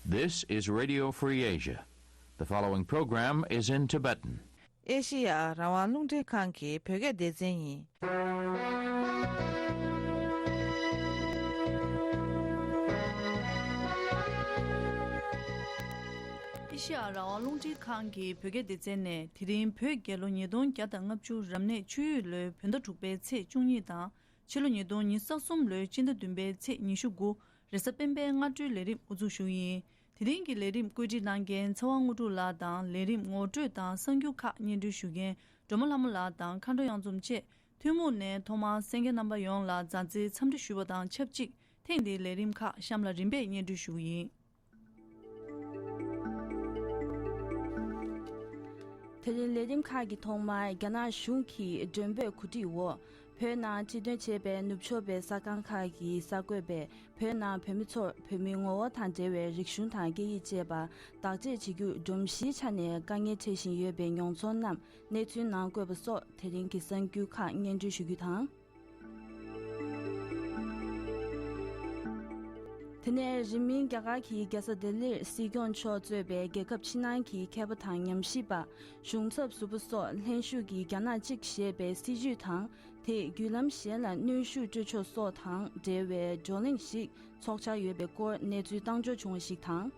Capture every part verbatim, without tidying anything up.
This is Radio Free Asia. The following program is in Tibetan. ཨེ་ཤི་ཡ་རང་དབང་རླུང་འཕྲིན་ཁང་གི་བོད་སྐད་སྡེ་ཚན་ཡིན། ཨེ་ཤི་ཡ་རང་དབང་རླུང་འཕྲིན་ཁང་གི་བོད་སྐད་སྡེ་ཚན་ནས་དེ་རིང་བོད་རྒྱལ་ལོ་ཉིས་སྟོང་བརྒྱ་དང་ལྔ་བཅུ་རབ་གནས་ཆུ་ཡོས་ལོའི་བོད་ཟླ་དྲུག་པའི་ཚེས་བཅུ་གཉིས་དང་། ཕྱི་ལོ་ཉིས་སྟོང་ཉི་ཤུ་རྩ་གསུམ་ལོའི་སྤྱི་ཟླ་བདུན་པའི་ཚེས་ཉི་ཤུ་དགུ། རེས་གཟའ་སྤེན་པའི་སྔ་དྲོའི་ལས་རིམ་དབུ་འཛུགས་ཞུ་གི་ཡིན། དེ་རིང་གི་ལས་རིམ་བཀོད་སྒྲིག་གནང་མཁན་ཚེ་དབང་དངོས་གྲུབ་ལགས་དང་། ལས་རིམ་ངོ་སྤྲོད་དང་གསར་འགྱུར་ཁག་སྙན་སྒྲོན་ཞུ་མཁན་སྒྲོལ་མ་ལྷ་མོ་ལགས་དང་། མཁའ་འགྲོ་གཡང་འཛོམས་བཅས་ཐུན་མོང་ནས་ཐོག་མར་གསན་མཁན་རྣམ་པ་ཡོངས་ལ་མཛའ་བརྩེའི་འཚམས་འདྲི་ཞུ་བ་དང་ཆབས་ཅིག་ཐེངས་འདིའི་ལས་རིམ་ཁག་གཤམ་ལ་རིམ་པས་སྙན་སྒྲོན་ཞུ་གི་ཡིན། དེ་རིང་ལས་རིམ་ཁག་གི་ཐོག་མར་རྒྱ་ནག་གཞུང་གི་མགྲོན་འབོད་གོ་སྒྲིག་འོག་བོད་ནང་ཁྲིད་སྟོན་བྱས་པའི་ནུབ་ཕྱོགས་པའི་གསར་ཁང་ཁག་གི་གསར་འགོད་པས་བོད་ནང་བོད་མི་ཚོར་བོད་མིའི་ངོ་བོ་དང་འབྲེལ་བའི་རིག་གཞུང་དང་སྐད་ཡིག་བཅས་པ་བདག་གཅེས་བྱེད་རྒྱུར་སྒྲོམ་གཞིའི་ཆ་ནས་དཀའ་ངལ་འཕྲད་བཞིན་ཡོད་པའི་མྱོང་ཚོར་རྣམས་གནས་ཚུལ་ནང་བཀོད་པ་སོགས་དེ་རིང་གི་གསར་འགྱུར་ཁག་སྙན་སྒྲོན་ཞུ་རྒྱུ་དང་། དེ་ནས་རིང་མིན་རྒྱ་གར་གྱི་རྒྱལ་ས་ལྡི་ལིར་སྲིད་སྐྱོང་མཆོག་གཙོས་པའི་རྒྱལ་ཁབ་ཕྱི་ནང་གི་མཁས་པ་དང་ཉམས་ཞིབ་པ། གཞུང་ཚབ་ཟུར་པ་སོགས་ལྷན་ཞུགས་ཀྱིས་རྒྱ་ནག་གཅིག་ཞེས་པའི་སྲིད་བྱུས་དང་། དེས་བརྒྱུད་ལམ་གཞན་ལ་གནོན་ཤུགས་སྤྲོད་ཕྱོགས་སོགས་དང་འབྲེལ་བའི་བགྲོ་གླེང་ཞིག་ཚོགས་འཆར་ཡོད་པའི་སྐོར་གནས་ཚུལ་བཏང་འབྱོར་བྱུང་བ་ཞིག་དང་།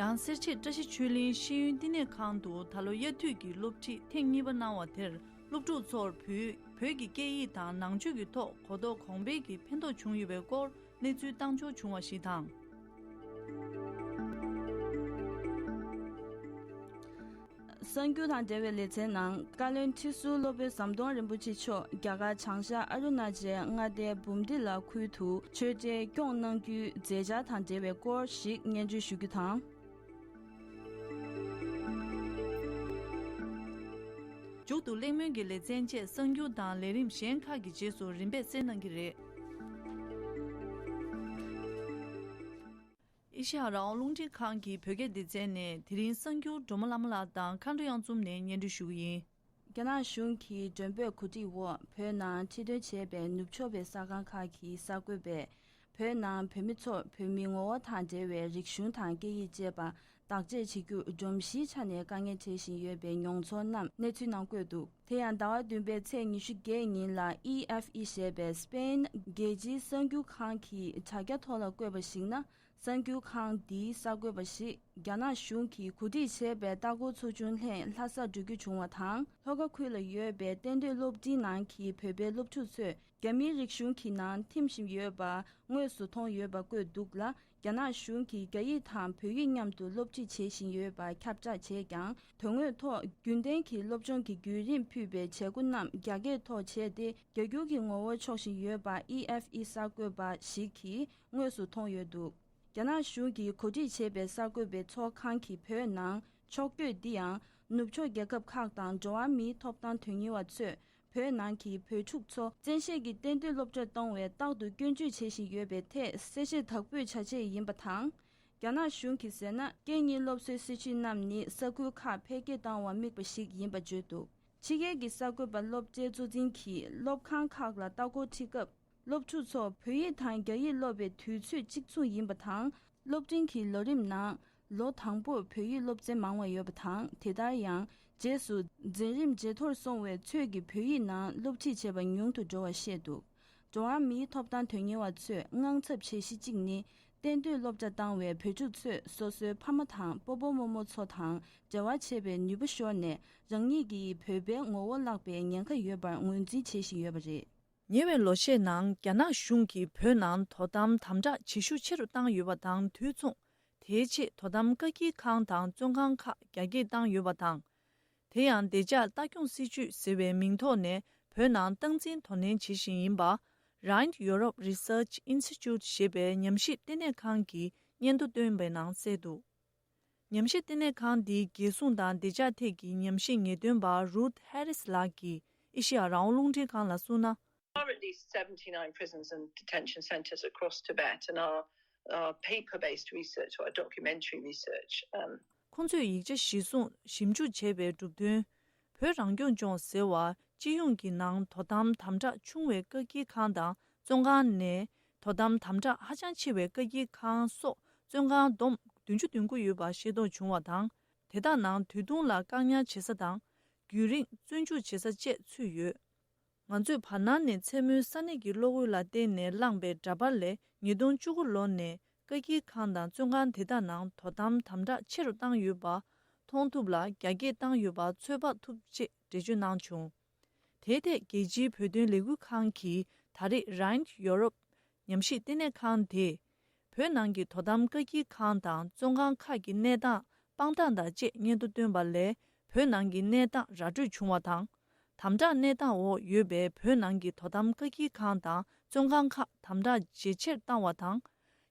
ཡང་སེར་བྱེས་བཀྲ་ཤིས་ཆོས་གླིང་ཤེས་ཡོན་བསྟི་གནས་ཁང་དུ་ད་ལོ་དབྱར་དུས་ཀྱི་སློབ་ཁྲིད་ཐེངས་གཉིས་པ་གནང་བ་དེར། སློབ་ཕྲུག་ཚོར་བོད་བོད་ཀྱི་སྐད་ཡིག་དང་ནང་ཆོས་ཀྱི་ཐོག་གོ་རྟོགས་གོང་འཕེལ་གྱི་ཕན་ཐོགས་བྱུང་ཡོད་པའི་སྐོར་གནས་ཚུལ་བཏང་འབྱོར་བྱུང་བ་ཞིག་དང་། གསར་འགྱུར་དང་འབྲེལ་བའི་ལེ་ཚན་ནང་། བཀའ་བློན་ཁྲི་ཟུར་སློབ་དཔོན་ཟམ་གདོང་རིན་པོ་ཆེ་མཆོག་རྒྱ་གར་བྱང་ཤར་ཨ་རུ་ན་ཅལ་མངའ་སྡེའི་བུམ་དི་ལ་ཁུལ་དུ་ཆོས་འབྲེལ་སྐྱོང་གནང་རྒྱུའི་མཛད་འཆར་དང་འབྲེལ་བའི་སྐོར་ཞིག་སྙན་སྒྲོན་ཞུ་རྒྱུ་དང་། མཇུག་ཏུ་གླེང་མོལ་གྱི་ལེ་ཚན་བཅས་གསར་འགྱུར་དང་ལས་རིམ་གཞན་ཁག་གི་རྗེས་སུ་རིམ་པས་གསན་གནང་གི་རེད། ཨེ་ཤེ་ཡ་རང་དབང་རླུང་འཕྲིན་ཁང་གི་བོད་སྐད་སྡེ་ཚན་ནས་དེ་རིང་གསར་འགྱུར་སྒྲོལ་མ་ལྷ་མོ་ལགས་དང་མཁའ་འགྲོ་གཡང་འཛོམས་ནས་སྙན་སྒྲོན་ཞུ་གི་ཡིན། རྒྱ་ནག་གཞུང་གི་མགྲོན་འབོད་གོ་སྒྲིག་འོག་བོད་ནང་ཁྲིད་སྟོན་བྱས་པའི་ནུབ་ཕྱོགས་པའི་གསར་ཁང་ཁག་གི་གསར་འགོད་པས། བོད་ནང་བོད་མི་ཚོར་བོད་མིའི་ངོ་བོ་དང་འབྲེལ་བའི་རིག་གཞུང་དང་སྐད་ཡིག་བཅས་པ་བདག་གཅེས་བྱེད་རྒྱུར་སྒྲོམ་གཞིའི་ཆ་ནས་དཀའ་ངལ་འཕྲད་བཞིན་ཡོད་པའི་མྱོང་ཚོར་རྣམས་གནས་ཚུལ་ནང་བཀོད་འདུག་དེ་ཡང་ཟླ་བ་བདུན་པའི་ཚེས་ཉི་ཤུ་བརྒྱད་ཉིན་ལ་ཨི་ཨེཕ་ཨི་ཞེས་པའི་སི་པེན་རྒྱལ་སྤྱིའི་གསར་འགྱུར་ཁང་གི་དྲ་རྒྱ་ཐོག་ལ་བཀོད་པར་གཞིགས་ན། གསར་འགྱུར་ཁང་འདིའི་གསར་འགོད་པ་ཞིག་རྒྱ་ནག་གཞུང་གིས་གོ་སྒྲིག་བྱས་པའི་ལྟ་སྐོར་ཚོགས་ཆུང་ལྷན་ལྷ་སར་འགྲོ་རྒྱུ་བྱུང་བ་དང་། ལྷོ་ཁ་ཁུལ་ལ་ཡོད་པའི་གཏན་སྡོད་སློབ་འབྲིང་ནང་གི་བོད་པའི་སློབ་ཕྲུག་ཚོས་རྒྱ་མིའི་རིག་གཞུང་གི་ནང་འཐིམ་བཞིན་ཡོད་པ་དངོས་སུ་མཐོང་ཡོད་པ་བཀོད་འདུག་ལ། རྒྱ་ནག་གཞུང་གིས་རྒྱ་ཡིག་དང་བོད་ཡིག་མཉམ་དུ་སློབ་ཁྲིད་བྱེད་བཞིན་ཡོད་པ་ཁྱབ་བསྒྲགས་བྱས་ཀྱང་། དོན་དངོས་ཐོག་རྒྱུན་ལྡན་གྱི་སློབ་སྦྱོང་གི་བརྒྱུད་རིམ་ཕུད་པའི་བྱེད་སྒོ་རྣམས་རྒྱ་སྐད་ཐོག་བྱས་ཏེ། རྒྱ་སྒྱུར་གྱི་ངོ་བོ་ཕྱོགས་བཞིན་ཡོད་པ་ཨི་ཨེཕ་ཨི་གསར་འགོད་པ་ཞིག་གིས་དངོས་སུ་མཐོང་ཡོད་འདུག་རྒྱ་ནག་གཞུང་གིས་གོ་སྒྲིག་བྱས་པའི་གསར་འགོད་པའི་ཚོགས་ཁང་གི་བོད་ནང་ཕྱོགས་བསྐྱོད་འདི་ཡང་། ནུབ་ཕྱོགས་རྒྱལ་ཁབ་ཁག་དང་འགྲོ་བ་མིའི་ཐོབ་ཐང་དོན་གཉེར་བ་ཚོས་བོད་ནང་གི་བོད་ཕྲུག་ཚོ་བཙན་ཤེད་ཀྱིས་གཏན་སྡོད་སློབ་གྲྭར་གཏོང་བའི་རྟག་ཏུ་སྐྱོན་བརྗོད་བྱེད་བཞིན་ཡོད་པའི་ཐད་གསལ་བཤད་དག་པོས་བྱ་ཆེད་ཡིན་པ་དང་། རྒྱ་ནག་གཞུང་གིས་ཟེར་ན། སྐད་གཉིས་སློབ་གསོའི་སྲིད་བྱུས་རྣམས་ནི་ས་ཁུལ་ཁག་འཕེལ་རྒྱས་བཏང་བར་དམིགས་པ་ཞིག་ཡིན་པ་བརྗོད་འདུག་ཕྱི་རྒྱལ་གྱི་གསར་འགོད་པ་སློབ་གྲྭའི་གཙོ་འཛིན་གྱིས་སློབ་ཁང་ཁག་ལ་ལྟ་སྐོར་ཁྲིད་སྐབས། སློབ་ཕྲུག་ཚོ་བོད་ཡིག་དང་རྒྱ་ཡིག་སློབ་པའི་དུས་ཚོད་གཅིག་མཚུངས་ཡིན་པ་དང་། སློབ་འབྲིང་གི་ལོ་རིམ་ནང་ལོ་དང་པོར་བོད་ཡིག་སློབ་ཚན་མང་བ་ཡོད་པ་དང་། དེ་ལྟར་ཡང་རྗེས་སུ་འཛིན་རིམ་ཇེ་མཐོར་སོང་བའི་ཚོད་ཀྱིས་བོད་ཡིག་ནང་སློབ་ཁྲིད་བྱེད་པ་ཉུང་དུ་འགྲོ་བ་བཤད་འདུག་འགྲོ་བ་མིའི་ཐོབ་ཐང་དོན་གཉེར་བ་ཚོས་དངངས་འཚབ་བྱེད་གཞི་གཅིག་ནི། གཏན་སྡོད་སློབ་གྲྭ་བཏང་བའི་བོད་ཕྲུག་ཚོས་སོ་སོའི་ཕ་མ་དང་སྤོ་བོ་རྨོ་མོ་ཚོ་དང་འབྲེལ་བ་བྱེད་པའི་ནུས་པ་ཤོར་ནས། རང་ཉིད་ཀྱིས་བོད་པའི་ངོ་བོ་བརླག་པའི་ཉེན་ཁ་ཡོད་པར་ངོས་འཛིན་བྱེད་བཞིན་ཡོད་པ་རེད། ཉེ་བའི་ལོ་ཤས་ནང་རྒྱ་ནག་གཞུང་གིས་བོད་ནང་དོ་དམ་དམ་དྲག་བྱེད་ཤུགས་ཆེ་རུ་བཏང་ཡོད་པ་དང་དུས་མཚུངས། དེའི་ཆེད་དོ་དམ་བཀག་སྐྱིལ་ཁང་དང་བཙོན་ཁང་ཁག་རྒྱ་སྐྱེད་བཏང་ཡོད་པ་དང་། དེ་ཡང་བདེ་འཇགས་ལྟ་སྐྱོང་སྲིད་ཇུས་ཟེར་བའི་མིང་ཐོག་ནས་བོད་ནང་སྟངས་འཛིན་དོ་ནན་བྱེད་བཞིན་ཡིན་པ། Rhind Europe Research Institute ཞེས་པའི་ཉམས་ཞིབ་ལྟེ་གནས་ཁང་གིས་སྙན་ཐོ་བཏོན་པའི་ནང་གསལ་འདུག་ཉམས་ཞིབ་ལྟེ་གནས་ཁང་འདིའི་རྒྱལ་སྲུང་དང་བདེ་འཇགས་ཐད་ཀྱི་ཉམས་ཞིབ་ངེས་སྟོན་པ་Ruth Harris ལགས་ཀྱིས་ཨེ་ཤེ་ཡ་རང་དབང་རླུང་འཕྲིན་ཁང་ལ་གསུངས་ན། There are at least seventy-nine prisons and detention centres across Tibet, and our, our paper-based research, or our documentary research, um, ཁོང་ཚོས་ཡིག་ཆ་གཞིར་བཟུང་ཞིབ་འཇུག་བྱས་པའི་གྲུབ་དོན། བོད་རང་སྐྱོང་ལྗོངས་ཟེར་བ་སྤྱི་ཡོངས་ཀྱི་ནང་དོ་དམ་དམ་དྲག་ཆུང་བའི་བཀག་སྐྱིལ་ཁང་དང་བཙོན་ཁང་ནས་ དོ་དམ་དམ་དྲག་ཧ་ཅང་ཆེ་བའི་བཀག་སྐྱིལ་ཁང་སོགས་བཙོན་ཁང་བསྡོམས་བདུན་ཅུ་དོན་དགུ་ཡོད་པ་ཤེས་རྟོགས་བྱུང་བ་དང་། དེ་དག་ནང་དུས་ཐུང་ལ་བཀག་ཉར་བྱེད་ས་དང་། རྒྱུན་རིང་བཙོན་འཇུག་བྱེད་ས་བཅས་ཚུད་ཡོད། ང་ཚོས་བར་སྣང་ནས་མཚན་མོའི་ས་གནས་ཀྱི་གློག་འོད་ལ་བརྟེན་ནས་བླངས་པའི་འདྲ་པར་ལས། ཉིས་སྟོང་བཅུ་དགུ་ལོ་ནས་བཀག་སྐྱིལ་ཁང་དང་བཙོན་ཁང་དེ་དག་ནང་དོ་དམ་དམ་དྲག་ཆེ་རུ་བཏང་ཡོད་པ་མཐོང་ཐུབ་ལ། རྒྱ་སྐྱེད་བཏང་ཡོད་པ་ཚོད་དཔག་ཐུབ་ཅེས་འགྲེལ་བརྗོད་གནང་བྱུང་། དེའི་ཐད་རྒྱལ་སྤྱིའི་བོད་དོན་ལས་འགུལ་ཁང་གིས་ད་རེས་Right Europe ཉམས་ཞིབ་ལྟེ་གནས་ཁང་དེས། བོད་ནང་གི་དོ་དམ་བཀག་སྐྱིལ་ཁང་དང་བཙོན་ཁང་ཁག་གི་གནས་སྟངས་སྤང་ཐང་དང་བཅས་སྙན་ཐོ་བཏོན་པ་ལས། བོད་ནང་གི་གནས་སྟངས་ར་སྤྲོད་བྱུང་བ་དང་། དམ་དྲག་གནས་སྟངས་འོག་ཡོད་པའི་བོད་ནང་གི་དོ་དམ་བཀག་སྐྱིལ་ཁང་དང་བཙོན་ཁང་ཁག་དམ་དྲག་ཇེ་ཆེར་བཏང་བ་དང་།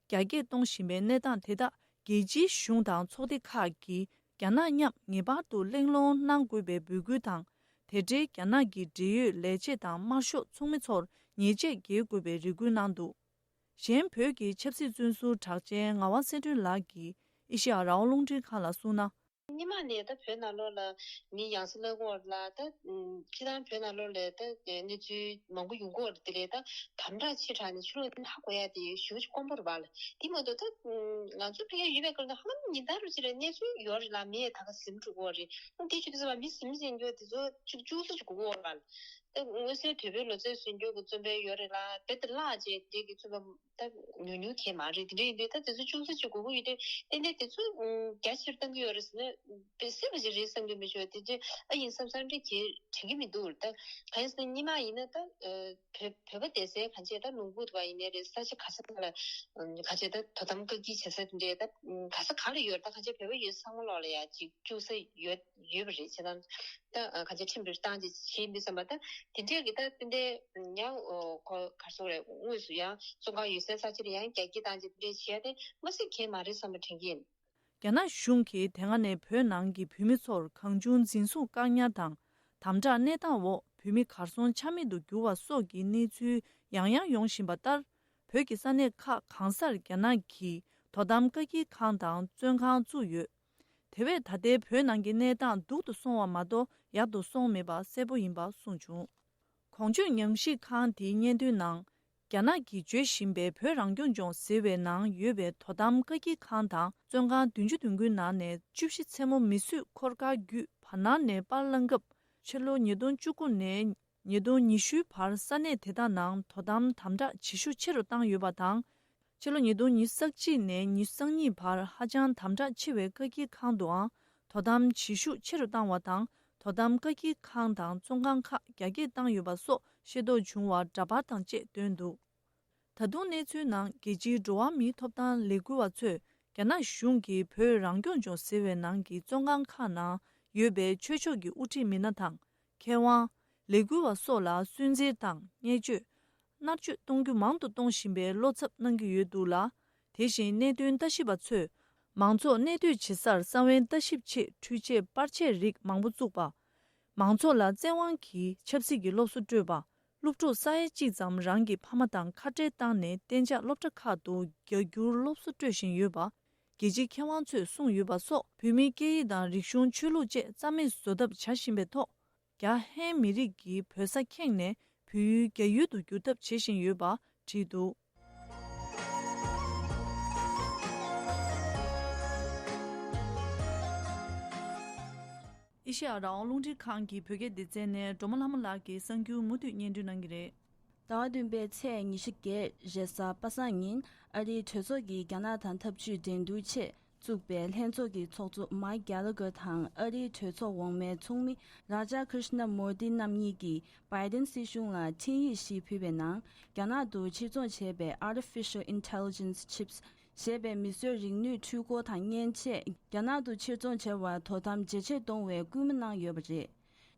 རྒྱ་སྐྱེད་གཏོང་བཞིན་པའི་གནས་སྟངས་དེ་དག་རྒྱལ་སྤྱིའི་གཞུང་དང་ཚོགས་སྡེ་ཁག་གིས་རྒྱ་ནག་མཉམ་ངེས་པར་དུ་གླེང་སློང་གནང་དགོས་པའི་འབོད་སྐུལ་དང་། དེ་འབྲེལ་རྒྱ་ནག་གི་འབྲེལ་ཡོད་ལས་བྱེད་དང་དམར་ཤོག་ཚོགས་མི་ཚོར་ཉེས་ཆད་འགེལ་དགོས་པའི་རེ་སྐུལ་གནང་འདུག་གཞན་བོད་ཀྱི་ཆབ་སྲིད་བཙོན་ཟུར་གྲགས་ཅན་ངག་དབང་གསལ་སྒྲོན་ལགས་ཀྱིས་ཨེ་ཤེ་ཡ་རང་དབང་རླུང་འཕྲིན་ཁང་ལ་གསུངས་ན། སྔོན་མ་ནས་ད་བོད་ནང་ལོགས་ལ་མི་ཡང་སེ་བླ་གོར་ལ་ད་ཕྱི་ཐང་བོད་ནང་ལོགས་ལ་ད་གནས་ཚུལ་མང་པོ་ཡོང་གི་ཡོད་རེད། དེ་ལས་ད་དམ་དྲག་ཆེ་དྲགས་ནས་ཕྱི་ལོགས་ནས་ཧ་གོ་ཡ་དེ་ཞེ་པོ་ཅིག་དཀོན་པོ་རེད་པ་ལ། དེ་མ་གཏོགས་ད་ང་ཚོ་ཕ་གིར་ཡོད་པའི་སྐབས་ལ་ཧ་ལམ་ཉིན་ལྟར་རུ་ཅིག་ལ་གནས་ཚུལ་ཡོད་རེད་ལ། མི་ད་ག་ཟིན་འགྲོ་གི་ཡོད་རེད། དེ་ཅིག་ཚོད་པ་མི་ཟིན་ཟིན་རྒྱུ་དེ་ཚོ་ཅིག་བཅུག་ས་ཅིག་དགོས་ཀྱི་ཡོད་རེད་པ་ལ། ད་མངོན་གསལ་དོད་པོའི་ལོ་ཙཱའི་ཟིན་སྐྱོར་གྱི་བཙོན་པ་ཡོད་རེད་ལ། རྦད་དེ་བརླག་བྱས་དེ་གི་བཙོན་པ་ད་ཉུང་ཉུང་གང་མ་རེད། དེ་འདྲ་ཡིན་དུས་ད་དེ་ཚོ་བཅུག་ས་ཅིག་དགོས་ཀྱི་ཡོད་དུས། ཏན་ཏན་དེ་ཚོ་རྒྱ་ཆེར་གཏང་གི་ཡོད་རེད་ཟེར་ན་དཔེ་སྲིད་པ་ཅིག་རེད་བསམ་གྱི་མི་ཆོག་དེ་ཚོ་ཨ་ཡིན་བསམ་བསམ་འདྲ་གི་དྲན་གྱི་མི་འདུག་ད་གང་ཡིན་ཟེར་ན་སྔོན་མ་ཡིན་ན་ད་བོད་བོད་པ་བསྡད་སའི་གང་བྱས་ད་ལུང་པ་དེ་པ་ཡིན་ནའི་རེད། ས་ཆ་ག་ས་ག་ལ་གང་བྱས་ད་དོ་དམ་བཀག་སྐྱིལ་བྱེད་ས་དེ་འདྲས་ད་ག་ས་ག་ལ་ཡོད་རེད། ད་གང་བྱས་བོད་པ་ཡོད་ས་ཚང་མ་ལོག་ལ་ཡ་ཅིག་བཅུག་ས་ཡོད་ཡོད་པ་རེད། བྱས་ཙང་། ད་ག་ཚོད་ཁྲིམས་རེ་བཏང་རྗེས་བྱེད་མི་བསམ་པ། ད་དེ་འདྲས་ཀྱི་ད་ཏན་ཏན་ཡང་ཁོ་ག་རེ་ཟེར་དགོས་རེད། དངོས་སུ་ཡང་བཙོན་ཁང་ཡོད་སའི་ས་ཆ་ལ་ཡང་རྒྱ་སྐྱེད་བཏང་རྗེས་དེ་འདྲས་བྱེད་ཡ་དེ་མ་སྲིད་གང་མ་རེད་བསམ་པ་དྲན་གྱི་ཡིན། རྒྱ་ནག་གཞུང་གིས་དེ་སྔ་ནས་བོད་ནང་གི་བོད་མི་ཚོར་གང་བྱུང་འཛིན་བཟུང་བཀག་ཉར་དང་དམ་དྲག་གནས་སྟངས་འོག་བོད་མི་གར་སོང་ཆ་མེད་དུ་གྱུར་བ་སོགས་ཀྱི་གནས་ཚུལ་ཡང་ཡང་ཡོང་བཞིན་པ་ལྟར། བོད་ཀྱི་ས་གནས་ཁག་གང་སར་རྒྱ་ནག་གིས་དོ་དམ་བཀག་སྐྱིལ་ཁང་དང་བཙོན་ཁང་བཙུགས་ཡོད། དེ་བས་ད་ལྟའི་བོད་ནང་གི་གནས་སྟངས་སྡུག་ཏུ་སོང་བ་མ་གཏོགས་ཡག་ཏུ་སོང་མེད་པ་གསལ་པོ་ཡིན་པ་གསུངས་བྱུང་། གོང་བརྗོད་ཉམས་ཞིབ་ཁང་དེའི་སྙན་ཐོའི་ནང་། རྒྱ་ནག་གིས་བརྗོད་བཞིན་པའི་བོད་རང་སྐྱོང་ལྗོངས་ཟེར་བའི་ནང་ཡོད་པའི་དོ་དམ་བཀག་སྐྱིལ་ཁང་དང་བཙོན་ཁང་བདུན་ཅུ་དོན་དགུའི་ནང་ནས་བཅུ་བཞི་མཚན་མོ་མི་གསོད་འཁོར་སྐར་བརྒྱུད་བར་སྣང་ནས་པར་བླངས་སྐབས། ཕྱི་ལོ་ཉིས་སྟོང་བཅུ་དགུ་ནས་ཉིས་སྟོང་ཉི་ཤུའི་བར་ས་གནས་དེ་དག་ནང་དོ་དམ་དམ་དྲག་བྱེད་ཤུགས་ཆེ་རུ་བཏང་ཡོད་པ་དང་། ཕྱི་ལོ་ཉིས་སྟོང་ཉི་ཤུ་རྩ་གཅིག་ནས་ཉི་ཤུ་རྩ་གཉིས་བར་ཧ་ཅང་དམ་དྲག་ཆེ་བའི་བཀག་སྐྱིལ་ཁང་དུའང་དོ་དམ་བྱེད་ཤུགས་ཆེ་རུ་བཏང་བ་དང་། དོ་དམ་བཀག་སྐྱིལ་ཁང་དང་བཙོན་ཁང་ཁག་རྒྱ་སྐྱེད་བཏང་ཡོད་པ་སོགས་ཤེས་རྟོགས་བྱུང་བ་འདྲ་པར་དང་བཅས་བཏོན་འདུག་ད་དུང་གནས་ཚུལ་ནང་རྒྱལ་སྤྱིའི་འགྲོ་བ་མིའི་ཐོབ་ཐང་ལས་འགུལ་བ་ཚོས་རྒྱ་ནག་གཞུང་གིས་བོད་རང་སྐྱོང་ལྗོངས་ཟེར་བའི་ནང་གི་བཙོན་ཁང་ཁག་ནང་ཡོད་པའི་ཆོས་ཕྱོགས་ཀྱི་དབུ་ཁྲིད་མི་སྣ་དང་། མཁས་དབང་། ལས་འགུལ་བ་སོགས་ལ་སུན་གཙེར་དང་བརྙས་བཅོས། མནར་གཅོད་གཏོང་རྒྱུ་མང་དུ་གཏོང་བཞིན་པའི་བློ་འཚབ་གནང་གི་ཡོད་འདུག་ལ། དེ་བཞིན་གནད་དོན་ལྟ་ཞིབ་པ་ཚོས། མང་ཚོགས་གནས་སྡོད་བྱེད་སར་ས་བོན་ལྟ་ཞིབ་ཆེད་འཕྲུལ་ཆས་པར་ཆས་རིགས་མང་པོ་བཙུགས་པ། མང་ཚོགས་ལ་བཙན་དབང་གིས་ཆབ་སྲིད་ཀྱི་སློབ་གསོ་སྤྲོད་པ། སློབ་ཕྲུག་ས་ཡ་གཅིག་ཙམ་རང་གི་ཕ་མ་དང་ཁ་བྲལ་བཏང་ནས་གཏན་འཇགས་སློབ་གྲྭ་ཁག་ཏུ་རྒྱ་སྒྱུར་སློབ་གསོ་སྤྲོད་བཞིན་ཡོད་པ། རྒྱལ་སྤྱིའི་མཁས་དབང་ཚོས་གསུངས་ཡོད་པ་སོགས། བོད་མིའི་སྐད་ཡིག་དང་རིག་གཞུང་། ཆོས་ལུགས་བཅས་རྩ་མེད་བཟོ་ཐབས་བྱ་བཞིན་པའི་ཐོག་རྒྱ་ཧན་མི་རིགས་ཀྱིས་བོད་ས་ཁེངས་ནས་བོད་ཡུལ་རྒྱ་ཡུལ་དུ་བསྒྱུར་ཐབས་བྱེད་བཞིན་ཡོད་པ་བྲིས་འདུག་ཨེ་ཤེ་ཡ་རང་དབང་རླུང་འཕྲིན་ཁང་གི་བོད་སྐད་སྡེ་ཚན་ནས་སྒྲོལ་མ་ལྷ་མོ་ལགས་ཀྱིས་གསར་འགྱུར་མུ་མཐུད་སྙན་སྒྲོན་གནང་གི་རེད། ཟླ་བ་བདུན་པའི་ཚེས་ཉི་ཤུ་བརྒྱད་རེས་གཟའ་པ་སངས་ཉིན། ཨ་རིའི་གྲོས་ཚོགས་ཀྱིས་རྒྱ་ནག་དང་འཐབ་ཇུས་འགྲན་བསྡུར་ཆེད་བཙུགས་པའི་ལྷན་ཚོགས་ཀྱི་ཚོགས་གཙོ་མཱིག་གྷེ་ལ་གྷར་དང་ཨ་རིའི་གྲོས་ཚོགས་འོག་མའི་ཚོགས་མི་རཱ་ཇཱ་ཀྲིཤ་ན་མོར་ཏི་རྣམ་གཉིས་ཀྱིས་བྷའི་ཏིན་སྲིད་གཞུང་ལ་འཕྲིན་ཡིག་ཞིག་ཕུལ་བའི་ནང་། རྒྱ་ནག་ཏུ་ཕྱིར་ཚོང་བྱས་པའི་Artificial Intelligence Chips ཞེས་པའི་མིས་བཟོས་རིག་ནུས་འཕྲུལ་འཁོར་དང་མཉེན་ཆས་རྒྱ་ནག་ཏུ་ཕྱིར་ཚོང་བྱ་བར་དོ་དམ་ཇེ་ཆེར་གཏོང་བའི་སྐུལ་མ་གནང་ཡོད་པ་རེད།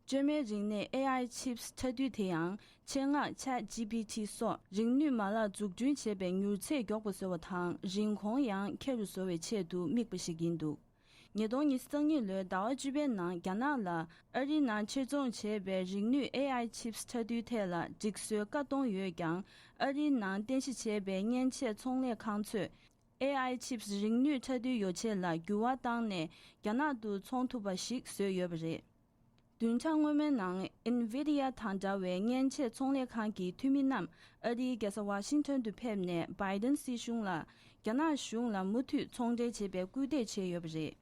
བཅོས་མའི་རིག་གནས་ཨེ་ཨའི་ཆིབས་འཕྲོད་བསྟེན་དེ་ཡང་ཆེད་མངགས་Chat G P T སོགས་རིག་ནུས་མ་ལག་འཛུགས་སྐྲུན་བྱེད་པའི་མྱུར་ཚད་མགྱོགས་པ་བཟོ་བ་དང་། རིན་གོང་ཡང་ཁེ་རུ་བཟོ་བའི་ཆེད་དུ་དམིགས་པ་ཞིག་ཡིན་འདུག་ཉིས་སྟོང་ཉི་ཤུ་རྩ་གཉིས་ལོའི་ཟླ་བ་བཅུ་པའི་ནང་རྒྱ་ནག་ལ་ཨ་རིའི་ནང་ཕྱིར་ཚོང་བྱས་པའི་རིག་ནུས་ཨེ་ཨའི་ཆིབས་འཕྲོད་བསྟེན་ཐད་ལ་སྒྲིག་སྲོལ་བཀའ་གཏོང་ཡོད་ཀྱང་། ཨ་རིའི་ནང་རྟེན་གཞི་བྱས་པའི་མཉེན་ཆས་ཚོང་ལས་ཁང་ཚོས། ཨེ་ཨའི་ཆིབས་རིག་ནུས་འཕྲོད་བསྟེན་ཡོ་བྱད་ལ་འགྱུར་བ་བཏང་ནས་རྒྱ་ནག་ཏུ་འཚོང་ཐུབ་པ་ཞིག་བཟོས་ཡོད་པ་རེད། བདུན་ཕྲག་སྔོན་མའི་ནང་Nvidia དང་འདྲ་བའི་མཉེན་ཆས་ཚོང་ལས་ཁང་གི་འཐུས་མི་རྣམས་ཨ་རིའི་རྒྱལ་ས་ཝ་ཤིང་ཊོན་དུ་ཕེབས་ནས་བྷའི་ཌེན་སྲིད་གཞུང་ལ་རྒྱ་ནག་གཞུང་ལ་མུ་མཐུད་ཚོང་འབྲེལ་བྱེད་པའི་སྐུལ་འདེད་བྱས་ཡོད་པ་རེད།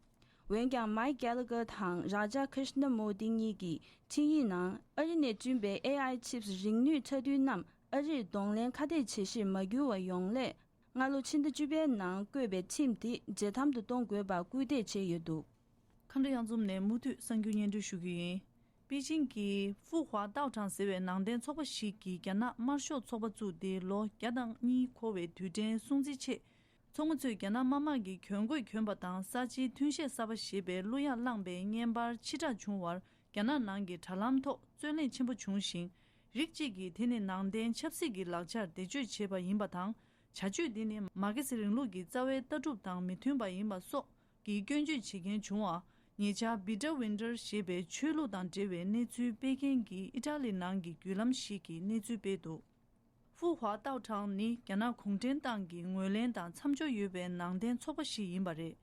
འོན་ཀྱང་མའིག་གྷེ་ལ་གྷར་དང་རཱ་ཇཱ་ཀྲིཤ་ན་མོ་དི་གཉིས་ཀྱིས་ཆིངས་ཡིག་ནང་ཨ་རི་ནས་བསྐྲུན་པའི་ཨེ་ཨའི་ཆིབས་རིག་ནུས་ཚ་དུས་རྣམས་ཨ་རིར་གདོང་ལེན་ཁ་གཏད་བྱེད་གཞིར་མ་གྱུར་བ་ཡོང་སླད། སྔ་ལོ་ཕྱི་ཟླ་བཅུ་པའི་ནང་བཀོད་པའི་ཁྲིམས་དེ་ཇེ་དམ་དུ་གཏོང་དགོས་པར་སྐུལ་འདེད་བྱས་ཡོད་འདུག། ཁ་འདྲ་གཡང་འཛོམས་ནས་མུ་མཐུད་གསར་འགྱུར་སྙན་སྒྲོན་ཞུ་རྒྱུ་ཡིན། པེ་ཅིང་གི་ཧྥུ་ཧྭ་ཏའོ་ཀྲང་ཟེར་བའི་ནང་བསྟན་ཚོགས་པ་ཞིག་གིས་རྒྱ་ནག་དམར་ཤོག་ཚོགས་པ་བཙུགས་ཏེ་ལོ་བརྒྱ་དང་གཉིས་འཁོར་བའི་དུས་དྲན་སྲུང་བརྩི་ཆེད། ཚོགས་མི་ཚོས་རྒྱ་ནག་དམར་དམག་གིས་གྱོན་གོས་གྱོན་པ་དང་ས་ཆའི་མཐུན་བཤད་གསར་པ་ཞེས་པའི་གླུ་དབྱངས་བླངས་པའི་བརྙན་པར་ཕྱིར་བསྒྲགས་བྱུང་བར། རྒྱ་ནག་ནང་གི་དྲ་ལམ་ཐོག་རྩོད་གླེང་ཆེན་པོ་བྱུང་ཞིང་། རིགས་གཅིག་གིས་དེ་ནི་ནང་བསྟན་ཆབ་སྲིད་ཀྱི་ལག་ཆར་བེད་སྤྱོད་བྱས་པ་ཡིན་པ་དང་། བྱ་སྤྱོད་འདི་ནི་མར་ཁེ་སི་རིང་ལུགས་ཀྱི་རྩ་བའི་ལྟ་གྲུབ་དང་མི་མཐུན་པ་ཡིན་པ་སོགས་ཀྱི་སྐྱོན་བརྗོད་བྱེད་མཁན་བྱུང་བ། ཉེ་ཆར་བི་ཏྲ་ཝིན་ཏར་ཞེས་པའི་ཆོས་ལུགས་དང་འབྲེལ་བའི་གནས་ཚུལ་སྤེལ་མཁན་གྱིས་ཨི་ཏྲ་ལི་ནང་གི་བརྒྱུད་ལམ་ཞིག་གིས་གནས་ཚུལ་སྤེལ་འདུག། ཧྥུ་ཧྭ་ཏའོ་ཀྲང་ནི་རྒྱ་ནག་གུང་ཁྲན་ཏང་གི་ངོས་ལེན་དང་མཚམས་སྦྱོར་ཡོད་པའི་ནང་བསྟན་ཚོགས་པ་ཞིག་ཡིན་པ་རེད།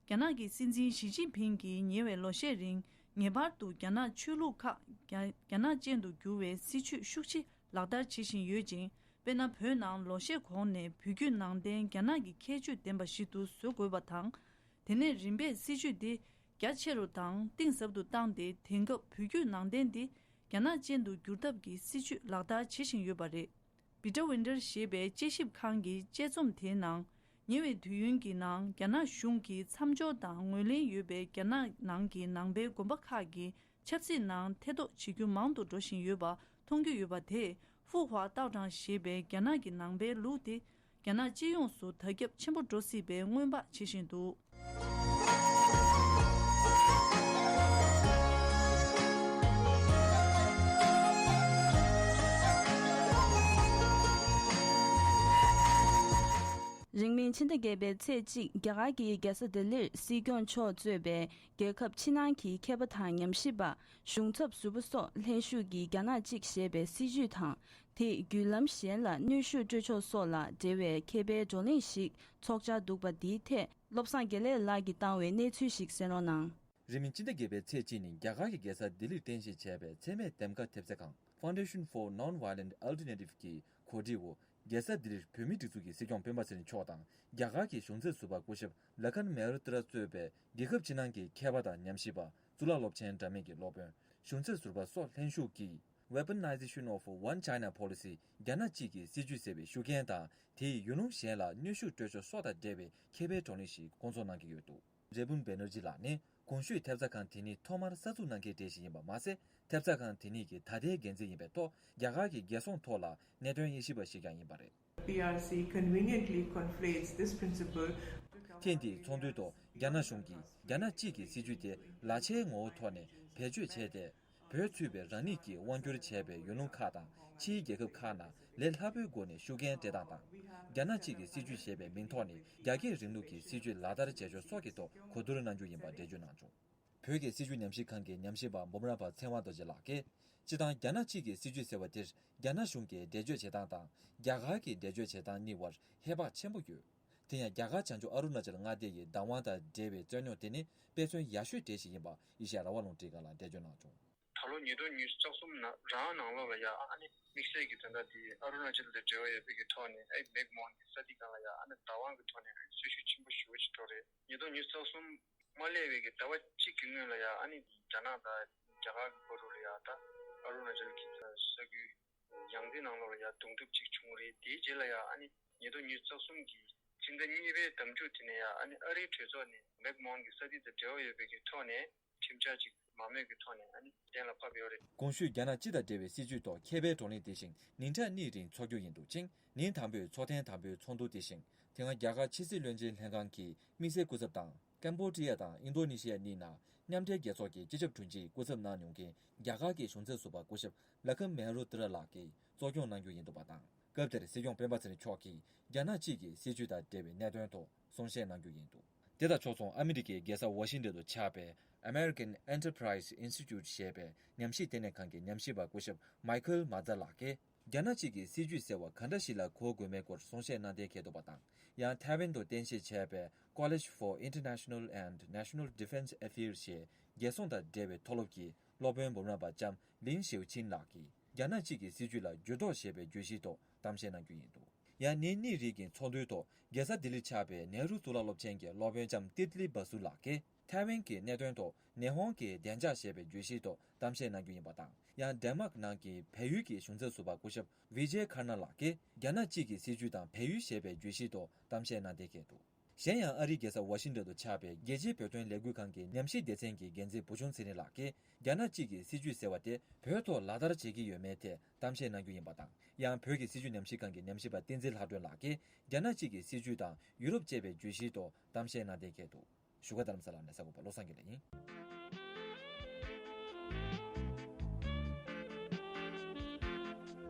རྒྱ་ནག་གི་སྲིད་འཛིན་ཞི་ཅིན་ཕིང་གིས་ཉེ་བའི་ལོ་ཤས་རིང་ངེས་པར་དུ་རྒྱ་ནག་ཆོས་ལུགས་ཁག་རྒྱ་རྒྱ་ནག་ཅན་དུ་བསྒྱུར་བའི་སྲིད་བྱུས་ཤུགས་ཆེ་ལག་བསྟར་བྱེད་བཞིན་ཡོད་ཅིང་། དཔེར་ན། བོད་ནང་ལོ་ཤས་གོང་ནས་བོད་བརྒྱུད་ནང་བསྟན་རྒྱ་ནག་གི་ཁྱད་ཆོས་ལྡན་པ་ཞིག་ཏུ་བཟོ་དགོས་པ་དང་། དེ་ནས་རིམ་པས་སྲིད་བྱུས་དེ་རྒྱ་ཆེ་རུ་དང་གཏིང་ཟབ་ཏུ་བཏང་སྟེ། དེང་སྐབས་བོད་བརྒྱུད་ནང་བསྟན་དེ་རྒྱ་ནག་ཅན་དུ་བསྒྱུར་ཐབས་ཀྱི་སྲིད་བྱུས་ལག་བསྟར་བྱེད་བཞིན་ཡོད་པ་རེད། བི་ཏྲ་ཝིན་ཏར་ཞེས་པའི་དཔྱད་ཞིབ་ཁང་གི་དཔྱད་རྩོམ་དེའི་ནང་། ཉེ་བའི་དུས་ཡུན་གྱི་ནང་རྒྱ་ནག་གཞུང་གིས་མཚམས་སྦྱོར་དང་ངོས་ལེན་ཡོད་པའི་རྒྱ་ནག་ནང་གི་ནང་པའི་དགོན་པ་ཁག་གི་ཆབ་སྲིད་ནང་ཐེ་གཏོགས་བྱེད་རྒྱུ་མང་དུ་འགྲོ་བཞིན་ཡོད་པ་མཐོང་རྒྱུ་ཡོད་པ་དེས། ཧྥུ་ཧྭ་ཏའོ་ཀྲང་ཞེས་པའི་རྒྱ་ནག་གི་ནང་པའི་ལུགས་དེ། རྒྱ་ནག་སྤྱི་ཡོངས་སུ་དར་ཁྱབ་ཆེན་པོ་འགྲོ་སྲིད་པའི་སྔོན་དཔག་བྱེད་བཞིན་འདུག། རིང་མིན་ཕྱི་ཟླ་བརྒྱད་པའི་ཚེས་གཅིག་རྒྱ་གར་གྱི་རྒྱལ་ས་ལྡི་ལིར་སྲིད་སྐྱོང་མཆོག་གཙོས་པའི་རྒྱལ་ཁབ་ཕྱི་ནང་གི་མཁས་པ་དང་ཉམས་ཞིབ་པ། གཞུང་ཚབ་ཟུར་པ་སོགས་ལྷན་ཞུགས་ཀྱིས་རྒྱ་ནག་གཅིག་ཞེས་པའི་སྲིད་བྱུས་དང་། དེས་བརྒྱུད་ལམ་གཞན་ལ་གནོན་ཤུགས་སྤྲོད་ཕྱོགས་སོགས་ལ་འབྲེལ་བའི་མཁས་པའི་བགྲོ་གླེང་ཞིག་འཚོགས་འཆར་འདུག་པ། འདིའི་ཐད་བློ་བཟང་དགེ་ལེགས་ལགས་ཀྱིས་བཏང་བའི་གནས་ཚུལ་ཞིག་གསན་རོགས་གནང་། རིང་མིན་སྤྱི་ཟླ་བརྒྱད་པའི་ཚེས་གཅིག་ཉིན་རྒྱ་གར་གྱི་རྒྱལ་ས་ལྡི་ལིར་རྟེན་གཞི་བྱས་པའི་འཚེ་མེད་འདེམས་ཀ་ཐེབས་རྩ་ཁང་Foundation for Non-Violent Alternative གི་གོ་སྒྲིག་འོག་རྒྱལ་ས་ལྡི་ལིར་བོད་མིའི་སྒྲིག་འཛུགས་ཀྱི་སྲིད་སྐྱོང་སྤེན་པ་ཚེ་རིང་མཆོག་དང་རྒྱ་གར་གྱི་གཞུང་ཚབ་ཟུར་པ་སྐུ་ཞབས་ལ་ཁན་མེ་ཧོ་ཏྲ་གཙོས་པའི་རྒྱལ་ཁབ་ཕྱི་ནང་གི་མཁས་པ་དང་ཉམས་ཞིབ་པ། གཙུག་ལག་སློབ་ཆེན་འདྲ་མིན་གྱི་སློབ་དཔོན། གཞུང་ཚབ་ཟུར་པ་སོགས་ལྷན་ཞུགས་ཀྱིས། Weaponization of One China Policy རྒྱ་ནག་གཅིག་གི་སྲིད་བྱུས་ཟེར་བའི་ཤུགས་རྐྱེན་དང་། དེས་ཡུལ་ལུང་གཞན་ལ་གནོན་ཤུགས་སྤྲོད་ཕྱོགས་སོགས་དང་འབྲེལ་བའི་མཁས་པའི་བགྲོ་གླེང་ཞིག་སྐོང་ཚོགས་གནང་གི་ཡོད་འདུག། རེ་བུན་བེ་ནར་ཇི་ལགས་ནི་གོང་ཞུས་ཐེབས་རྩ་ཁང་དེ་ནི་ཐོག་མར་གསར་འཛུགས་གནང་མཁན་གྲས་ཤིག་ཡིན་པ་མ་ཟད། ཐེབས་རྩ་ཁང་དེ་ཉིད་ཀྱི་ད་ལྟའི་འགན་འཛིན་ཡིན་པའི་ཐོག་རྒྱ་གར་གྱི་རྒྱལ་སྲུང་ཐོག་ལ་གནད་དོན་དབྱེ་ཞིབ་པ་ཞིག་ཀྱང་ཡིན་པ་རེད། P R C conveniently conflates this principle with ཐེངས་འདིའི་ཚོགས་འདུའི་ཐོག་རྒྱ་ནག་གཞུང་གིས་རྒྱ་ནག་གཅིག་གི་སྲིད་བྱུས་དེ་ལག་ཆའི་ངོ་བོ་ཐོག་ནས་བེད་སྤྱོད་བྱས་ཏེ། བོད་ཚུད་པའི་རང་ཉིད་ཀྱིས་དབང་སྒྱུར་བྱས་པའི་ཡུལ་ལུང་ཁག་དང་ཕྱིའི་རྒྱལ་ཁབ་ཁག་ནང་ལས་སླ་པོའི་སྒོ་ནས་ཤུགས་རྐྱེན་སྤྲད་སྟངས་དང་། རྒྱ་ནག་གཅིག་གི་སྲིད་བྱུས་ཞེས་པའི་མིང་ཐོག་ནས་རྒྱ་སྐྱེད་རིང་ལུགས་ཀྱི་སྲིད་བྱུས་ལག་བསྟར་བྱེད་ཕྱོགས་སོགས་ཀྱི་ཐོག་གོ་བསྡུར་གནང་རྒྱུ་ཡིན་པ་འགྲེལ་བརྗོད་གནང་བྱུང་། བོད་ཀྱི་སྲིད་བྱུས་ཉམས་ཞིབ་ཁང་གི་ཉམས་ཞིབ་པ་འབུམ་རམས་པ་ཚེ་དབང་རྡོ་རྗེ་ལགས་ཀྱིས། སྤྱིར་བཏང་རྒྱ་ནག་གཅིག་གི་སྲིད་བྱུས་ཟེར་བ་དེར་རྒྱ་ནག་གཞུང་གིས་འགྲེལ་བརྗོད་བྱེད་སྟངས་དང་རྒྱ་གར་གྱི་འགྲེལ་བརྗོད་བྱེད་སྟངས་གཉིས་བར་ཧེ་བག་ཆེན་པོ་ཡོད། དེ་ཡང་རྒྱ་གར་བྱང་ཕྱོགས་ཨ་རུ་ན་ཅལ་མངའ་སྡེ་ཡི་བདག་དབང་དང་འབྲེལ་བའི་རྩོད་རྙོག་དེ་ནི་དཔེ་མཚོན་ཡག་ཤོས་གྲས་ཤིག་ཡིན་པ་ཨེ་ཤེ་ཡ་རང་དབང་རླུང་འཕྲིན་ཁང་ལ་འགྲེལ་བརྗོད་གནང་བྱུང་། ད་ལོ་ཉིས་སྟོང་ཉི་ཤུ་རྩ་གསུམ་ནང་རང་ནང་ལོགས་ལ་ཡ་ཨ་ནི་དམིགས་བསལ་གྱི་དོན་དག་དེ་ཨ་རུ་ན་ཅལ་དང་འབྲེལ་བ་ཡོད་པའི་གི་ཐོག་ནས་ཨེ་མེག་མོན་གྱི་ས་ཐིག་སྒང་ལ་ཡ་ཨ་ནི་བདག་དབང་གི་ཐོག་ནས་ཨ་ནི་གསོན་ཤུགས་ཆེན་པོ་ཞེ་པོ་ཅིག་འགྲོ་རེད། ཉིས་སྟོང་ཉི་ཤུ་རྩ་གསུམ་མ་སླེབས་པའི་གི་ཟླ་བ་གཅིག་གི་སྔོན་ལ་ཡ་ཨ་ནི་རྒྱ་ནག་དང་རྒྱ་གར་གྱི་བར་དུ་ལ་ཡ་ད་ཨ་རུ་ན་ཅལ་གྱི་ས་ཁུལ་ཡང་རྩེ་ནང་ལོགས་ལ་ཡ་གདོང་ཐུག་ཅིག་བྱུང་རེད། དེའི་རྗེས་ལ་ཡ་ཨ་ནི་ཉིས་སྟོང་ཉི་ཤུ་རྩ་གསུམ་གྱི་ཕྱི་ཟླ་གཉིས་པའི་ཟླ་མཇུག་དེ་ནས་ཡ་ཨ་ནི་ཨ་རིའི་གྲོས་ཚོགས་ནས་མེག་མོན་གྱི་ས་ཐིག་དང་འབྲེལ་བ་ཡོད་པའི་གི་ཐོག་ནས་ཁྲིམས་འཆར་ཅིག་མང་མོས་ཀྱི་ཐོག་ནས་ཨ་ནི་གཏན་ལ་ཕབ་ཡོད་རེད། གོང་ཞུས་རྒྱ་ནག་སྤྱི་དང་འབྲེལ་བའི་སྲིད་བྱུས་ཐོག་མཁས་པའི་བགྲོ་གླེང་དེ་བཞིན་ཉིན་གྲངས་གཉིས་རིང་འཚོགས་རྒྱུ་ཡིན་འདུག་ཅིང་། ཉིན་དང་པོའི་ཚོགས་ཐེངས་དང་པོའི་ཚོགས་འདུ་དེ་བཞིན་དེ་སྔ་རྒྱ་གར་ཕྱི་སྲིད་བློན་ཆེན་ལྷན་ཁང་གི་དམིགས་བསལ་སྐུ་ཚབ་དང་། ཀམ་བོ་ཌི་ཡ་དང་ཨིན་རྡོ་ནི་ཤི་ཡ་གཉིས་ནང་མཉམ་འབྲེལ་རྒྱལ་ཚོགས་ཀྱི་སྤྱི་ཁྱབ་དྲུང་ཆེའི་སྐུ་ཚབ་གནང་མྱོང་མཁན་རྒྱ་གར་གྱི་གཞུང་ཚབ་ཟུར་པ་སྐུ་ཞབས་ལ་ཁམ་མེ་རོ་ཏི་ར་ལགས་ཀྱིས་གཙོ་སྐྱོང་གནང་རྒྱུ་ཡིན་འདུག་པ་དང་། སྐབས་དེར་སྲིད་སྐྱོང་སྤེན་པ་ཚེ་རིང་མཆོག་གིས་རྒྱ་ནག་གཅིག་གི་སྲིད་བྱུས་དང་འབྲེལ་བའི་གནད་དོན་ཐོག་གསུང་བཤད་གནང་རྒྱུ་ཡིན་འདུག། དེ་དང་ཕྱོགས་མཚུངས་ཨ་མི་རི་ཀའི་རྒྱལ་ས་ཝ་ཤིང་ཏོན་དུ་ཆགས་པའི་American Enterprise Institute ཞེས་པའི་ཉམས་ཞིབ་ལྟེ་གནས་ཁང་གི་ཉམས་ཞིབ་པ་སྐུ་ཞབས་མའི་ཁལ་མཱ་ཛ་ལགས་ཀྱིས། རྒྱ་ནག་གཅིག་གི་སྲིད་བྱུས་ཟེར་བ་ག་འདྲ་ཞིག་ལ་གོ་དགོས་མེད་སྐོར་གསུང་བཤད་གནང་གཏན་འཁེལ་འདུག་པ་དང་། ཡང་ཐའེ་ཝན་དུ་རྟེན་གཞི་བྱས་པའི་College for International and National Defense Affairs ཞེས་རྒྱལ་སྲུང་དང་འབྲེལ་བའི་མཐོ་སློབ་ཀྱི་ སློབ་དཔོན་འབུམ་རམས་པ་ལྕམ་ལིན་ཞིའུ་ཆིན་ལགས་ཀྱིས་རྒྱ་ནག་གཅིག་གི་སྲིད་བྱུས་ལ་འགྱུར་ལྡོག་ཞེས་པའི་བརྗོད་གཞིའི་ཐོག་གཏམ་བཤད་གནང་རྒྱུ་ཡིན་འདུག་ཡང་ནིའི་གནས་རིགས་ཀྱི་ཚོགས་འདུའི་ཐོག་རྒྱལ་ས་ལྡི་ལིར་ཆགས་པའི་ནེ་རུ་གཙུག་ལག་སློབ་ཆེན་གྱི་སློབ་དཔོན་ལྕམ་ཏིད་ལི་བ་སུ་ལགས་ཀྱིས་ཐའེ་ཝན་གྱི་གནད་དོན་ཐོག་ཉི་ཧོང་གི་བདེ་འཇགས་ཞེས་པའི་བརྗོད་གཞིའི་ཐོག་གཏམ་བཤད་གནང་རྒྱུ་ཡིན་པ་དང་། ཡང་ཌེན་མཱག་ནང་གི་བལ་ཡུལ་གྱི་གཞུང་ཚབ་ཟུར་པ་སྐུ་ཞབས་ཝི་ཇེ་ཁར་ན་ལགས་ཀྱིས་རྒྱ་ནག་གཅིག་གི་སྲིད་བྱུས་དང་བལ་ཡུལ་ཞེས་པའི་བརྗོད་གཞིའི་ཐོག་གཏམ་བཤད་གནང་གཏན་འཁེལ་འདུག་གཞན་ཡང་ཨ་རིའི་རྒྱལ་ས་ཝ་ཤིང་ཏོན་དུ་ཆགས་པའི་རྒྱལ་སྤྱིའི་བོད་དོན་ལས་འགུལ་ཁང་གི་ཉམས་ཞིབ་སྡེ་ཚན་གྱི་འགན་འཛིན་བུ་ཆུང་ཚེ་རིང་ལགས་ཀྱིས་རྒྱ་ནག་གཅིག་གི་སྲིད་བྱུས་ཟེར་བ་དེ་བོད་ཐོག་ལག་བསྟར་བྱེད་ཀྱི་ཡོད་མེད་ཐད་གཏམ་བཤད་གནང་རྒྱུ་ཡིན་པ་དང་། ཡང་བོད་ཀྱི་སྲིད་བྱུས་ཉམས་ཞིབ་ཁང་གི་ཉམས་ཞིབ་པ་བསྟན་འཛིན་ལྷ་སྒྲོན་ལགས་ཀྱིས་རྒྱ་ནག་གཅིག་གི་སྲིད་བྱུས་དང་ཡུ་རོབ་ཅེས་པའི་བརྗོད་གཞིའི་ཐོག་གཏམ་བཤད་གནང་གཏན་འཁེལ་འདུག་བཞུགས་སྒར་རྡ་རམ་ས་ལ་ནས་གསར་འགོད་པ་བློ་བཟང་དགེ་ལེགས་ཡིན།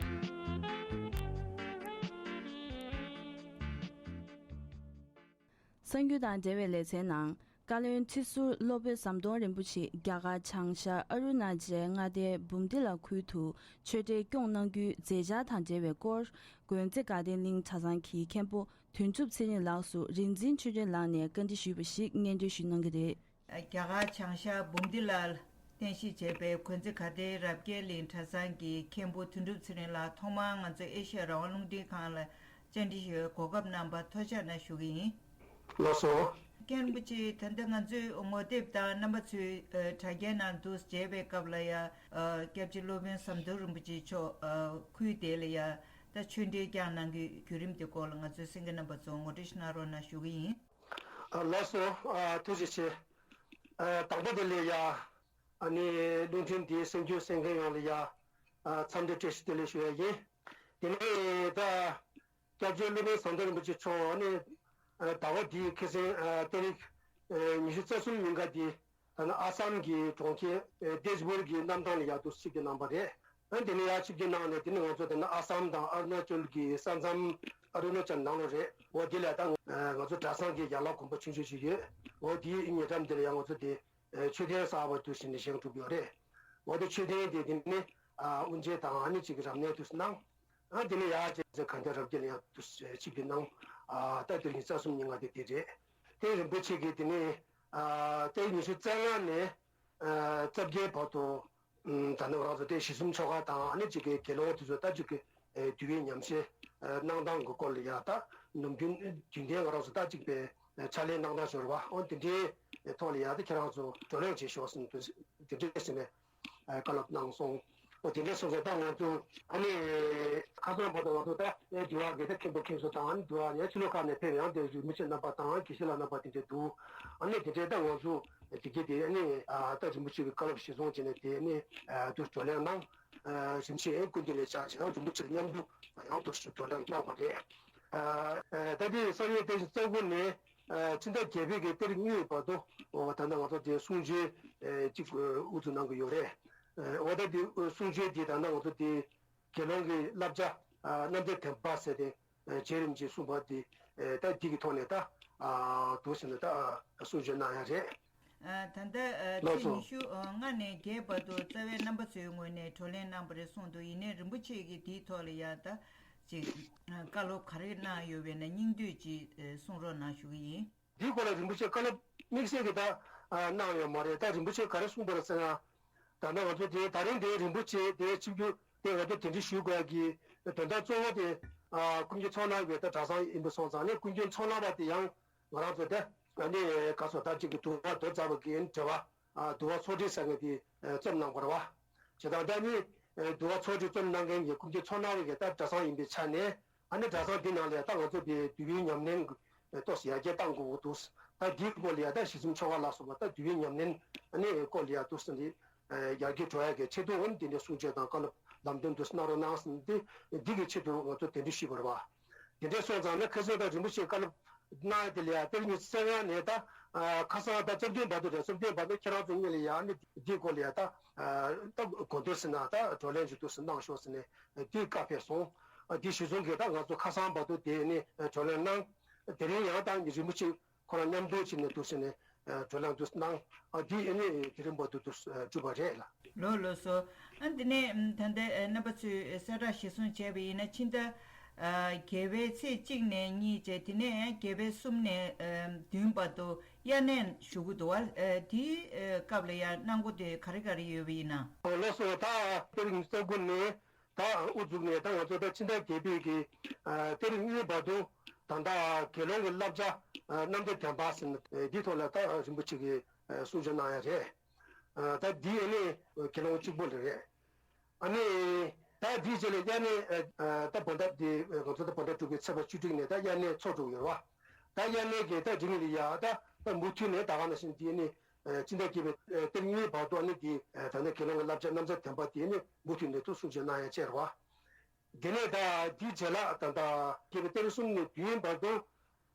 གསར་འགྱུར་དང་འབྲེལ་བའི་ལེ་ཚན་ནང་། བཀའ་བློན་ཁྲི་ཟུར་སློབ་དཔོན་ཟམ་གདོང་རིན་པོ་ཆེ་རྒྱ་གར་བྱང་ཤར་ཨ་རུ་ན་ཅལ་མངའ་སྡེའི་འབུམ་ཐི་ལ་ཁུལ་དུ་ཆོས་འབྲེལ་སྐྱོང་གནང་རྒྱུའི་མཛད་འཆར་དང་འབྲེལ་བའི་སྐོར། དགོན་རྩེ་དགའ་ལྡན་གླིང་གྲྭ་ཚང་གི་མཁན་པོ་དོན་གྲུབ་ཚེ་རིང་ལགས་སུ་རིག་འཛིན་ཆོས་སྒྲོན་ལགས་ནས་བཀའ་འདྲི་ཞུས་པ་ཞིག་སྙན་སྒྲོན་ཞུ་གནང་གི་རེད། རྒྱ་གར་བྱང་ཤར་འབུམ་ཐི་ལ་རྟེན་གཞི་བྱས་པའི་དགོན་རྩེ་དགའ་ལྡན་རབ་རྒྱས་གླིང་གྲྭ་ཚང་གི་མཁན་པོ་དོན་གྲུབ་ཚེ་རིང་ལགས། ཐོག་མར་ང་ཚོ་ཨེ་ཤ་ཡ་རང་དབང་རླུང་འཕྲིན་ཁང་ལ་བཅར་འདྲི་ཞུ་བའི་གོ་སྐབས་གནང་བར་ཐུགས་རྗེ་ཆེ་ཞུ་གི་ཡིན། ལགས་སོ། མཁན་རིན་པོ་ཆེ། ད་ལྟ་ང་ཚོས་ངོ་དེབ་དང་རྣམ་པ་ཚོའི་ཨ་དྲ་རྒྱའི་ནང་དུ་མཇལ་བའི་སྐབས་ལ་ཡ། ཨ་སྐྱབས་རྗེ་སློབ་དཔོན་ཟམ་གདོང་རིན་པོ་ཆེ་མཆོག་ཨ་ཁུལ་དེ་ལ་ཡ་ད་ཆོས་འབྲེལ་བསྐྱངས་གནང་གི་བརྒྱུད་རིམ་དེ་སྐོར་ལ་ང་ཚོའི་གསན་མཁན་རྣམ་པ་ཚོ་ངོ་སྤྲོད་ཞིག་གནང་རོགས་གནང་ཞུ་གི་ཡིན། ཨ་ལགས་སོ། ཨ་ཐུགས་རྗེ་ཆེ། ཨ་དང་པོ་དེ་ལ་ཡ། ཨ་ནི་རླུང་འཕྲིན་འདིའི་གསན་རྒྱུ་གསན་མཁན་ཡོངས་ལ་ཡ། ཨ་འཚམས་འདྲི་བཀྲ་ཤིས་བདེ་ལེགས་ཞུ་ཡ་ཡིན། དེ་ནས་ད། སྐྱབས་རྗེ་སློབ་དཔོན་ཟམ་གདོང་རིན་པོ་ཆེ་མཆོག་ནི། ཨ་ཟླ་བ་འདིའི་ཁ་སང་ཨ་ཏ་རིག་ཨ་ཉི་ཤུ་རྩ་གསུམ་ཉིན་ཀ་འདི། ད་ནི་ཨ་སམ་གྱི་གྲོང་ཁྱེར་ཨ་དེཇ་པུར་གྱི་གནམ་ཐང་ལ་ཡར་དུ་ཆིབས་བསྒྱུར་གནང་བ་རེད། ཨ་དེ་ནས་ཡར་ཆིབས་བསྒྱུར་གནང་ནས་དེ་ནས་ང་ཚོ་ད་ནི་ཨ་སམ་དང་ཨ་རུ་ན་ཅལ་གྱི་ས་མཚམས་ཨ་རུ་ན་ཅལ་ནང་ལ་རེད། འོ་དེ་ལ་ད་ང་ཚོ་གྲྭ་ཚང་གི་ཡན་ལག་དགོན་པ་ཆུང་ཆུང་ཞིག་ཡོད། འོ་དེའི་ཉེ་འགྲམ་དེ་ལ་ཡང་ང་ཚོ་དེ། ཨེ་མཆོད་རྟེན་གསར་པ་དུ་ཞིག་ནས་བཞེངས་གྲུབ་ཡོད་རེད། འོ་དེ་མཆོད་རྟེན་དེ་དེ་ནི་ཨ་དབུ་འབྱེད་དང་ཨ་ནི་གཅིག་གི་རབ་གནས་དུ་གནང་། ཨ་དེ་ནི་ཡར་རྒྱལ་སྲས་དགའ་ལྡན་རབ་རྒྱས་ལ་ཡང་དུ་ཆིབས་བསྒྱུར་གནང་། ཨ་ད་དེ་ཉིས་རྩ་གསུམ་ཉིན་ང་དེ་དེ་རེད། དེ་རིན་པོ་ཆེ་གིས་དེ་ནི་ཨ་དེ་ཉི་ཤུ་རྩ་ལྔ་ནས་ཨ་རྩ་བརྒྱད་བར་དུ། ད་ནི་ང་རང་ཚོ་དེ་ཞེ་གསུམ་ཆོ་ག་དང་ཨ་ནི་གཅིག་གི་དགེ་སློང་དེ་ཚོ་ད་གཅིག་གི་དུས་ཡུན་ཉམས་བཞེས་གནང་སྟངས་ཀྱི་སྐོར་ལ་ཡང་ད་ནམ་རྒྱུན་རྒྱུན་ལྡན་ང་རང་ཚོ་ད་གཅིག་པའི་ཕྱག་ལས་གནང་སྟངས་ཤོར་བ་འོ་དེ་འདྲའི་ཐོག་ལ་ཡང་ད་ཁྱེད་རང་ཚོ་བགྲོ་གླེང་བྱེད་ཤོག་ཟེར་ནས་དེ་འདྲའི་ཟེར་ནས་བཀའ་སློབ་གནང་སོང་། འོ་དེ་འདྲ་སོང་ཙང་ད་ང་ཚོ་ཨ་ནི་ཁ་སང་བར་དུ་ང་ཚོ་ད་འདུལ་བ་གི་ད་མཁན་པོ་མཁན་ཟུར་དང་ཨ་ནི་འདུལ་བ་ཡང་ཕྱི་ལོགས་ཁག་ནས་ཕེབས་ཡང་དེ་རིན་པོ་ཆེ་རྣམ་པ་དང་དགེ་བཤེས་ལགས་རྣམ་པ་དེ་འདྲ་འདུག་ཨ་ནི་དེ་འདྲའི་ད་ང་ཚོ། དེ་གའི་དེ་ནི་ད་རིན་པོ་ཆེ་གི་བཀའ་སློབ་གཞིར་བཟུང་བྱས་ནས་དེ་ནི་དུ་བགྲོ་གླེང་གནང་། རིན་ཆེན་སྐུ་མདུན་ལ་བཅར་ཞིང་རིན་པོ་ཆེ་མཉམ་དུ་ཡང་དུ་བགྲོ་གླེང་གནང་བ་རེད། ད་དེ་སང་ཉིན་དེ་བཞིན་རྩ་དགུ་ནས་ཕྱི་ཟླ་བརྒྱད་པའི་གི་ཏ་རིག་གཉིས་བར་དུ་ད་ལྟ་ང་ཚོ་དེ་གསུང་ཆོས་ཅིག་དབུ་འཛུགས་གནང་གི་ཡོད་རེད། འོ་ད་དེ་གསུང་ཆོས་དེ་ད་ལྟ་ང་ཚོ་དེ་དགེ་སློང་གི་བསླབ་བྱ་རྣམ་ཐར་བདེན་པ་ཟེར་ཏེ། བྱས་རིམ་གྱིས་གསུངས་པ་དེ་ད་འདི་གི་ཐོག་ནས་ད་འདུག་ཟེར་ནས་ད་གསུང་བཤད་གནང་ཡ་རེད། ད་ལྟ་ལགས་ཚེས་སོ། ཉི་ཤུ་ལྔ་ནས་བརྒྱད་བར་དུ་རྩ་བའི་རྣམ་པ་ཚོའི་ངོས་ནས་བགྲོ་གླེང་གནང་བ་རེད་གསུངས་འདུག་ཡིན་ནའི་རིན་པོ་ཆེ་གིས་དེའི་ཐོག་ལ་ཡ་ད་ཅིག་བཀའ་སློབ་ག་རེ་གནང་ཡོད་པས་ན་སྙིང་བསྡུས་ཅིག་གསུང་རོགས་གནང་ཞུ་གི་ཡིན། འདིའི་སྐོར་ལ་རིན་པོ་ཆེ་བཀའ་སློབ་དམིགས་བསལ་གྱི་ད་གནང་ཡོད་མ་རེད། ད་རིན་པོ་ཆེ་ག་རེ་གསུངས་པ་རེད་ཟེར་ན། ད་ནི་ང་ཚོ་དེ་ད་རིང་དེ་རིན་པོ་ཆེ་དེ་ཆིབས་བསྒྱུར་དེ་ང་ཚོ་དེ་འདྲ་ཞུ་དགོས་ཀྱི་དོན་དག་གཙོ་བོ་དེ་ཀུན་མཁྱེན་ཚོགས་གནང་བའི་ད་གྲྭ་ཚང་ཡིན་པ་སོང་ཙང་ནས་ཀུན་མཁྱེན་ཚོགས་གནང་བ་དེ་ཡང་ང་རང་ཚོ་དེ་ནི་ག་ཚོད་ད་ཅིག་གི་འདུལ་བ་མདོ་རྩ་བ་གི་འབྲེལ་བ་འདུལ་བ་ཚོགས་འདྲི་ཟེར་མཁན་དེ་རྩོམ་གནང་བ་རེད་བ། བྱས་ཙང་ད་ནི་འདུལ་བ་ཚོགས་འདྲི་རྩོམ་གནང་མཁན་གྱི་ཀུན་མཁྱེན་ཚོགས་གནང་བའི་གི་ད་གྲྭ་ཚང་ཡིན་པའི་ཆ་ནས། ཨ་ནི་གྲྭ་ཚང་འདི་ནང་ལ་ད་ང་ཚོ་དེ་འདུལ་བའི་ཉམས་ལེན་ཏོག་ཙམ་ཡར་རྒྱས་གཏང་དགོས་འདུག་ད་འདིའི་སྐོར་ལ་ཡ་ད་ཞེ་གསུམ་ཆོ་ག་ལ་སོགས་པ་ད་འདུལ་བའི་ཉམས་ལེན་ཨ་ནི་སྐོར་ལ་ཡ་འདུག་ཟེར་ནས་ཡར་རྒྱས་འགྲོ་ཡ་གི་ཆེད་དུ་འོན་དེ་འདྲའི་གསུང་ཆོས་དང་བཀའ་སློབ་ལམ་སྟོན་འདུག་གནང་རོགས་གནང་ཟེར་ནས་འདི་འདི་གི་ཆེད་དུ་ང་ཚོ་དེ་འདྲ་ཞུས་པ་རེད་བ། དེ་འདྲ་སོང་ཙང་ནི་ཁ་སང་ད་རིན་པོ་ཆེ་བཀའ་སློབ་གནང་ཡ་དེ་ལ་ཡ་དེ་ཉིད་གསན་ཡ་ནས་ད་ཁ་སང་ད་བཅོམ་ལྡན་བར་དུ་རེད། བཅོམ་ལྡན་བར་དུ་ཁྱེད་རང་ཚོ་གཉིས་ལ་ཡ་ཨ་ནི་འདིའི་སྐོར་ལ་ཡ་ད་ད་གོ་འདུག་ཟེར་ན་ད་བགྲོ་གླེང་ཞུ་འདུག་ཟེར་གནང་ཤོག་ཟེར་ནས། དེའི་བཀའ་ཕེབས་སོང་། དེ་གཞི་བཟུང་གིས་ད་ང་ཚོ་ཁ་སང་བར་དུ་དེ་ནི་བགྲོ་གླེང་གནང་། དེ་རིང་ཡང་ད་རིན་པོ་ཆེ་ཁོ་རང་མཉམ་དུ་ཕྱིན་ནས་འདུག་ཟེར་ནས་བགྲོ་གླེང་འདུག་གནང་། དེ་ནི་དེ་རིང་བར་དུ་འདུག་གྲུབ་པ་རེད་ལ། ལགས་ལགས་སོ། ཨ་དེ་ནས་ད་ལྟ་རྣམ་པ་ཚོས་གསལ་བསྒྲགས་གཞིར་བཟུང་བྱས་པ་ཡིན་ན་ཕྱི་ཟླ་ ཨ། བརྒྱད་པའི་ཚེས་གཅིག་ནས་གཉིས་བྱས། དེ་ནས་བརྒྱད་པའི་གསུམ་ནས་ཨ་བདུན་བར་དུ་དབྱར་གནས་ཞུ་གི་འདུག་བ། ཨ། དེའི་ཨ་སྐབས་ལ་ཡང་གནང་སྒོ་དེ་ག་རེ་ག་རེ་ཡོད་པ་ཡིན་ན། ལགས་སོ། ད་ཏ་རིག་ཉི་ཤུ་རྩ་དགུ་ནས་ད་དབུ་བཙུགས་ནས་ད་ང་ཚོ་ད་ཕྱི་ཟླ་བརྒྱད་པའི་གི་ཨ་ཏ་རིག་གཉིས་བར་དུ་ད་ལྟ་དགེ་སློང་གི་བསླབ་བྱ་ཨ་རྣམ་ཐར་བདེན་པ་ཟེར་ན་འདིའི་ཐོག་ལ་ད་རིན་པོ་ཆེ་གིས་ཨ་གསུང་ཆོས་གནང་ཡ་རེད། ཨ། ད་འདི་ཨ་ནི་དགེ་སློང་གཅིག་པོ་རེད། ཨ་ནི་ད་འདིའི་རྗེས་ལ་དབྱར་གནས་ཨ་ད་བོད་ཟླ་འདི་ང་ཚོ་ད་བོད་ཟླ་དྲུག་པའི་ཚེས་པ་བཅུ་དྲུག་ནས་ད་དབྱར་གནས་ཚོགས་འགྲོ་གི་ཡོད་རེད་བ། ད་དབྱར་གནས་ཀྱི་ད་འདི་ཉིད་ལ་ཡ་ད་ད་མུ་མཐུད་ནས་ད་ག་ནང་བཞིན་འདི་ཨ་ནི་ཕྱི་ཟླ་བརྒྱད་པའི་ཏ་རིག་གཉིས་བར་དུ་ཨ་ནི་འདི་ད་ལྟ་དགེ་སློང་གི་བསླབ་བྱ་རྣམ་གཞག་བདེན་པ་འདི་ཨ་ནི་མུ་མཐུད་ནས་ད་གསུང་ཆོས་གནང་ཡ་བཅས་རེད་བ། དེ་ནས་ད་འདིའི་རྗེས་ལ་ད་ལྟ་བརྒྱད་པའི་ཏ་རིག་གསུམ་ནས་བདུན་བར་དུ་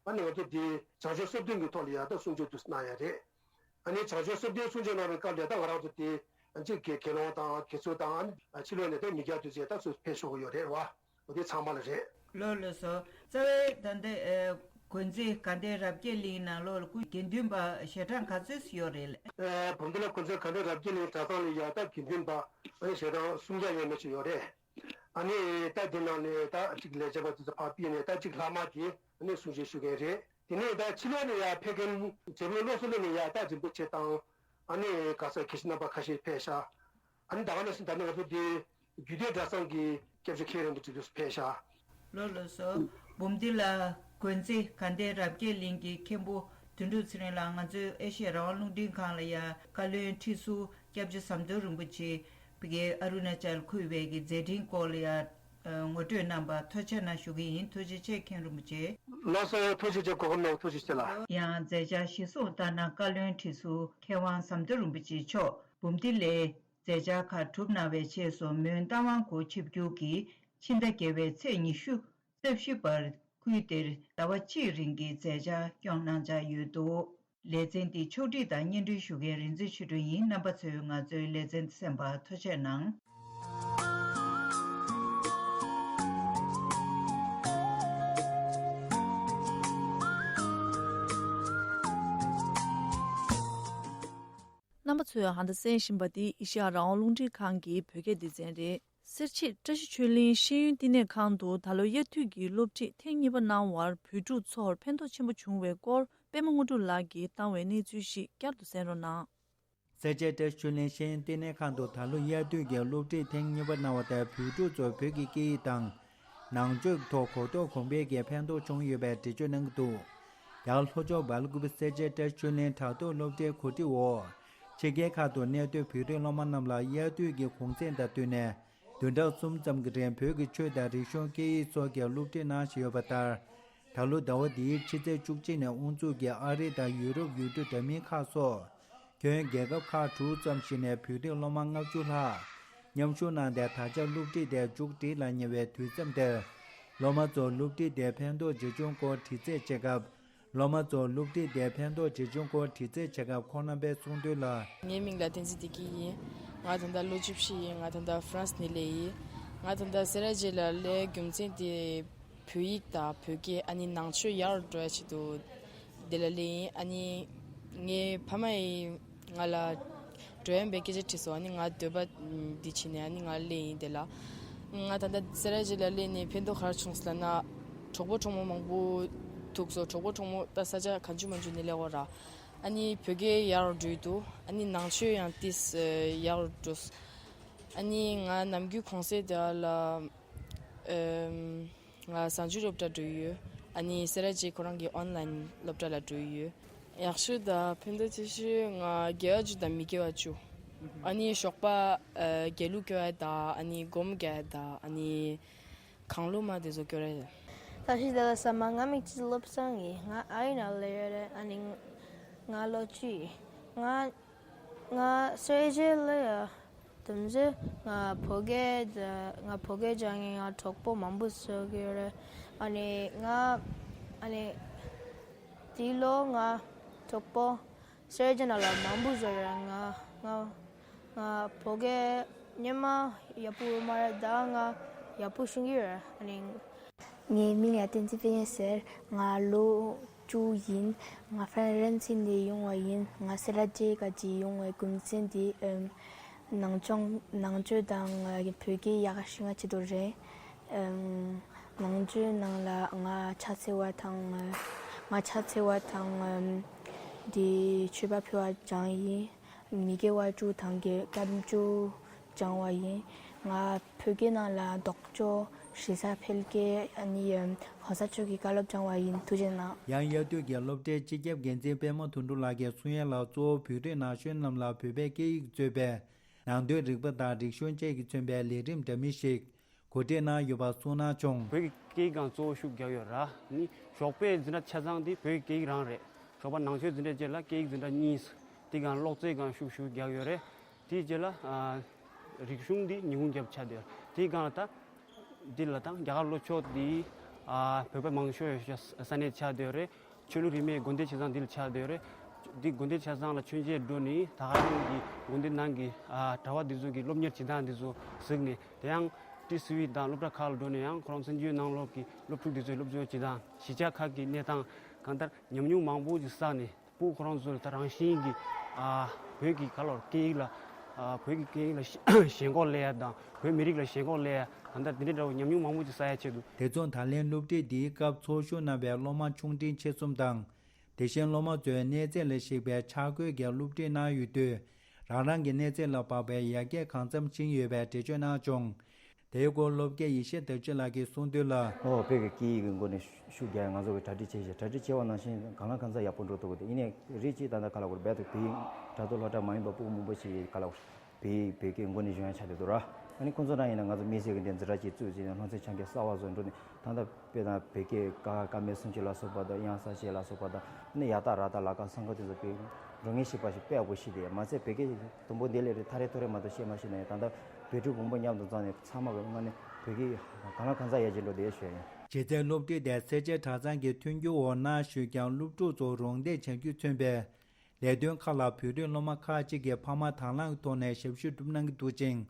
ཨ་ནི་ང་ཚོ་འདི་བྱང་ཆུབ་སེམས་འདུན་གྱི་ཐོག་ལ་ཡ་ད་གསུང་ཆོས་དུ་གནང་ཡ་རེད། ཨ་ནི་བྱང་ཆུབ་སེམས་འདུན་གསུང་ཆོས་གནང་བའི་སྐབས་ལ་ད་ང་རང་ཚོ་དེ་ཨ་ཅིག་དགེ་དགེ་སློང་དང་དགེ་ཚུལ་དང་ཨ་ནི་ཕྱི་ལོགས་ནས་ད་མི་སྐྱ་དུ་བཅས་ད་ཚོ་ཕེབས་ཤོག་གི་ཡོད་རེད་བ། འོ་དེ་ཚང་མ་ལ་རེད། ལགས་ལགས་སོ། རྩ་བའི་ད་ལྟ་ཨ་དགོན་རྩེ་དགའ་ལྡན་རབ་རྒྱས་གླིང་ནང་ལོགས་ལ་སྐུ་དགེ་འདུན་པ་ཞལ་གྲངས་ག་ཚོད་ཡོད་རེད། ཨ་བུམ་སྡེ་ལ་དགོན་རྩེ་དགའ་ལྡན་རབ་རྒྱས་གླིང་གྲྭ་ཚང་ལ་ཡ་ད་དགེ་འདུན་པ་ཨ་ནི་ཞལ་གྲངས་སུམ་བརྒྱ་ཡས་མས་ཅིག་ཡོད་རེད། ཨ་ནི་ད་དེ་ནང་ནས་ད་ཅིག་ལས་བྱེད་པ་དེ་ཚོ་ཕར་ཕུད་ནས་ད་ཅིག་ལྷག་མ་དེ་ཨ་ནི་གསུང་ཆོས་ཞུ་མཁན་རེད། དེ་ནས་ད་ཕྱི་ལོགས་ནས་ཡར་ཕེབས་མཁན་བྱེད་པོའི་སློབ་གསོ་སློབ་ནས་ཡར་ད་རིན་པོ་ཆེ་དང་ཨ་ནི་ག་ས་དགེ་བཤེས་རྣམ་པ་ཁ་ཤས་ཕེབས་ཤག་ཨ་ནི་ད་ག་ནང་བཞིན་ད་ནི་ང་ཚོ་འདི་རྒྱུད་སྟོད་གྲྭ་ཚང་གི་སྐྱབས་རྗེ་མཁན་རིན་པོ་ཆེ་དུ་ཕེབས་ཤག་ལགས་ལགས་སོ། འབུམ་སྡེ་ལ་དགོན་རྩེ་དགའ་ལྡན་རབ་རྒྱས་གླིང་གི་མཁན་པོ་དོན་གྲུབ་ཚེ་རིང་ལགས་ང་ཚོའི་ཨེ་ཤེ་ཡ་རང་དབང་རླུང་འཕྲིན་ཁང་ལ་ཡ་བཀའ་བློན་ཁྲི་ཟུར་སྐྱབས་རྗེ་ཟམ་གདོང་རིན་པོ་ཆེ་བི་གའི་ཨ་རུ་ན་ཅལ་ཁུལ་བའི་གི་མཛད་འཕྲིན་སྐོར་ལ་ཡ་ངོ་སྤྲོད་གནང་བར་ཐུགས་རྗེ་ཆེ་གནང་ཞུ་གི་ཡིན། ཐུགས་རྗེ་ཆེ་མཁན་རིན་པོ་ཆེ། ལགས་སོ། ཐུགས་རྗེ་ཆེ། གོ་སྐབས་གནང་བར་ཐུགས་རྗེ་ཆེ་ལགས། ཡང་མཛད་འཆར་གཞིར་བཟུང་ལྟར་ན་བཀའ་བློན་ཁྲི་ཟུར་མཁས་དབང་ཟམ་གདོང་རིན་པོ་ཆེ་མཆོག་འབུམ་སྡེ་ལས་མཛད་འཆར་ཁག་གྲུབ་གནང་བའི་རྗེས་སུ་མོན་རྟ་དབང་སྐོར་ཆིབས་བསྒྱུར་གྱིས་ཕྱི་ཟླ་བརྒྱད་པའི་ཚེས་ཉི་ཤུ་རྩ་བཞི་བར་ཁུལ་དེར་ཟླ་བ་གཅིག་རིང་གི་མཛད་འཆར་སྐྱོང་གནང་འཆར་ཡོད་འདུག་ལེ་ཚན་འདི་ཕྱོགས་སྒྲིག་དང་སྙན་སྒྲོན་ཞུ་མཁན་རིག་འཛིན་ཆོས་སྒྲོན་ཡིན། རྣམ་པ་ཚོས་ང་ཚོའི་ལེ་ཚན་འདི་གསན་པར་ཐུགས་རྗེ་གནང་། རྣམ་པ་ཚོས་ཧ་ད་གསན་བཞིན་པ་འདི་ཨེ་ཤེ་ཡ་རང་དབང་རླུང་འཕྲིན་ཁང་གི་བོད་སྐད་སྡེ་ཚན་རེད། སེར་བྱེས་བཀྲ་ཤིས་ཆོས་གླིང་ཤེས་ཡོན་བསྟི་གནས་ཁང་དུ་ད་ལོ་དབྱར་དུས་ཀྱི་སློབ་ཁྲིད་ཐེངས་གཉིས་པ་གནང་བར་བོད་ཕྲུག་ཚོར་ཕན་ཐོགས་ཆེན་པོ་བྱུང་བའི་སྐོར་པད་མ་དངོས་གྲུབ་ལགས་ཀྱིས་བཏང་བའི་གནས་ཚུལ་ཞིག་བསྐྱར་དུ་གསན་རོགས་གནང་། སེར་བྱེས་བཀྲ་ཤིས་ཆོས་གླིང་ཤེས་ཡོན་བསྟི་གནས་ཁང་དུ་ད་ལོ་དབྱར་དུས་ཀྱི་སློབ་ཁྲིད་ཐེངས་གཉིས་པ་གནང་བ་དེར་བོད་ཕྲུག་ཚོར་བོད་ཀྱི་སྐད་ཡིག་དང་ནང་ཆོས་ཐོག་གོ་རྟོགས་གོང་འཕེལ་གྱི་ཕན་ཐོགས་བྱུང་ཡོད་པའི་འགྲེལ་བརྗོད་གནང་གི་འདུག་ཡང་ལྷོ་ཕྱོགས་སྦེལ་ཀོབ་སེར་བྱེས་བཀྲ་ཤིས་ཆོས་གླིང་དྲ་ཐོག་སློབ་གྲྭའི་གོ་སྒྲིག་འོག་ཕྱི་རྒྱལ་ཁག་ཏུ་གནས་སྡོད་བོད་རིགས་སློབ་མ་རྣམས་ལ་དབྱར་དུས་ཀྱི་གུང་སེང་དང་བསྟུན་ནས་བདུན་ཕྲག་གསུམ་ཙམ་གྱི་རིང་བོད་ཀྱི་ཆོས་དང་རིག་གཞུང་སྐད་ཡིག་སོགས་ཀྱི་སློབ་ཁྲིད་གནང་བཞིན་ཡོད་པ་ལྟར། ད་ལོ་ཟླ་བ་འདིའི་ཕྱི་ཚེས་བཅུ་གཅིག་ནས་དབུ་འཛུགས་ཀྱིས་ཨ་རི་དང་ཡུ་རོབ་ཡུལ་གྲུ་འདྲ་མིན་ཁག་སོགས་ཁྱོན་རྒྱལ་ཁབ་ཁག་དྲུག་ཙམ་ཞིག་ནས་བོད་རིགས་སློབ་མ་ལྔ་བཅུ་ལྷག་མཉམ་ཞུགས་གནང་སྟེ། ད་ཆ་སློབ་ཁྲིད་དེ་མཇུག་སྒྲིལ་ལ་ཉེ་བའི་དུས་མཚམས་དེར། སློབ་མ་ཚོར་སློབ་ཁྲིད་དེ་ཕན་ཐོགས་ཇི་བྱུང་སྐོར་དྲི་རྩད་བྱེད་སྐབས། སློབ་མ་ཚོར་སློབ་ཁྲིད་དེ་ཕན་ཐོགས་ཇི་བྱུང་སྐོར་དྲི་རྩད་བྱེད་སྐབས་ཁོང་རྣམ་པས་གསུངས་དོན་ལ། ངའི་མིང་ལ་བསྟན་འཛིན་བདེ་སྐྱིད་ཡིན། ང་ད་ལྟ་ལོ་བཅུ་བཞི་ཡིན། ང་ད་ལྟ་ཧྥ་རན་སི་ནས་སླེབས་ཡིན། ང་ད་ལྟ་སེ་ར་བྱེས་ལ་སླེབས་རྒྱུ་མཚན་དེ་བོད་ཡིག་དང་བོད་སྐད། ཨ་ནི་ནང་ཆོས་ཡག་རུ་འགྲོ་ཡ་ཆེད་དུ་འདི་ལ་སླེབས་ཡིན། ཨ་ནི་ངའི་ཕ་མ་ཡིས་ང་ལ་འགྲོ་ཡ་མེད་པའི་སྐད་ཆ་དྲིས་སོང་། ཨ་ནི་ང་འདོད་པ་འདི་བྱས་ནས་ཨ་ནི་ང་སླེབས་ཡིན་དེ་ལ། ང་ད་ལྟ་སེ་ར་བྱེས་ལ་སླེབས་ནས་ཕན་ཐོགས་ག་རེ་བྱུང་སོང་ལབ་ན། གྲོགས་པོ་གྲོགས་མོ་མང་པོ་ཐུག་སོང་། གྲོགས་པོ་གྲོགས་མོ་ད་ས་ཆ་གང་བྱུང་མང་བྱུང་ནས་སླེབས་ཡོད་ར། ཨ་ནི་བོད་སྐད་ཡག་རུ་འགྲོ་ཡི་འདུག་ཨ་ནི་ནང་ཆོས་ཡང་ཏིས་ཡག་རུ་འགྲོ་སོང་། ཨ་ནི་ང་ནམ་རྒྱུན་གུང་སེང་དེ་ལ་ཨམ་ང་གཟའ་མཇུག་སློབ་གྲྭ་འགྲོ་ཡི་ཡོད། ཨ་ནི་སེ་ར་བྱེས་ཁོ་རང་གི་ཨོན་ལན་སློབ་གྲྭ་ལ་འགྲོ་ཡི་ཡོད། ཡག་ཤོས་དང་ཕན་ཐོགས་ཆེ་ཤོས་ང་དགེ་བ་བཅུ་དང་མི་དགེ་བ་བཅུ། ཨ་ནི་ཞོགས་པ་ཨ་དགེ་ལུགས་སྐྱོར་ཡ་དང་། ཨ་ནི་སྒོམ་རྒྱག་ཡ་དང་། ཨ་ནི་གང་བློ་མ་དེ་ཚོ་སྐྱོར་རེད། ད་ཤི་ད་ལ་ས་མ་ང་མིག་ཅི་བློ་བཟང་ཡིན། ང་ཨ་ཡིན་ན་ལེ་ཡོད་རེད། ཨ་ནི་ང་ལོ་བཅུ་ཡིན། ང་ང་སེ་ར་བྱེས་ལ་ཡ་དུམ་ཚེ་ང་བོད་སྐད་ང་བོད་སྐད་སྦྱང་ངེ་ང་གྲོགས་པོ་མང་པོ་བཟོ་གི་ཡོད་རེད། ཨ་ནི་ང་ཨ་ནི་དེ་ལོ་ང་གྲོགས་པོ་སེར་ཅན་ལ་མང་པོ་བཟོ་ར། ང་ང་ང་བོད་སྐད་སྙན་མ་ཡག་པོ་མ་རེད། ད་ང་ཡག་པོ་ཤེས་ཀྱི་ཡོད་ར། ཨ་ནི། ངའི་མིང་ལ་བསྟན་འཛིན་དཔལ་ཡོན་ཟེར། ང་ལོ་བཅུ་ཡིན། ང་ཧྥ་རན་སི་ནས་ཡོང་བ་ཡིན། ང་སེ་ར་བྱེས་ག་ཅིག་ཡོང་བའི་རྒྱུ་མཚན་དེ་ཨམ་ནང་ཆོས་ནང་ཆོས་དང་བོད་སྐད་ཡག་ཤེས་ང་ཆེད་དུ་རེད། ཨམ་ནང་ བརྗོད་ནང་ལ་ང་ཕྱག་འཚལ་བ་དང་། ང་ཕྱག་འཚལ་བ་དང་། འདི་མཆོད་པ་ཕུལ་བ་སྦྱངས་ཡིན། མི་དགེ་བ་དྲུག་དང་དགེ་སྐརམ་བཅུ་སྦྱངས་པ་ཡིན། ང་བོད་སྐད་ནང་ལ་ལྡོག་ཕྱོགས་ཞེ་ས་འཕེལ་རྒྱས་ཨ་ནི་གོང་ས་མཆོག་གི་བཀའ་སློབ་སྦྱངས་པ་ཡིན། ཐུགས་རྗེ་གནང་། ཡང་དབྱར་དུས་ཀྱི་སློབ་གྲྭའི་སྤྱི་ཁྱབ་འགན་འཛིན་པད་མ་དོན་གྲུབ་ལགས་ཀྱིས་གསུང་ཡ་ལ། གཙོ་བོ་བོད་རིགས་ན་གཞོན་རྣམས་ལ་བོད་པའི་སྐད་ཡིག་གཙོས་པའི་ནང་དོན་རིག་པ་དང་རིག་གཞུང་བཅས་ཀྱིས་མཚོན་པའི་ལས་རིམ་འདྲ་མིན་ཞིག་གོ་སྒྲིག་གནང་ཡོད་པ་གསུངས་གནང་བྱུང་། བོད་ཀྱི་སྐད་ཡིག་སྒང་གཙོ་བོ་ཤུགས་རྒྱག་ཡོད་ར། ནི་ཞོགས་པའི་འཛིན་གྲྭ་ཆ་ཚང་འདི་བོད་ཀྱི་སྐད་ཡིག་རང་རེད། ཞོགས་པ་ནང་ཆོས་འཛིན་གྲྭའི་རྗེས་ལ་སྐད་ཡིག་འཛིན་གྲྭ་གཉིས། དེ་སྒང་ཀློག་རྩལ་སྒང་ཤུགས་ཤུགས་རྒྱག་ཡོད་རེད། དེའི་རྗེས་ལ་ཨ་རིག་གཞུང་འདི་ཉིན་གུང་རྒྱབ་ཆགས་བསྡད་ཡོད་རེད། དེའི་སྒང་ལ་ད་འདི་ལ་ད་རྒྱ་གར་ལྷོ་ཕྱོགས་འདི་ཨ་བོད་པ་མང་ཤོས་ཡོད་ས་གནས་ཆགས་བསྡད་ཡོད་རེད། ཆོས་ལུགས་རིས་མེད་དགོན་སྡེ་ཆ་ཚང་འདི་ལ་ཆགས་བསྡད་ཡོད་རེད། འདི་དགོན་སྡེ་ཆ་ཚང་ལ་མཆོད་མཇལ་འགྲོ་ནས་ད་ག་རང་གི་དགོན་སྡེ་ནང་གི་ཨ་གྲྭ་པ་འདི་ཚོ་གི་སློབ་གཉེར་བྱེད་སྟངས་འདི་ཚོ་གཟིགས་ནས། དེ་ཡང་ཏི་སི་ཝི་དང་སློབ་གྲྭ་ཁག་ལ་འགྲོ་ནས་ཡང་ཁོ་རང་བཙན་བྱོལ་ནང་ལོགས་ཀྱི་སློབ་ཕྲུག་འདི་ཚོའི་སློབ་སྦྱོང་བྱེད་སྟངས། གཞིས་ཆགས་ཁག་གི་གནས་སྟངས། གང་ལྟར་ཉམས་མྱོང་མང་པོ་ཞིག་བསགས་ནས། སྤུ་གུ་ཁོ་རང་ཚོ་ལ་ད་རང་བཞིན་གྱིས་ཨ་བོད་ཀྱི་ག་ལོར་སྐད་ཡིག་ལ་ཨ་བོད་ཀྱི་སྐད་ཡིག་ལ་ཞེན་ཁོག་སླེབས་ཡ་དང་། བོད་མི་རིགས་ལ་ཞེན་ཁོག་སླེབས་ཡ། གང་ལྟར་འདི་འདྲའི་འདྲ་བོ་ཉམས་མྱོང་མང་པོ་ཞིག་བསགས་ཡ་ཆེད་དུ། དེ་མཚུངས་ད་ལན་སློབ་ཁྲིད་འདིའི་སྐབས་ཚོགས་ཞུགས་གནང་བའི་སློབ་མ་ཆུང་འབྲིང་ཆེ་གསུམ་དང་། དེ་བཞིན་སློབ་མ་ཚོས་གནས་ཚད་ལ་གཞིགས་པའི་འཆར་འགོད་ཀྱི་སློབ་ཁྲིད་གནང་ཡོད་དུས། རང་རང་གི་གནས་ཚད་ལ་དཔག་པའི་ཡར་རྒྱས་གང་འཚམ་ཕྱིན་ཡོད་པའི་འགྲེལ་བརྗོད་གནང་བྱུང་། དེའི་སྐོར་སློབ་དགེ་ཡེ་ཤེས་དར་ཅན་ལགས་ཀྱིས་གསུངས་དོན་ལ། ཨོ་བོད་ཀྱི་སྐད་ཡིག་གི་སྒོ་ནས་ཤུགས་རྒྱག་ཡ་ང་ཚོ་གི་གྲ་སྒྲིག་བྱས་ཤག་གྲ་སྒྲིག་བྱས་པ་ནང་བཞིན་གང་ལ་གང་འཚམ་ཡག་པོ་འགྲོ་ཐུབ་ཀྱི་འདུག་ཡིན་ནའི་རིགས་གཅིག་ད་ལྟ་ག་ལ་བར་བོད་དུ་བོད་ཡིག་དྲ་ཐོག་སློབ་གྲྭ་མ་ཡིན་པ་སྤུ་གུ་མང་པོ་ཞིག་གིས་ག་ལ་བོད་ཡིག་བོད་སྐད་སྒོ་ནས་སྦྱོང་ཡ་ཆགས་བསྡད་འདུག་ར། ཨ་ནི་ཁོང་ཚོ་རང་ཡིན་ན་ང་ཚོ་དམིགས་བསལ་གྱི་འདི་འཛིན་གྲྭ་གཅིག་བཙུགས་བྱས་ནས་སློབ་ཚན་ཆ་འགའ་གསར་བ་བཟོ་འགྲོ་ནས། ད་ལྟ་དཔེར་ན་བོད་སྐད་ཀ་ཁ་མེད་སུམ་ཅུ་ལ་སོགས་པ་དང་། དབྱངས་གསལ་བཤད་ལ་སོགས་པ་དང་། ནི་ཡ་ཏ་ར་ཏ་ལ་ཀ་སུམ་ཀ་དེ་ཚོ་བོད་འགྲོ་ངེས་ཤེས་པ་ཞིག་དཔེ་ཡག་པོ་ཤེས་ཏེ། མ་ཚད་བོད་སྐད་དུམ་བུ་འདི་ལས་རེ་ཐ་རེ་ཐོ་རེ་མ་གཏོགས་བཤད་མ་ཤེས་ན་ཡང་། ད་ལྟ་བོད་ཕྲུག་བོན་པོ་མཉམ་དུ་བཙལ་ནས་ཚང་མ་གི་སྔ་ནས་བོད་སྐད་གང་ལ་གང་འཚམ་ཡར་རྒྱས་འགྲོ་བསྡད་ཤོད་ཡིན། ཇེ་མཛད་སློབ་ཁྲིད་དེ་སེར་བྱེས་གྲྭ་ཚང་གི་མཐུན་འགྱུར་འོག་གནང་ཞུས་ཀྱང་། སློབ་ཕྲུག་ཚོ་རོགས་འདེགས་བྱ་རྒྱུས་མཚོན་པའི་ལས་དོན་ཁག་ལ་བོད་རིགས་སློབ་མ་ཁག་ཅིག་གིས་ཕ་མ་དང་བླངས་ཀྱི་ཐོག་ནས་ཞབས་ཞུ་སྒྲུབ་གནང་གི་འདུག་ཅིང་།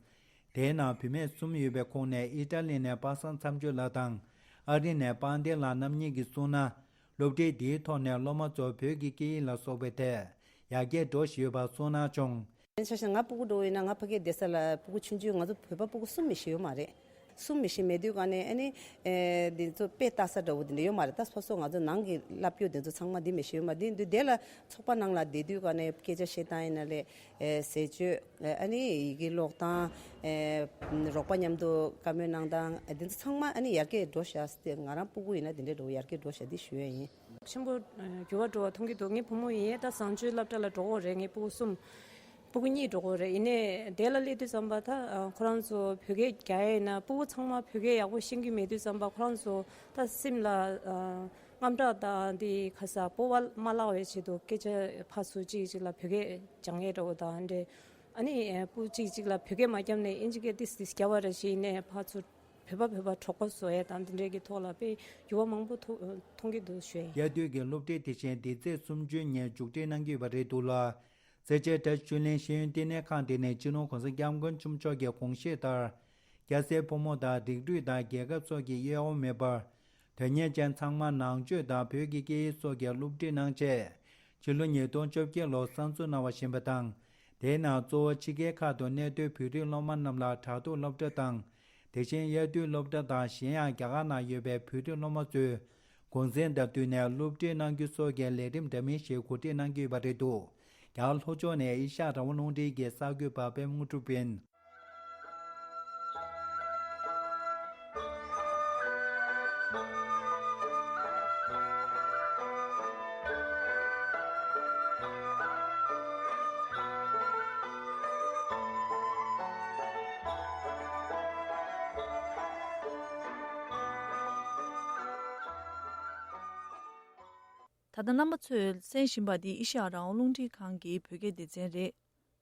དེའི་ནང་བུད་མེད་གསུམ་ཡོད་པའི་ཁོངས་ནས་ཨི་ཊ་ལི་ནས་པ་སངས་མཚམས་གཅོད་ལགས་དང་། ཨ་རི་ནས་དཔལ་ལྡན་ལགས་རྣམ་གཉིས་ཀྱིས་གསུངས་ན། སློབ་ཁྲིད་འདིའི་ཐོག་ནས་སློབ་མ་ཚོར་བོད་ཀྱི་སྐད་ཡིག་ལ་སོགས་པའི་ཐད་ཡར་རྒྱས་འགྲོ་བཞིན་ཡོད་པ་གསུངས་གནང་བྱུང་། ཆ་བཞག་ན་ང་སྤུ་གུ་འདྲ་བོ་ཡིན་ན། ང་ཕ་གིར་བསྡད་ས་ལ་སྤུ་གུ་ཆུང་ཆུང་། ང་ཚོ་བོད་པ་སྤུ་གུ་གསུམ་མི་ཤེས་ཡོད་མ་རེད། གསུམ་མི་ཤེས་མེད་དུས་ག་ནས་ཨ་ནི་ཨེ་འདི་ཚོ་དཔེ་ལྟ་ས་འདྲ་བོ་དེ་འདྲ་ཡོད་མ་རེད། ད་སོ་སོ་ང་ཚོ་ནང་གི་བསླབ་བྱ་དེ་ཚོ་ཚང་མ་འདི་མི་ཤེས་ཡོད་མ་རེད། འདི་འདི་དེ་ལ་ཚོགས་པ་ནང་ལ་བསྡད་དུས་ག་ནས་སྐད་ཆ་བཤད་སྟངས་ཡིན་ན་ལས། ཨེ་ཟས་སྤྱོད། ཨ་ནི་ཡི་གེ་ཀློག་སྟངས། ཨེ་རོགས་པ་མཉམ་དུ་བཀའ་མོལ་གནང་སྟངས། ཨེ་འདི་ཚོ་ཚང་མ་ཨ་ནི་ཡར་རྒྱས་འགྲོ་ཤག་ཟེར་ཏེ། ང་རང་སྤུ་གུ་ཡིན་ན་དེ་འདྲའི་འགྲོ་ཡར་རྒྱས་འགྲོ་ཤག་འདི་ཞུ་ཡ་ཡིན། ཆེན་པོ་ཨེ་འགྱུར་བ་འགྲོ་བ་མཐོང་གི་འདུག་ངའི་བུ་མོ་ཡིན་ཡ་ད་བཟང་སྤྱོད་སློབ་གྲྭ་ལ་འགྲོ་གི་རེད། ངའི་སྤུ་གུ་གསུམ། སྤུ་གུ་གཉིས་འགྲོ་གི་རེད། ཡིན་ནའི་དེ་ལ་སླེབས་དུས་ཙམ་པ་ད་ཨ་ཁོ་རང་ཚོ་བོད་སྐད་རྒྱག་ཡ་ཡིན་ན། སྤུ་གུ་ཚང་མ་བོད་སྐད་ཡག་པོ་ཤེས་ཀྱི་མེད་དུས་ཙམ་པ། ཁོ་རང་ཚོ་ད་སེམས་ལ་ཨ་དངངས་སྐྲག་དང་དེ་ག་ས་སྤོབས་པ་མ་བརླག་པའི་ཆེད་དུ་སྐད་ཆ་ཕར་ཚུར་གཅིག་གཅིག་ལ་བོད་སྐད་སྦྱང་ཡས་འདྲ་བོ་དང་འདྲ། ཨ་ནི་ཨེ་སྤུ་གཅིག་གཅིག་ལ་བོད་སྐད་མ་བརྒྱབ་ནས་ཨིན་ཇི་སྐད་ཏིས་ཏིས་བརྒྱབ་པ་རེ་བཞིན་ནས་ཕར་ཚུར་བོད་པ་བོད་པ་གྲོགས་པོ་བཟོ་ཡས་དང་འདི་འདྲའི་གི་ཐོག་ལ་དཔེ་འགྱུར་བ་མང་པོ་ཐོ་མཐོང་གི་འདུག་ཞུ་ཡས་ཡིན། དབྱར་དུས་ཀྱི་སློབ་ཁྲིད་དེ་བཞིན་འདི་ཚེས་སུམ་ཅུ་ཉིན་མཇུག་སྒྲིལ་གནང་གི་ཡོད་པ་རེད་འདུག་ལ། སེར་བྱེས་ར་ཤུ་ལན་ཤེས་ཡོན་བསྟི་གནས་ཁང་དེ་ནས་སྤྱི་ནོར་༸གོང་ས་༸སྐྱབས་མགོན་ཆེན་པོ་མཆོག་གི་དགོངས་བཞེད་ལྟར། སྐྱ་སེར་ཕོ་མོ་དང་རིགས་རུས་དང་རྒྱལ་ཁབ་སོགས་ཀྱི་དབྱེ་བ་མེད་པར། དོན་གཉེར་ཅན་ཚང་མར་ནང་ཆོས་དང་བོད་ཀྱི་སྐད་ཡིག་སོགས་ཀྱི་སློབ་ཁྲིད་གནང་ཆེད། ཕྱི་ལོ་ཉིས་སྟོང་བཅོ་བརྒྱད་ལོར་གསར་འཛུགས་གནང་བ་བཞིན་པ་དང་། དེའི་ནང་གཙོ་བོ་ཕྱི་རྒྱལ་ཁག་ཏུ་གནས་སྡོད་བོད་རིགས་སློབ་མ་རྣམས་ལ་དྲ་ཐོག་སློབ་གྲྭ་དང་། དེ་བཞིན་དབྱར་དུས་སློབ་གྲྭ་དང་། གཞན་ཡང་རྒྱ་གར་ནང་ཡོད་པའི་བོད་རིགས་སློབ་མ་ཚོས་གུང་སེང་དང་བསྟུན་ནས་སློབ་ཁྲིད་གནང་རྒྱུ་སོགས་ཀྱི་ལས་རིམ་འདྲ་མིན་ཞིག་གོ་སྒྲིག་གནང་གི་ཡོད་པ་རེད་འདུག་རྒྱ་གར་ལྷོ་ཕྱོགས་ནས་ཨེ་ཤ་ཡ་རང་དབང་རླུང་འཕྲིན་གྱི་གསར་འགོད་པ་པད་མ་དངོས་གྲུབ་ཡིན། ད་ལྟ་རྣམ་པ་ཚོས་གསན་བཞིན་པ་འདི་ཨེ་ཤ་ཡ་རང་དབང་རླུང་འཕྲིན་ཁང་གི་བོད་སྐད་སྡེ་ཚན་རེད།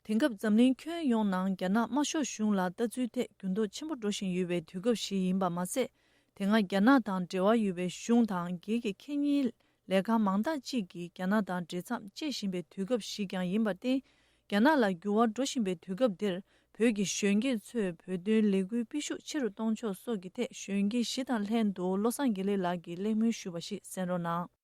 དེང་སྐབས་འཛམ་གླིང་ཁྱོན་ཡོངས་ནང་རྒྱ་ནག་དམར་ཤོག་གཞུང་ལ་ལྟ་ཚུལ་ཐད་འགྱུར་ལྡོག་ཆེན་པོ་འགྲོ་བཞིན་ཡོད་པའི་དུས་སྐབས་ཤིག་ཡིན་པ་མ་ཟད། དེ་སྔ་རྒྱ་ནག་དང་འབྲེལ་བ་ཡོད་པའི་གཞུང་དང་སྒེར་གྱི་ཁེ་གཉེར་ལས་ཁང་མང་དག་ཅིག་གིས་རྒྱ་ནག་དང་འབྲེལ་མཚམས་བཅད་བཞིན་པའི་དུས་སྐབས་ཤིག་ཀྱང་ཡིན་པར་བརྟེན། རྒྱ་ནག་ལ་འགྱུར་བ་འགྲོ་བཞིན་པའི་དུས་སྐབས་འདིར། བོད་ཀྱི་གཞོན་སྐྱེས་ཚོས་བོད་དོན་ལས་འགུལ་སྤེལ་ཤུགས་ཆེ་རུ་གཏོང་ཕྱོགས་སོགས་ཀྱི་ཐད་གཞོན་སྐྱེས་བཞི་དང་ལྷན་དུ་བློ་བཟང་དགེ་ལེགས་ལགས་ཀྱིས་གླེང་མོལ་ཞུས་པ་ཞིག་གསན་རོགས་གནང་།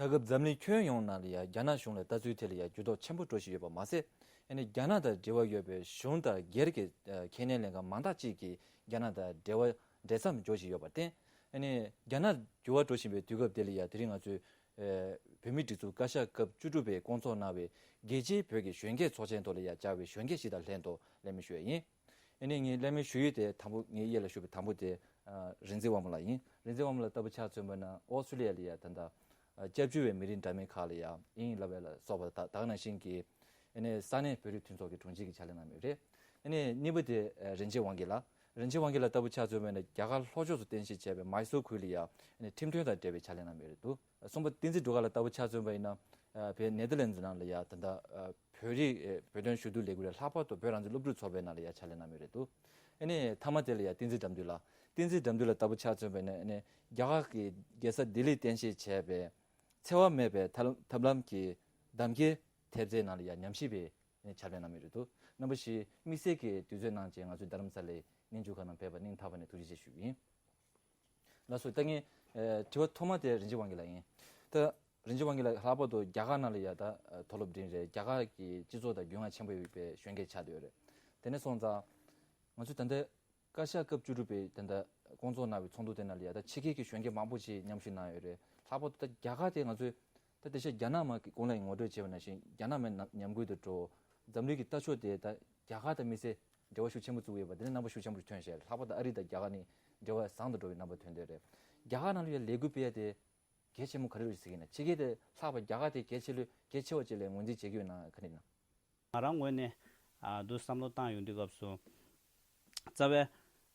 ད་སྐབས་འཛམ་གླིང་ཁྱོན་ཡོངས་ནང་ལ་ཡ་རྒྱ་ནག་གཞུང་ལ་ལྟ་ཚུལ་ཐད་ལ་ཡ་འགྱུར་ལྡོག་ཆེན་པོ་འགྲོ་བཞིན་ཡོད་པ་མ་ཟད། ཨ་ནི་རྒྱ་ནག་དང་འབྲེལ་བ་ཡོད་པའི་གཞུང་དང་སྒེར་གྱི་ཨ་ཁེ་ཉན་ལེན་མཁན་མང་དག་ཅིག་གིས་རྒྱ་ནག་དང་འབྲེལ་བ་འབྲེལ་མཚམས་འཇོག་བཞིན་ཡོད་པར་བརྟེན། ཨ་ནི་རྒྱ་ནག་འགྱུར་བ་འགྲོ་བཞིན་པའི་དུས་སྐབས་དེ་ལ་ཡ་དེ་རིང་ང་ཚོས་ཨ་བོད་མིའི་སྒྲིག་འཛུགས་བཀའ་ཤག་སྐབས་བཅུ་དྲུག་པས་བསྐོང་ཚོགས་གནང་བའི་རྒྱལ་སྤྱིའི་བོད་ཀྱི་གཞོན་སྐྱེས་ཚོགས་ཆེན་ཐོག་ལ་ཡ་བཅར་བའི་གཞོན་སྐྱེས་ཤིག་དང་ལྷན་དུ་གླེང་མོལ་ཞུ་ཡ་ཡིན། ཨ་ནི་ངས་གླེང་མོལ་ཞུ་ཡུལ་དེ་དང་པོ་ངའི་གཡས་ལ་བཞུགས་པའི་དང་པོ་དེ་ཨ་རིག་འཛིན་དབང་མོ་ལགས་ཡིན། རིག་འཛིན་དབང་མོ་ལགས་ལྟ་བུ་ཆ་མཚོན་པ་ན་ཨོ་སི་ཀྲི་ལི་ཡ་ལ་ཡ་ད་ལྟ་ཨ་སྐྱབས་བཅོལ་བའི་མི་རིགས་འདྲ་མིན་ཁག་ལ་ཡ་དབྱིན་ཡིག་བསླབ་པ་ལ་སོགས་པ་དག་དག་ནང་བཞིན་གྱི་ཨ་ནི་ས་གནས་བོད་རིགས་མཐུན་ཚོགས་ཀྱི་དྲུང་ཆེ་གི་ཕྱག་ལས་གནང་མུས་རེད། ཨ་ནི་གཉིས་པ་དེ་ཨ་རིན་ཆེན་དབང་རྒྱལ་ལགས། རིན་ཆེན་དབང་རྒྱལ་ལགས་ལྟ་བུ་ཆ་མཚོན་པ་ན་རྒྱ་གར་ལྷོ་ཕྱོགས་སུ་རྟེན་གཞི་བྱས་པའི་མཱི་སོར་ཁུལ་ལ་ཡ་ཨ་ནི་ཁྲིམས་དོན་དང་འབྲེལ་བའི་ཕྱག་ལས་གནང་མུས་རེད་འདུག། གསུམ་པ་བསྟན་འཛིན་སྒྲོལ་དཀར་ལགས་ལྟ་བུ་ཆ་མཚོན་པ་ཡིན་ན་ཨ་བོད་ནེ་ཐར་ལན་ཛི་ནང་ལ་ཡ་ད་ལྟ་ཨ་བོད་རིགས་ཨ་བོད་དོན་ཞུ་གཏུག་ལས་འགུལ་རེད། ལྷག་པར་དུ་བོད་རང་བཙན་སློབ་ཕྲུག་ཚོགས་པའི་ནང་ལ་ཡ་ཕྱག་ལས་གནང་མུས་རེད་འདུག། ཨ་ནི་མཐའ་མ་དེ་ལ་ཡ་བསྟན་འཛིན་དགྲ་འདུལ་ལགས། བསྟན་འཛིན་དགྲ་འདུལ་ལགས་ལྟ་བུ་ཆ་མཚོན་པ་ཡིན་ན་ཨ་ནི་རྒྱ་གར་གྱི་རྒྱལ་ས་ལྡི་ལིར་རྟེན་གཞི་བྱས་པའི་འཚེ་བ་མེད་པའི་ཐབས་ཐབས་ལམ་གྱི་གདམ་ཁའི་ཐེབས་རྩའི་ནང་ལ་ཡ་ཉམས་ཞིབ་པའི་ཕྱག་ལས་གནང་མུས་རེད་འདུག། རྣམ་པ་བཞི་དམིགས་བསལ་གྱི་དུས་ཚོད་གནང་བྱས་ང་ཚོའི་རྡ་རམ་ས་ལའི་གནས་མཇུག་ཁང་ནང་ཕེབས་པར་སྙིང་ཐག་པ་ནས་ཐུགས་རྗེ་ཆེ་ཞུ་གི་ཡིན། ལགས་སོ། ད་ངས་ཨ་དྲི་བ་ཐོག་མ་དེ་རིན་ཆེན་དབང་རྒྱལ་ལགས་ཡིན། ད་རིན་ཆེན་དབང་རྒྱལ་ལགས་ལྷག་པར་དུ་རྒྱ་གར་ནང་ལ་ཡ་ད་ཨ་མཐོ་སློབ་འགྲིམས་རེད། རྒྱ་གར་གྱི་སྤྱི་ཚོགས་དང་རྒྱུས་མངའ་ཆེན་པོ་ཡོད་པའི་གཞོན་སྐྱེས་ཆགས་བསྡད་ཡོད་རེད། དེ་ནས་སོང་ཙང་ང་ཚོས་ད་ལྟ་བཀའ་ཤག་སྐབས་བཅུ་དྲུག་པའི་ད་ལྟ་བསྐོང་ཚོགས་གནང་བའི་ཚོགས་འདུ་དེ་ནང་ལ་ཡ་ད་ཕྱི་རྒྱལ་གྱི་གཞོན་སྐྱེས་མང་པོ་ཞིག་མཉམ་ཞུགས་གནང་ཡོད་རེད། ལྷག་པར་དུ་ད་རྒྱ་གར་དེ་ང་ཚོས་ད་དེ་ཤ་རྒྱ་ནག་མ་གི་གོང་ལ་ངོ་སྤྲོད་བྱས་པ་ནང་བཞིན་རྒྱ་ནག་མའི་ནམ་ཉམས་རྒུད་དུ་འགྲོ། འཛམ་གླིང་གི་ལྟ་ཕྱོགས་དེ་ད་རྒྱ་གར་དང་དམིགས་བསལ་འབྲེལ་བ་ཤུགས་ཆེན་པོ་བཙུགས་ཡོད་པ་དེ་ནི་རྣམ་པ་ཤུགས་ཆེན་པོ་ཐོན་བཞག་རེད། ལྷག་པར་དུ་ཨ་རི་དང་རྒྱ་གར་ནི་འབྲེལ་བ་བཟང་དུ་འགྲོ་བའི་རྣམ་པ་ཐོན་བསྡད་རེད། རྒྱ་གར་ནང་ལ་ཡ་ལས་འགུལ་སྤེལ་ཡ་དེ་གལ་ཆེན་པོ་ག་རེ་རེད་ཟེར་གྱི་ན། ཕྱི་རྒྱལ་དེ་ལྷག་པར་རྒྱ་གར་དེ་གལ་ཆེ་ལོས་གལ་ཆེ་བ་ཅིག་ལ་ངོས་འཛིན་བྱེད་ཀྱི་ཡོད་ན་ག་རེ་ཡིན་ན། ང་རང་ངོས་ནས་ཨ་འདུག་བསམ་བློ་བཏང་ཡོང་དུས་སྐབས་སུ། རྩ་བའི་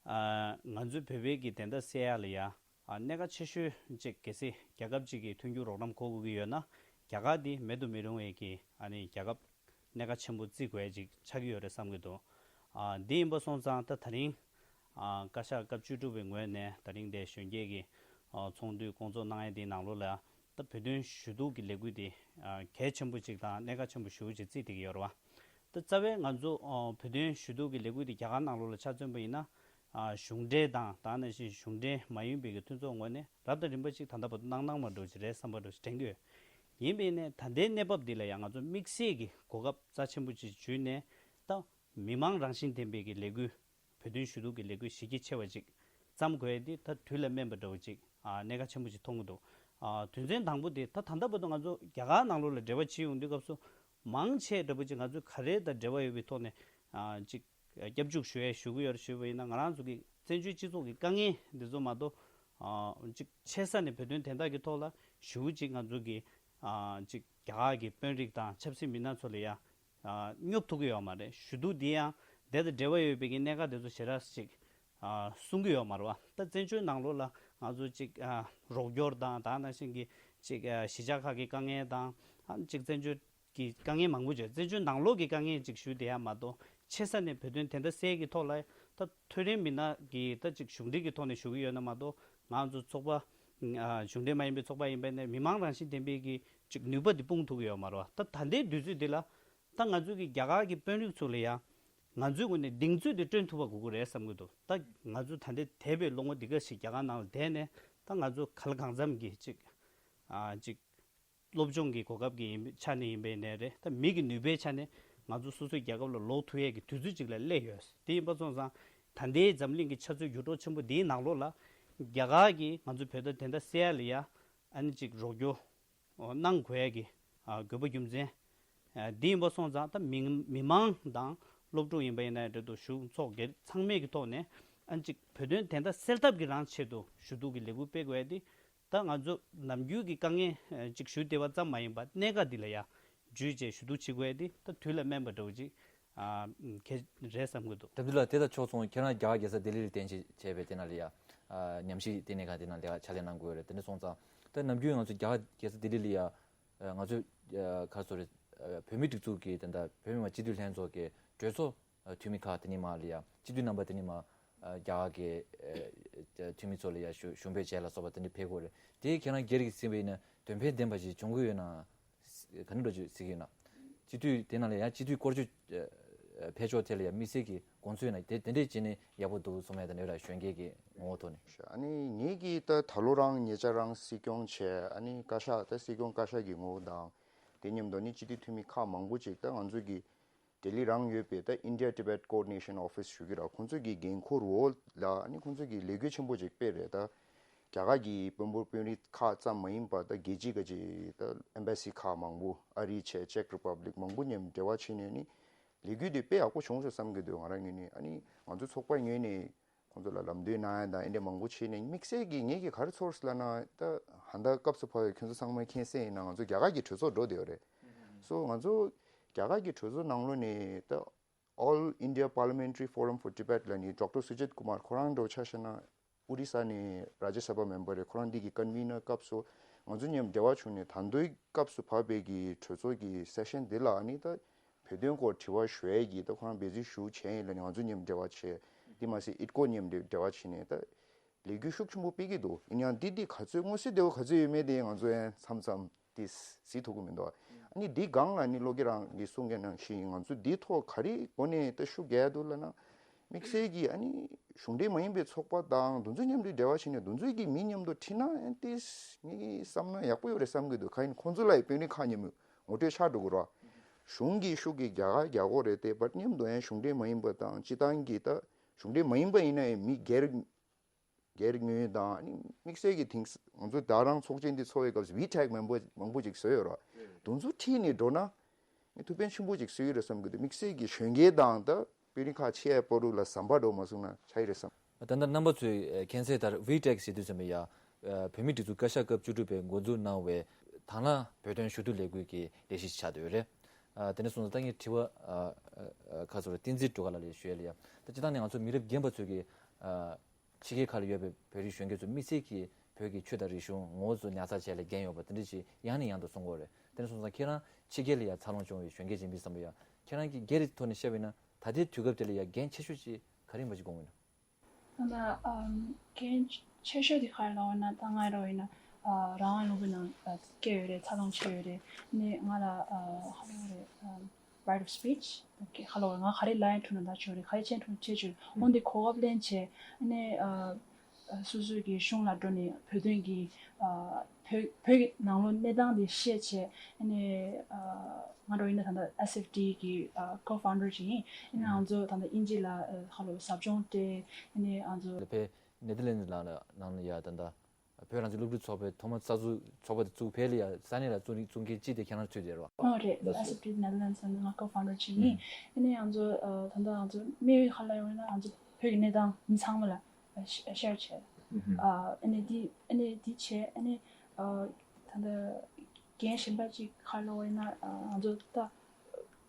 ཨ་ང་ཚོའི་བོད་པའི་གི་བདེན་མཐའ་གསལ་ཡག་ལ་ཡ་ཨ་གནད་འགག་ཆེ་ཤོས་གཅིག་གལ་སྲིད་རྒྱལ་ཁབ་གཅིག་གི་མཐུན་འགྱུར་རོགས་རམ་དགོས་དགོས་ཀྱི་ཡོད་ན་རྒྱ་གར་འདི་མེད་དུ་མི་རུང་བའི་གི་ཨ་ནི་རྒྱལ་ཁབ་གནད་འགག་ཆེན་པོ་བརྩི་དགོས་ཡ་ཅིག་ཆགས་ཀྱི་ཡོད་རེད་བསམ་གྱི་འདུག། ཨ་འདི་ཡིན་པ་སོང་ཙང་ད་ད་རིང་ཨ་བཀའ་ཤག་སྐབས་བཅུ་དྲུག་པའི་ངོས་ནས་ད་རིང་འདིར་གཞོན་སྐྱེས་ཀྱི་ཨ་ཚོགས་འདུའི་བསྐོང་ཚོགས་གནང་ཡ་དེའི་ནང་ལོགས་ལ་ད་བོད་དོན་ཞུ་གཏུག་གི་ལས་འགུལ་དེ་ཨ་གལ་ཆེན་པོ་ཅིག་དང་གནད་འགག་ཆེན་པོ་ཞེ་པོ་ཅིག་བརྩིས་བསྡད་ཀྱི་ཡོད་རེད་བ། ད་རྩ་བའི་ང་ཚོ་ཨ་བོད་དོན་ཞུ་གཏུག་གི་ལས་འགུལ་དེ་རྒྱ་གར་ནང་ལོགས་ལ་ཆ་མཚོན་པ་ཡིན་ན་ཨ་གཞུང་འབྲེལ་དང་ད་ནང་བཞིན་གཞུང་འབྲེལ་མ་ཡིན་པའི་གི་མཐུན་ཚོགས་ངོས་ནས་རབ་དང་རིམ་པ་ཅིག་ད་ལྟ་བར་དུ་གནང་གནང་མ་འགྲོ་ཅིག་རེད་བསམ་པ་འདྲ་ཞིག་དྲན་གྱི་ཡོད། ཡིན་པས་ནས་ད་ལྟའི་གནས་བབ་འདི་ལ་ཡང་ང་ཚོ་དམིགས་བསལ་གྱི་གོ་སྐབས་རྩ་ཆེན་པོ་ཅིག་བརྒྱུད་ནས་ད་མི་མང་རང་བཞིན་ལྡན་པའི་གི་ལས་འགུལ་བོད་དོན་ཞུ་གཏུག་གི་ལས་འགུལ་གཞི་རྒྱ་ཆེ་བ་ཅིག་བརྩམ་དགོས་ཡ་འདི་ད་དུས་ལ་སྨན་པ་འདྲ་བོ་ཅིག་ཨ་གནད་འགག་ཆེན་པོ་ཅིག་མཐོང་གི་འདུག། ཨ་དོན་ཚན་དང་པོ་དེ་ད་ད་ལྟ་བར་དུ་ང་ཚོ་རྒྱ་གར་ནང་ལོགས་ལ་འབྲེལ་བ་བྱེད་ཡོང་དུས་སྐབས་སུ་མང་ཆེ་འདྲ་བོ་ཅིག་ང་ཚོས་ག་རེ་དང་འབྲེལ་བ་ཡོད་པའི་ཐོག་ནས་ཨ་ཅིག་སྐྱབས་འཇུག་ཞུ་ཡས་ཞུ་གི་ཡོད་རེད་ཞུས་པ་ཡིན་ན་ང་རང་ཚོ་གི་བཙན་བྱོལ་སྤྱི་ཚོགས་ཀྱི་དཀའ་ངལ་འདི་ཚོ་མ་གཏོགས་ཨ་ཅིག་ཆེ་ས་ནས་བོད་དོན་དོན་དག་གི་ཐོག་ལ་ཞུ་ཅིག་ང་ཚོ་གི་ཨ་ཅིག་རྒྱ་གར་གྱི་དཔོན་རིགས་དང་ཆབ་སྲིད་མི་སྣ་ཚོ་ལ་ཡ་ཨ་སྙོབ་ཐུབ་ཀྱི་ཡོད་མ་རེད། ཞུ་གཏུག་འདི་ཡང་དེ་དང་འབྲེལ་བ་ཡོད་པའི་གི་གནད་འགག་དེ་ཚོ་ཞེ་དྲག་ཅིག་ཨ་གསུང་གི་ཡོད་མ་རེད་བ། ད་བཙན་བྱོལ་ནང་ལོགས་ལ་ང་ཚོ་ཅིག་ཨ་རོགས་སྐྱོར་དང་ད་ནང་བཞིན་གྱི་ཅིག་ཨ་གཞིས་ཆགས་ཁག་གི་དཀའ་ངལ་དང་ཨ་ཅིག་བཙན་བྱོལ་གྱི་དཀའ་ངལ་མང་པོ་བརྗོད། བཙན་བྱོལ་ནང་ལོགས་ཀྱི་དཀའ་ངལ་ཅིག་ཞུ་བསྡད་ཡ་མ་གཏོགས་ཆེ་ས་ནས་བོད་དོན་དོན་དག་སེལ་གྱི་ཐོག་ལ་ད་མཐོ་རིམ་མི་སྣ་གིས་ད་ཅིག་གཞུང་འབྲེལ་གྱི་ཐོག་ནས་ཞུ་གི་ཡོད་ན་མ་གཏོགས་ང་ཚོ་ཚོགས་པ་ཨ་གཞུང་འབྲེལ་མ་ཡིན་པའི་ཚོགས་པ་ཡིན་པ་ནས་མི་མང་རང་བཞིན་ལྡན་པའི་གི་ཅིག་ནུས་པ་འདི་སྤུངས་ཐུབ་ཀྱི་ཡོད་མ་རེད་བ། ད་ད་ལྟའི་དུས་ཚོད་འདི་ལ་ད་ང་ཚོ་གི་རྒྱ་གར་གྱི་དཔོན་རིགས་ཚོ་ལ་ཡང་ང་ཚོའི་ངོས་ནས་གདེང་ཚོད་དེ་བསྐྲུན་ཐུབ་པ་དགོས་ཀྱི་རེད་བསམ་གྱི་འདུག། ད་ང་ཚོ་ད་ལྟའི་འདས་པའི་ལོ་ངོ་འདི་ག་ཞིག་རྒྱ་གར་ནང་ལ་བསྡད་ནས་ད་ང་ཚོ་ག་ལ་གང་འཚམ་གྱི་ཅིག་ཨ་ཅིག་སློབ་སྦྱོང་གི་གོ་སྐབས་ཀྱི་ཡིན་ཆ་ནས་ཡིན་པའི་ནས་རེད། ད་མི་གི་ནུས་པའི་ཆ་ནས་ང་ཚོ་སོ་སོའི་རྒྱལ་ཁབ་ལ་ལོག་ཐུབ་ཡས་ཀྱི་དུས་ཚོད་ཅིག་ལ་སླེབས་ཡོད། དེ་ཡིན་པ་སོང་ཙང་ད་ལྟའི་འཛམ་གླིང་གི་ཆུ་ཚོད་འགྱུར་ལྡོག་ཆེན་པོ་འདིའི་ནང་ལོགས་ལ་རྒྱ་གར་གྱིས་ང་ཚོ་བོད་དོན་དོན་དག་སེལ་ཡ་ལ་ཡ་ཨ་ནི་ཅིག་རོགས་སྐྱོར་གནང་དགོས་ཡ་གི་ཨ་དགོས་པ་རྒྱུ་མཚན། ཨ་འདི་ཡིན་པ་སོང་ཙང་ད་མི་མི་མང་དང་སློབ་ཕྲུག་ཡིན་པ་ཡིན་ན་འབྲེལ་གཏུག་གཞུང་ཚོགས་སྒེར་ཚང་མའི་གི་ཐོག་ནས་ཨ་ནི་ཅིག་བོད་དོན་དོན་དག་སེལ་ཐབས་ཀྱི་རང་ཆེད་དུ་ཞུ་གཏུག་གི་ལས་འགུལ་སྤེལ་དགོས་ཡ་དེ། ད་ང་ཚོ་ནམ་རྒྱུན་གྱི་དཀའ་ངལ་ཅིག་ཞུ་བདེ་བ་ཙམ་མ་ཡིན་པར་གནད་འགག་འདི་ལ་ཡ་འཇུས་བྱས་ཞུ་གཏུག་བྱེད་དགོས་ཡ་དེ་ད་དུས་ལ་སྨན་པ་འདྲ་བོ་ཅིག་ཨ་གལ་རེད་བསམ་གྱི་འདུག། དྲ་འབུལ་ལགས། དེ་དང་ཕྱོགས་མཚུངས་ཁྱེད་རང་རྒྱ་གར་རྒྱལ་ས་ལྡི་ལི་ལ་རྟེན་གཞི་བྱས་པའི་དེ་ནང་ལ་ཡ་ཨ་ཉམས་ཞིབ་ལྟེ་གནས་ཁང་དེ་ནང་ལ་ཡ་ཕྱག་ལས་གནང་དགོས་རེད། དེ་འདྲ་སོང་ཙང་ད་ནམ་རྒྱུན་ང་ཚོ་རྒྱ་གར་རྒྱལ་ས་ལྡི་ལི་ལ་ཡ་ཨ་ང་ཚོ་ཨ་ག་རེ་ཟེར་དགོས་རེད། ཨ་བོད་མིའི་སྒྲིག་འཛུགས་ཀྱི་དེ་འདྲ་བོད་མི་མང་སྤྱི་འཐུས་ལྷན་ཚོགས་ཀྱི་གྲོས་ཚོགས་ཨ་འཐུས་མི་ཁག་དེ་ནས་མར་ལ་ཡ་སྤྱི་འཐུས་རྣམ་པ་དེ་ནས་མར་ཨ་རྒྱ་གར་གྱི་ཨ་འཐུས་མི་ཚོ་ལ་ཡ་ཞུ་ཞུ་འབོད་བྱས་ལ་སོགས་པ་དེ་འདྲ་ཕེབས་ཀྱི་ཡོད་རེད། དེ་ཁྱེད་རང་སྒེར་གྱིས་ཟིན་པ་ཡིན་ན་དོན་ཕན་ལྡན་པ་ཞིག་བྱུང་གི་ཡོད་ན་ག་འདྲ་འདྲ་ཅིག་ཟེར་གྱི་ཡོད་ན། སྤྱི་འཐུས་དེ་ནང་ལ་ཡ་སྤྱི་འཐུས་སྐོར་ཞུ་ཨ་ ཕེབས་ཕྱོགས་ཐད་ལ་ཡང་དམིགས་བསལ་གྱི་དགོངས་ཚུལ་ཡོད་ན་དེ་དེ་འདྲས་བྱས་ནས་ཡག་པོ་འདུག་བསམ་ཡ་དང་འབྲེལ་བའི་གཞོན་སྐྱེས་ཀྱི་ངོ་བོ་ཐོག་ནས། ཨ་ནི་ངེད་ཀྱིས་ད་ད་ལོ་རང་ཉེ་ཆར་རང་སྲིད་སྐྱོང་བྱས། ཨ་ནི་བཀའ་ཤག་ད་སྲིད་སྐྱོང་བཀའ་ཤག་གི་ངོ་བོ་དང་། དེ་མཉམ་དུ་ནི་སྤྱི་འཐུས་འཐུས་མི་ཁག་མང་པོ་ཅིག་ད་ང་ཚོ་གི་ལྡི་ལི་རང་ཡོད་པའི་ད་India Tibet Coordination Office ཞུ་གི་ར། ཁོང་ཚོ་གི་འགན་ཁུར་འོག་ལ་ཨ་ནི་ཁོང་ཚོ་གི་ལས་འགུལ་ཆེན་པོ་ཅིག་སྤེལ་རེད། ད་རྒྱ་གར་གྱི་དཔོན་པོ་དཔོན་རིགས་ཁག་ཙམ་མ་ཡིན་པ་ད་རྒྱལ་སྤྱི་ག་ཅིག་ད་Embassy ཁག་མང་པོ། ཨ་རི་བྱས། Czech Republic མང་པོ་མཉམ་འབྲེལ་བ་བྱས་ནས་ནི་ལས་འགུལ་དེ་དཔེ་ཡག་པོ་བྱུང་སོང་བསམ་གྱི་འདུག་ང་རང་ངོས་ནས། ཨ་ནི་ང་ཚོ་ཚོགས་པ་ངོས་ནས་ཁོང་ཚོ་ལ་ལམ་སྟོན་གནང་ཡ་དང་ཨེ་འདྲ་མང་པོ་བྱས་ནས། དམིགས་བསལ་གྱིས་ངེད་ཀྱིས་ག་རེ་ཚོར་སོང་ལབ་ན། ད་ད་ལྟ་སྐབས་སུ་བབས་པའི་ཁྱོད་ཚོ་ཚང་མས་མཁྱེན་གསལ་ཡིན་ན་ང་ཚོ་རྒྱ་གར་གྱི་གྲོས་ཚོགས་འགྲོ་བསྡད་ཡོད་རེད། སོ་ང་ཚོ་རྒྱ་གར་གྱི་གྲོས་ཚོགས་ནང་ལོགས་ནས་ད་All India Parliamentary Forum for Tibet ལབ་ནས་Doctor Sujit Kumar ཁོ་རང་འདྲ་བོ་ཆ་བཞག་ན། ཨོ་རི་ས་ནས་རཱ་ཇ་སབ་བྷ་མེམ་བར་རེད། ཁོ་རང་འདི་གི་ཀོན་ཝི་ནར་སྐབས་སུ་ང་ཚོ་མཉམ་འབྲེལ་བ་བྱུང་ནས། ད་དུང་སྐབས་སུ་བབས་པའི་གི་གྲོས་ཚོགས་ཀྱི་སེ་ཤན་འདི་ལ་ཨ་ནི་ད་བོད་དོན་སྐོར་དྲི་བ་ཞུ་ཡས་ཀྱི་ད་ཁོ་རང་འབད་བརྩོན་ཞུ་བྱས་ཡིན་ལབ་ནས་ང་ཚོ་མཉམ་འབྲེལ་བ་བྱས། འདི་མ་ཟད་ཨིཊ་ཀོ་མཉམ་འབྲེལ་བ་བྱས་ནས་ད་ལས་འགུལ་ཤུགས་ཆེན་པོ་སྤེལ་གྱི་འདུག་ཡིན་ཡང་འདི་འདི་ག་ཚོད་མངོན་གསལ་དོད་པོ་ག་ཚོད་ཡོད་མེད་དེ་ང་ཚོ་ཡང་མཚམས་མཚམས་དེ་གཟིགས་ཐུབ་ཀྱི་མི་འདུག་ཨ་ནི་འདི་སྒང་ལ་ནི་བློ་སྐྱེད་རང་གིས་གསུང་མཁན་ནང་བཞིན་ང་ཚོ་འདི་ཐོག་ག་རེ་སྒོ་ནས་ད་ཤུགས་རྒྱག་འདུག་ལབ་ན། དམིགས་བསལ་གྱིས་ཨ་ནི་གཞུང་འབྲེལ་མ་ཡིན་པའི་ཚོགས་པ་དང་དེ་ཚོ་མཉམ་དུ་འབྲེལ་བ་བྱས་ནས་དེ་ཚོའི་གི་མི་མཉམ་དུ་ཁྲིད་ན་ཨ་ནི་ཏིས་ངས་བསམ་ན་ཡག་པོ་ཡོད་རེད་བསམ་གྱི་འདུག་གང་ཡིན་ཁོང་ཚོ་ལ་ཡི་དཔོན་རིགས་ཁག་མཉམ་དུ་ངོ་སྤྲོད་ཆགས་འགྲོ་གི་རེད། གཞུང་གི་ཤུགས་ཀྱིས་རྒྱ་གར་རྒྱག་དགོས་རེད་དེ། བར་མཉམ་དུ་ཡང་གཞུང་འབྲེལ་མ་ཡིན་པ་དང་སྤྱི་བཏང་གི་ད་གཞུང་འབྲེལ་མ་ཡིན་པ་ཡིན་ན་ཡང་མི་སྒེར་སྒེར་ངོས་དང་ཨ་ནི་དམིགས་བསལ་གྱི་དེང་ང་ཚོ་ད་རང་ཚོགས་ཆེན་འདི་ཚོགས་པའི་སྐབས་སུ་ཝི་ཊེག་མང་པོ་མང་པོ་ཅིག་བཟོས་ཡོད་རེད། དེ་ཚོ་ཁྲིད་ནས་འགྲོ་ན་ངས་ཐུགས་ཕན་ཆེན་པོ་ཅིག་གསོས་ཀྱི་རེད་བསམ་གྱི་འདུག་དམིགས་བསལ་གྱི་གཞོན་སྐྱེས་དང་ད་དཔོན་རིགས་ཁག་ཆེ་བ་བར་དུ་ལ་ཟམ་པ་འགྲོ་མ་སོང་ན་ཆགས་ཀྱི་རེད་བསམ། ད་ལྟ་རྣམ་པ་ཚོས་མཁྱེན་གསལ་ལྟར་ཝི་ཊེག་ཟེར་དུས་ཙམ་པ་ཡ་བོད་མིའི་སྒྲིག་འཛུགས་བཀའ་ཤག་སྐབས་བཅུ་དྲུག་པས་འགོ་འཛུགས་གནང་བའི་དང་བླངས་བོད་དོན་ཞུ་གཏུག་ལས་འགུལ་གྱི་ལས་གཞི་ཆགས་བསྡད་ཡོད་རེད། དེ་ནས་སོང་ཙང་ད་ངས་དྲི་བ་ཁ་ཚོར་བསྟན་འཛིན་སྒྲོལ་དཀར་ལགས་ལ་ཞུ་ཡ་ལ་ཡ། ད་སྤྱིར་བཏང་ནས་ང་ཚོ་མི་རབས་རྒན་པ་ཚོས་ཀྱི་ཕྱི་རྒྱལ་ཁག་ལ་ཡོད་པའི་བོད་རིགས་གཞོན་སྐྱེས་ཚོ་དམིགས་བསལ་གྱིས་བོད་ཀྱི་ཆོས་དང་རིག་གཞུང་ངོ་བོ་ཚོ་ཉར་ཚགས་བྱས་ལ་འགན་ཡོད་པ་དེ་འདྲ་ཞིག་ཡང་ནས་ཡང་དུ་གསུང་གི་ཡོད་རེད། དེ་འདྲ་སོང་ཙང་ཁྱེད་རང་ཕྱི་རྒྱལ་ལ་ཡང་འཚར་ལོངས་བྱུང་བའི་གཞོན་སྐྱེས་ཅིག་ཡིན་པའི་བསམ་པ་ཡ། ཁྱེད་རང་གིས་སྒེར་གྱི་ཐོག་ནས་བཤད་པ་ཡིན་ན་ད་ལྟའི་དུས་སྐབས་དེ་ལ་ཡ་འགན་ཆེ་ཤོས་ཅིག་ག་རེ་ཡིན་པ་ཅིག་དགོངས་ཡོད་ན། ད་ལྟ་ཨམ་འགན་ཆེ་ཤོས་དེ་ག་རེ་ལབ་ན་ད་ང་རང་ཡིན་ན་ཨ་རང་དབང་ལུང་པའི་ནང་ཨ་སྐྱེས་ཡོད་རེད། འཚར་ལོངས་བྱས་ཡོད་རེད། ནས་ང་ལ་ཨ་ཧ་ལོ་རེད་ཨམ་right of speech ཧ་ལོ་ང་ག་རེ་ལབ་ཡང་ཐུབ་ན་ད་བྱས་ཡོད་རེད། ག་རེ་བྱས་ཐུབ་ན་བྱས་བྱས་ཡོད་རེད། འོན་ཏེ་གོ་སྐབས་ལེན་བྱས་ནས་ཨ་སོ་སོའི་གི་གཞུང་ལ་འགྲོ་ནས་བོད་དོན་གྱི་ཨ་བོད་བོད་ཀྱི་ནང་ལོགས་གནས་སྟངས་དེ་ཤེས་བྱས་ནས་ཨ་ང་འདྲ་བོ་ཡིན་ན་ད་ལྟ་ཨེས་ཨེཕ་ཊི་གི་ཨ་ཀོ་ཕའུན་ཌར་ཅིག་ཡིན། ཡིན་ན་ང་ཚོ་ད་ལྟ་དབྱིན་ཇི་ལ་ཨ་ཧ་ལོ་ཟབ་སྦྱོང་སྤྲད་ནས་ང་ཚོ་ལ་ཕེབས། ནེ་དར་ལེན་ཌི་ནང་ལ་ནང་ལ་ཡ་ད་ལྟ་བོད་རང་བཙན་སློབ་ཕྲུག་ཚོགས་པའི་ཐོག་མ་རྩ་འཛུགས་ཚོགས་པ་དེ་བཙུགས་ཕེབས་ལ་ཡ་ས་གནས་ལ་བཙུགས་བཙུགས་མཁན་གཅིག་དེ་ཁྱེད་རང་ཚོད་དེ་རེད་བ། ཨོ་རེད། ཨེས་ཨེཕ་ཊི་ནེ་དར་ལེན་ཌི་ནང་ལ་ཀོ་ཕའུན་ཌར་ཅིག་ཡིན། ཡིན་ནའི་ང་ཚོ་ཨ་ད་ལྟ་ང་ཚོ་དམིགས་ཡུལ་ག་རེ་ཡོད་ན་ང་ཚོ་བོད་ཀྱི་གནས་སྟངས་མི་ཚང་མ་ལ་ཨ་ཤེར་བྱས། ཨ་ཨ་ནི་འདི་ཨ་ནི་འདི་བྱས་ཨ་ནི་ཨ་ད་ལྟ་འགན་གཞན་པ་ཅིག་ག་རེ་ལབ་ཡོད་ན་ཨ་ང་ཚོ་ད་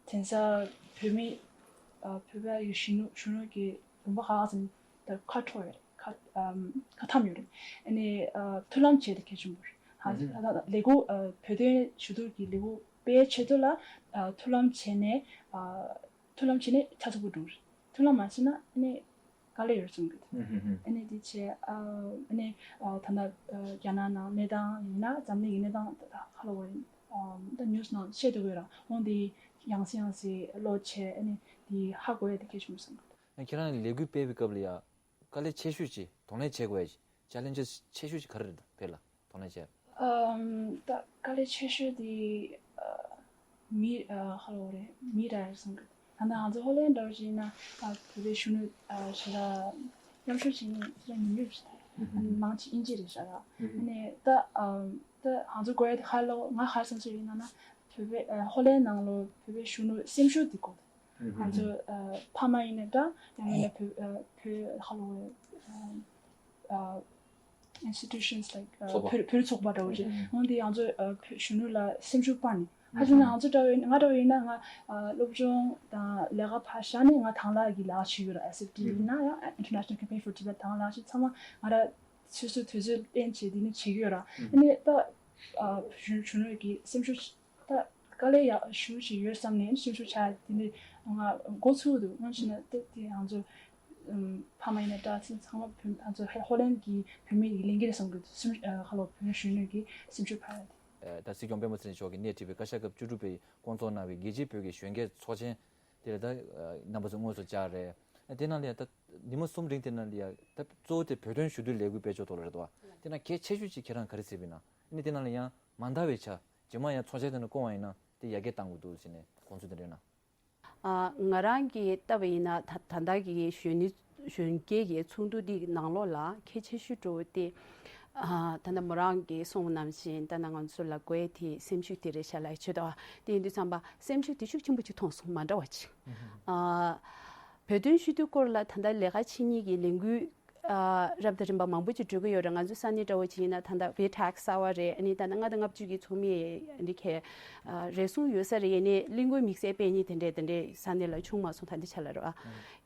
དེང་སང་བོད་མི་ཨ་བོད་པ་ཡི་གཞོན་ནུ་གཞོན་ནུ་གི་ལུང་པ་ཁག་ཙམ་ད་ཁ་འཕྲོ་ཡོད་རེད། ཁ་ཨམ་ཁ་འཐམ་ཡོད་རེད། ཨ་ནི་ཨ་མཐུན་ལམ་བྱས་ཏེ་གལ་ཆེན་པོ་རེད། ཧ་ཨ་ད་ལས་འགུལ་ཨ་བོད་དོན་ཞུ་གཏུག་གི་ལས་འགུལ་སྤེལ་ཆེད་དུ་ལ་ཨ་མཐུན་ལམ་བྱས་ནས་ཨ་མཐུན་ལམ་བྱས་ནས་ཆ་ཚང་པོ་འགྲོ་རེད། མཐུན་ལམ་མ་བྱས་ན་ཨ་ནི་དཀའ་ལས་ཡོད་རེད་བསམ་གི་འདུག་ཨ་ནི་དེ་བྱས་ཨ་ཨ་ནི་ཨ་ད་ལྟ་ཨ་རྒྱ་ནག་ནང་གནས་སྟངས་ཡིན་ན་འཛམ་གླིང་གི་གནས་སྟངས་ཧ་ལས་པ་རེད། ཨ་ད་ཉུས་ནང་བཤད་འདུག་གི་ར། འོན་ཏེ་ཡང་སེ་ཡང་སེ་ལོ་བྱས་ཨ་ནི་དེ་ཧ་གོ་ཡ་དེ་གལ་ཆེན་པོ་བསམ་གི་འདུག་ཁྱེད་རང་ལས་འགུལ་སྤེལ་བའི་སྐབས་ལ་ཡ། དཀའ་ལས་ཆེ་ཤོས་ཅིག་གདོང་ལེན་བྱེད་དགོས་ཡ་ཅིག་ཅེ་ལེན་ཇེས་ཆེ་ཤོས་ཅིག་ག་རེ་རེད་ད་བོད་ལ་གདོང་ལེན་བྱེད། ཨམ་ད་དཀའ་ལས་ཆེ་ཤོས་དེ་ཨ་མི་ཨ་ཧ་ལོ་རེད་མི་ར་རེད་བསམ་གི། ད་ལྟ་ང་ཚོ་ཧོ་ལན་འདྲ་བོ་ཅིག་ཡིན་ན་ཨ་བོད་པའི་གཞོན་ནུ་ཨ་ཞེ་དྲག་མཉམ་ཞུགས་བྱེད་མཁན་ཞེ་དྲག་ཉུང་ཉུང་རེད་ཤག་ཨ་ནི་མང་ཆེ་དབྱིན་ཇི་རེད་ཤག་ར། ཨ་ནི་ད་ཨམ་ད་ང་ཚོ་དགོས་ཡ་དེ་ཧ་ལོ་ང་ག་རེ་བསམ་སོ་ཡིན་ན་ན་བོད་པའི་ཨ་ཧོ་ལན་ནང་ལོ་བོད་པའི་གཞོན་ནུ་སེམས་ཤུགས་དེ་དགོས། ང་ཚོ་ཨ་ཕ་མ་ཡིན་ན་འདྲ་ཡང་མིན་ན་བོད་ཨ་བོད་ཧ་ལོ་ཨ་ཨ་institutions like ཨ་ཚོགས་པ། བོད་བོད་རིགས་ཚོགས་པ་འདྲ་བོ་ཅིག་འོན་ཏེ་ང་ཚོ་ཨ་བོད་གཞོན་ནུ་ལ་སེམས་ཤུགས་སྤར་ནས་ཧ་ཅང་ང་ཚོ་འདྲ་བོ་ཡིན་ང་འདྲ་བོ་ཡིན་ན་ང་ཨ་སློབ་སྦྱོང་དང་ལས་ཀ་ཕར་བཞག་ནས་ང་དང་བླངས་ཀྱི་ལས་ཀ་བྱེད་ཀྱི་ཡོད་ར། ཨེས་ཨེཕ་ཊི་ཡིན་ན་ཡང་International Campaign for Tibet དང་བླངས་ཞིག་ཚང་མ་ང་ར་སོ་སོའི་དུས་ཚོད་ལེན་བྱས་འདི་ནས་བྱེད་ཀྱི་ཡོད་ར། ཨ་ནི་ད་ཨ་གཞོན་གཞོན་ནུ་གི་སེམས་ཤུགས་ད་དཀའ་ལས་ཡག་ཞུ་ཞིག་ཡོད་བསམ་ནས་ཤུ་ཤུ་ཆ་དེ་འདྲ་ང་འགོ་ཚུགས་འདུག་ང་ཕྱིན་ན་དེ་དེ་ང་ཚོ་ཕ་མ་ཡིན་ན་འདྲ་ཚང་མ་བོད་ང་ཚོ་ཧོ་ལན་གྱི་བོད་མི་ཡི་ལས་འགུལ་བསམ་གི་འདུག་སེམས་ཁ་ལོ་བོད་གཞོན་ནུ་གི་སེམས་ཤུགས་འཕར་ཡ་དེ། ད་སྲིད་སྐྱོང་སྤེན་པ་ཚེ་རིང་མཆོག་གིས་སྣེ་ཁྲིད་པའི་བཀའ་ཤག་སྐབས་བཅུ་དྲུག་པའི་བསྐོང་ཚོགས་གནང་བའི་རྒྱལ་སྤྱིའི་བོད་ཀྱི་གཞོན་སྐྱེས་ཚོགས་ཆེན་ དེ་ལ་ད་རྣམ་པ་ཚོ་དངོས་སུ་བཅར་རེད། དེ་ནང་ལ་ཡང་ད་ཉི་མ་གསུམ་རིང་དེ་ནང་ལ་ཡང་ད་གཙོ་བོ་དེ་བོད་དོན་ཞུ་གཏུག་ལས་འགུལ་སྤེལ་ཕྱོགས་ཐོག་ལ་རེད་དོ། དེ་ན་གལ་ཆེ་ཤོས་ཅིག་ཁྱེད་རང་ག་རེ་བྱས་པ་ཡིན་ན། ཨ་ནི་དེ་ནང་ལ་ཡང་མ་འདང་བའི་ཆ་རྗེས་མ་ཡང་ཚོགས་ཆེན་དེ་ནང་བསྐོང་བ་ཡིན་ན་དེ་ཡར་རྒྱས་གཏང་དགོས་འདུག་ཟེར་ནས་དགོངས་ཚུལ་དེ་འདྲ་ཡོད་ན། ཨ། ང་རང་གིས་བལྟས་པ་ཡིན་ན་ད་ད་ལྟ་གི་གཞོན་ནུ་གཞོན་སྐྱེས་ཀྱི་ཚོགས་འདུ་འདི་ནང་ལོགས་ལ་གལ་ཆེ་ཤོས་འགྲོ་བ་དེ། ཨ། ད་ལྟ་མོ་རང་གིས་གསུངས་པ་ནང་བཞིན་ད་ལྟ་ང་ཚོ་ལ་དགོས་དེ་སེམས་ཤུགས་དེ་རེད་ཤག་ལབ་ཡ་ཆོད་དོ། དེ་ཡིན་དུས་ཙམ་པ་སེམས་ཤུགས་དེ་ཤུགས་ཆེན་པོ་ཅིག་ཐོངས་སོང་མ་འདྲ་བ་ཅིག་ཨ། བོད་དོན་ཞུ་གཏུག་སྐོར་ལ་ད་ལྟ་ལས་ཀ་བྱེད་མཁན་གྱི་ལས་འགུལ། ཨ། རབ་དང་རིམ་པ་མང་པོ་ཅིག་འགྲོ་གི་ཡོད་རེད། ང་ཚོའི་ས་གནས་འདྲ་བོ་ཅིག་ཡིན་ན་ད་ལྟ་བི་ཊེག་གསར་བ་རེད། ཨ་ནི་ད་ལྟ་ལྔ་དང་ལྔ་བཅུ་གི་ཚོགས་མི་འདི་གས། ཨ། རེ་ཟུང་ཡོད་ས་རེད། ཡིན་ནའི་གླིང་སྐོར་དམིགས་བསལ་སྤེལ་མཁན་དེ་འདྲས་དེ་འདྲས་ས་གནས་ལ་བྱུང་མ་སོང་། ད་འདི་ཆ་ལ་རེད་བ།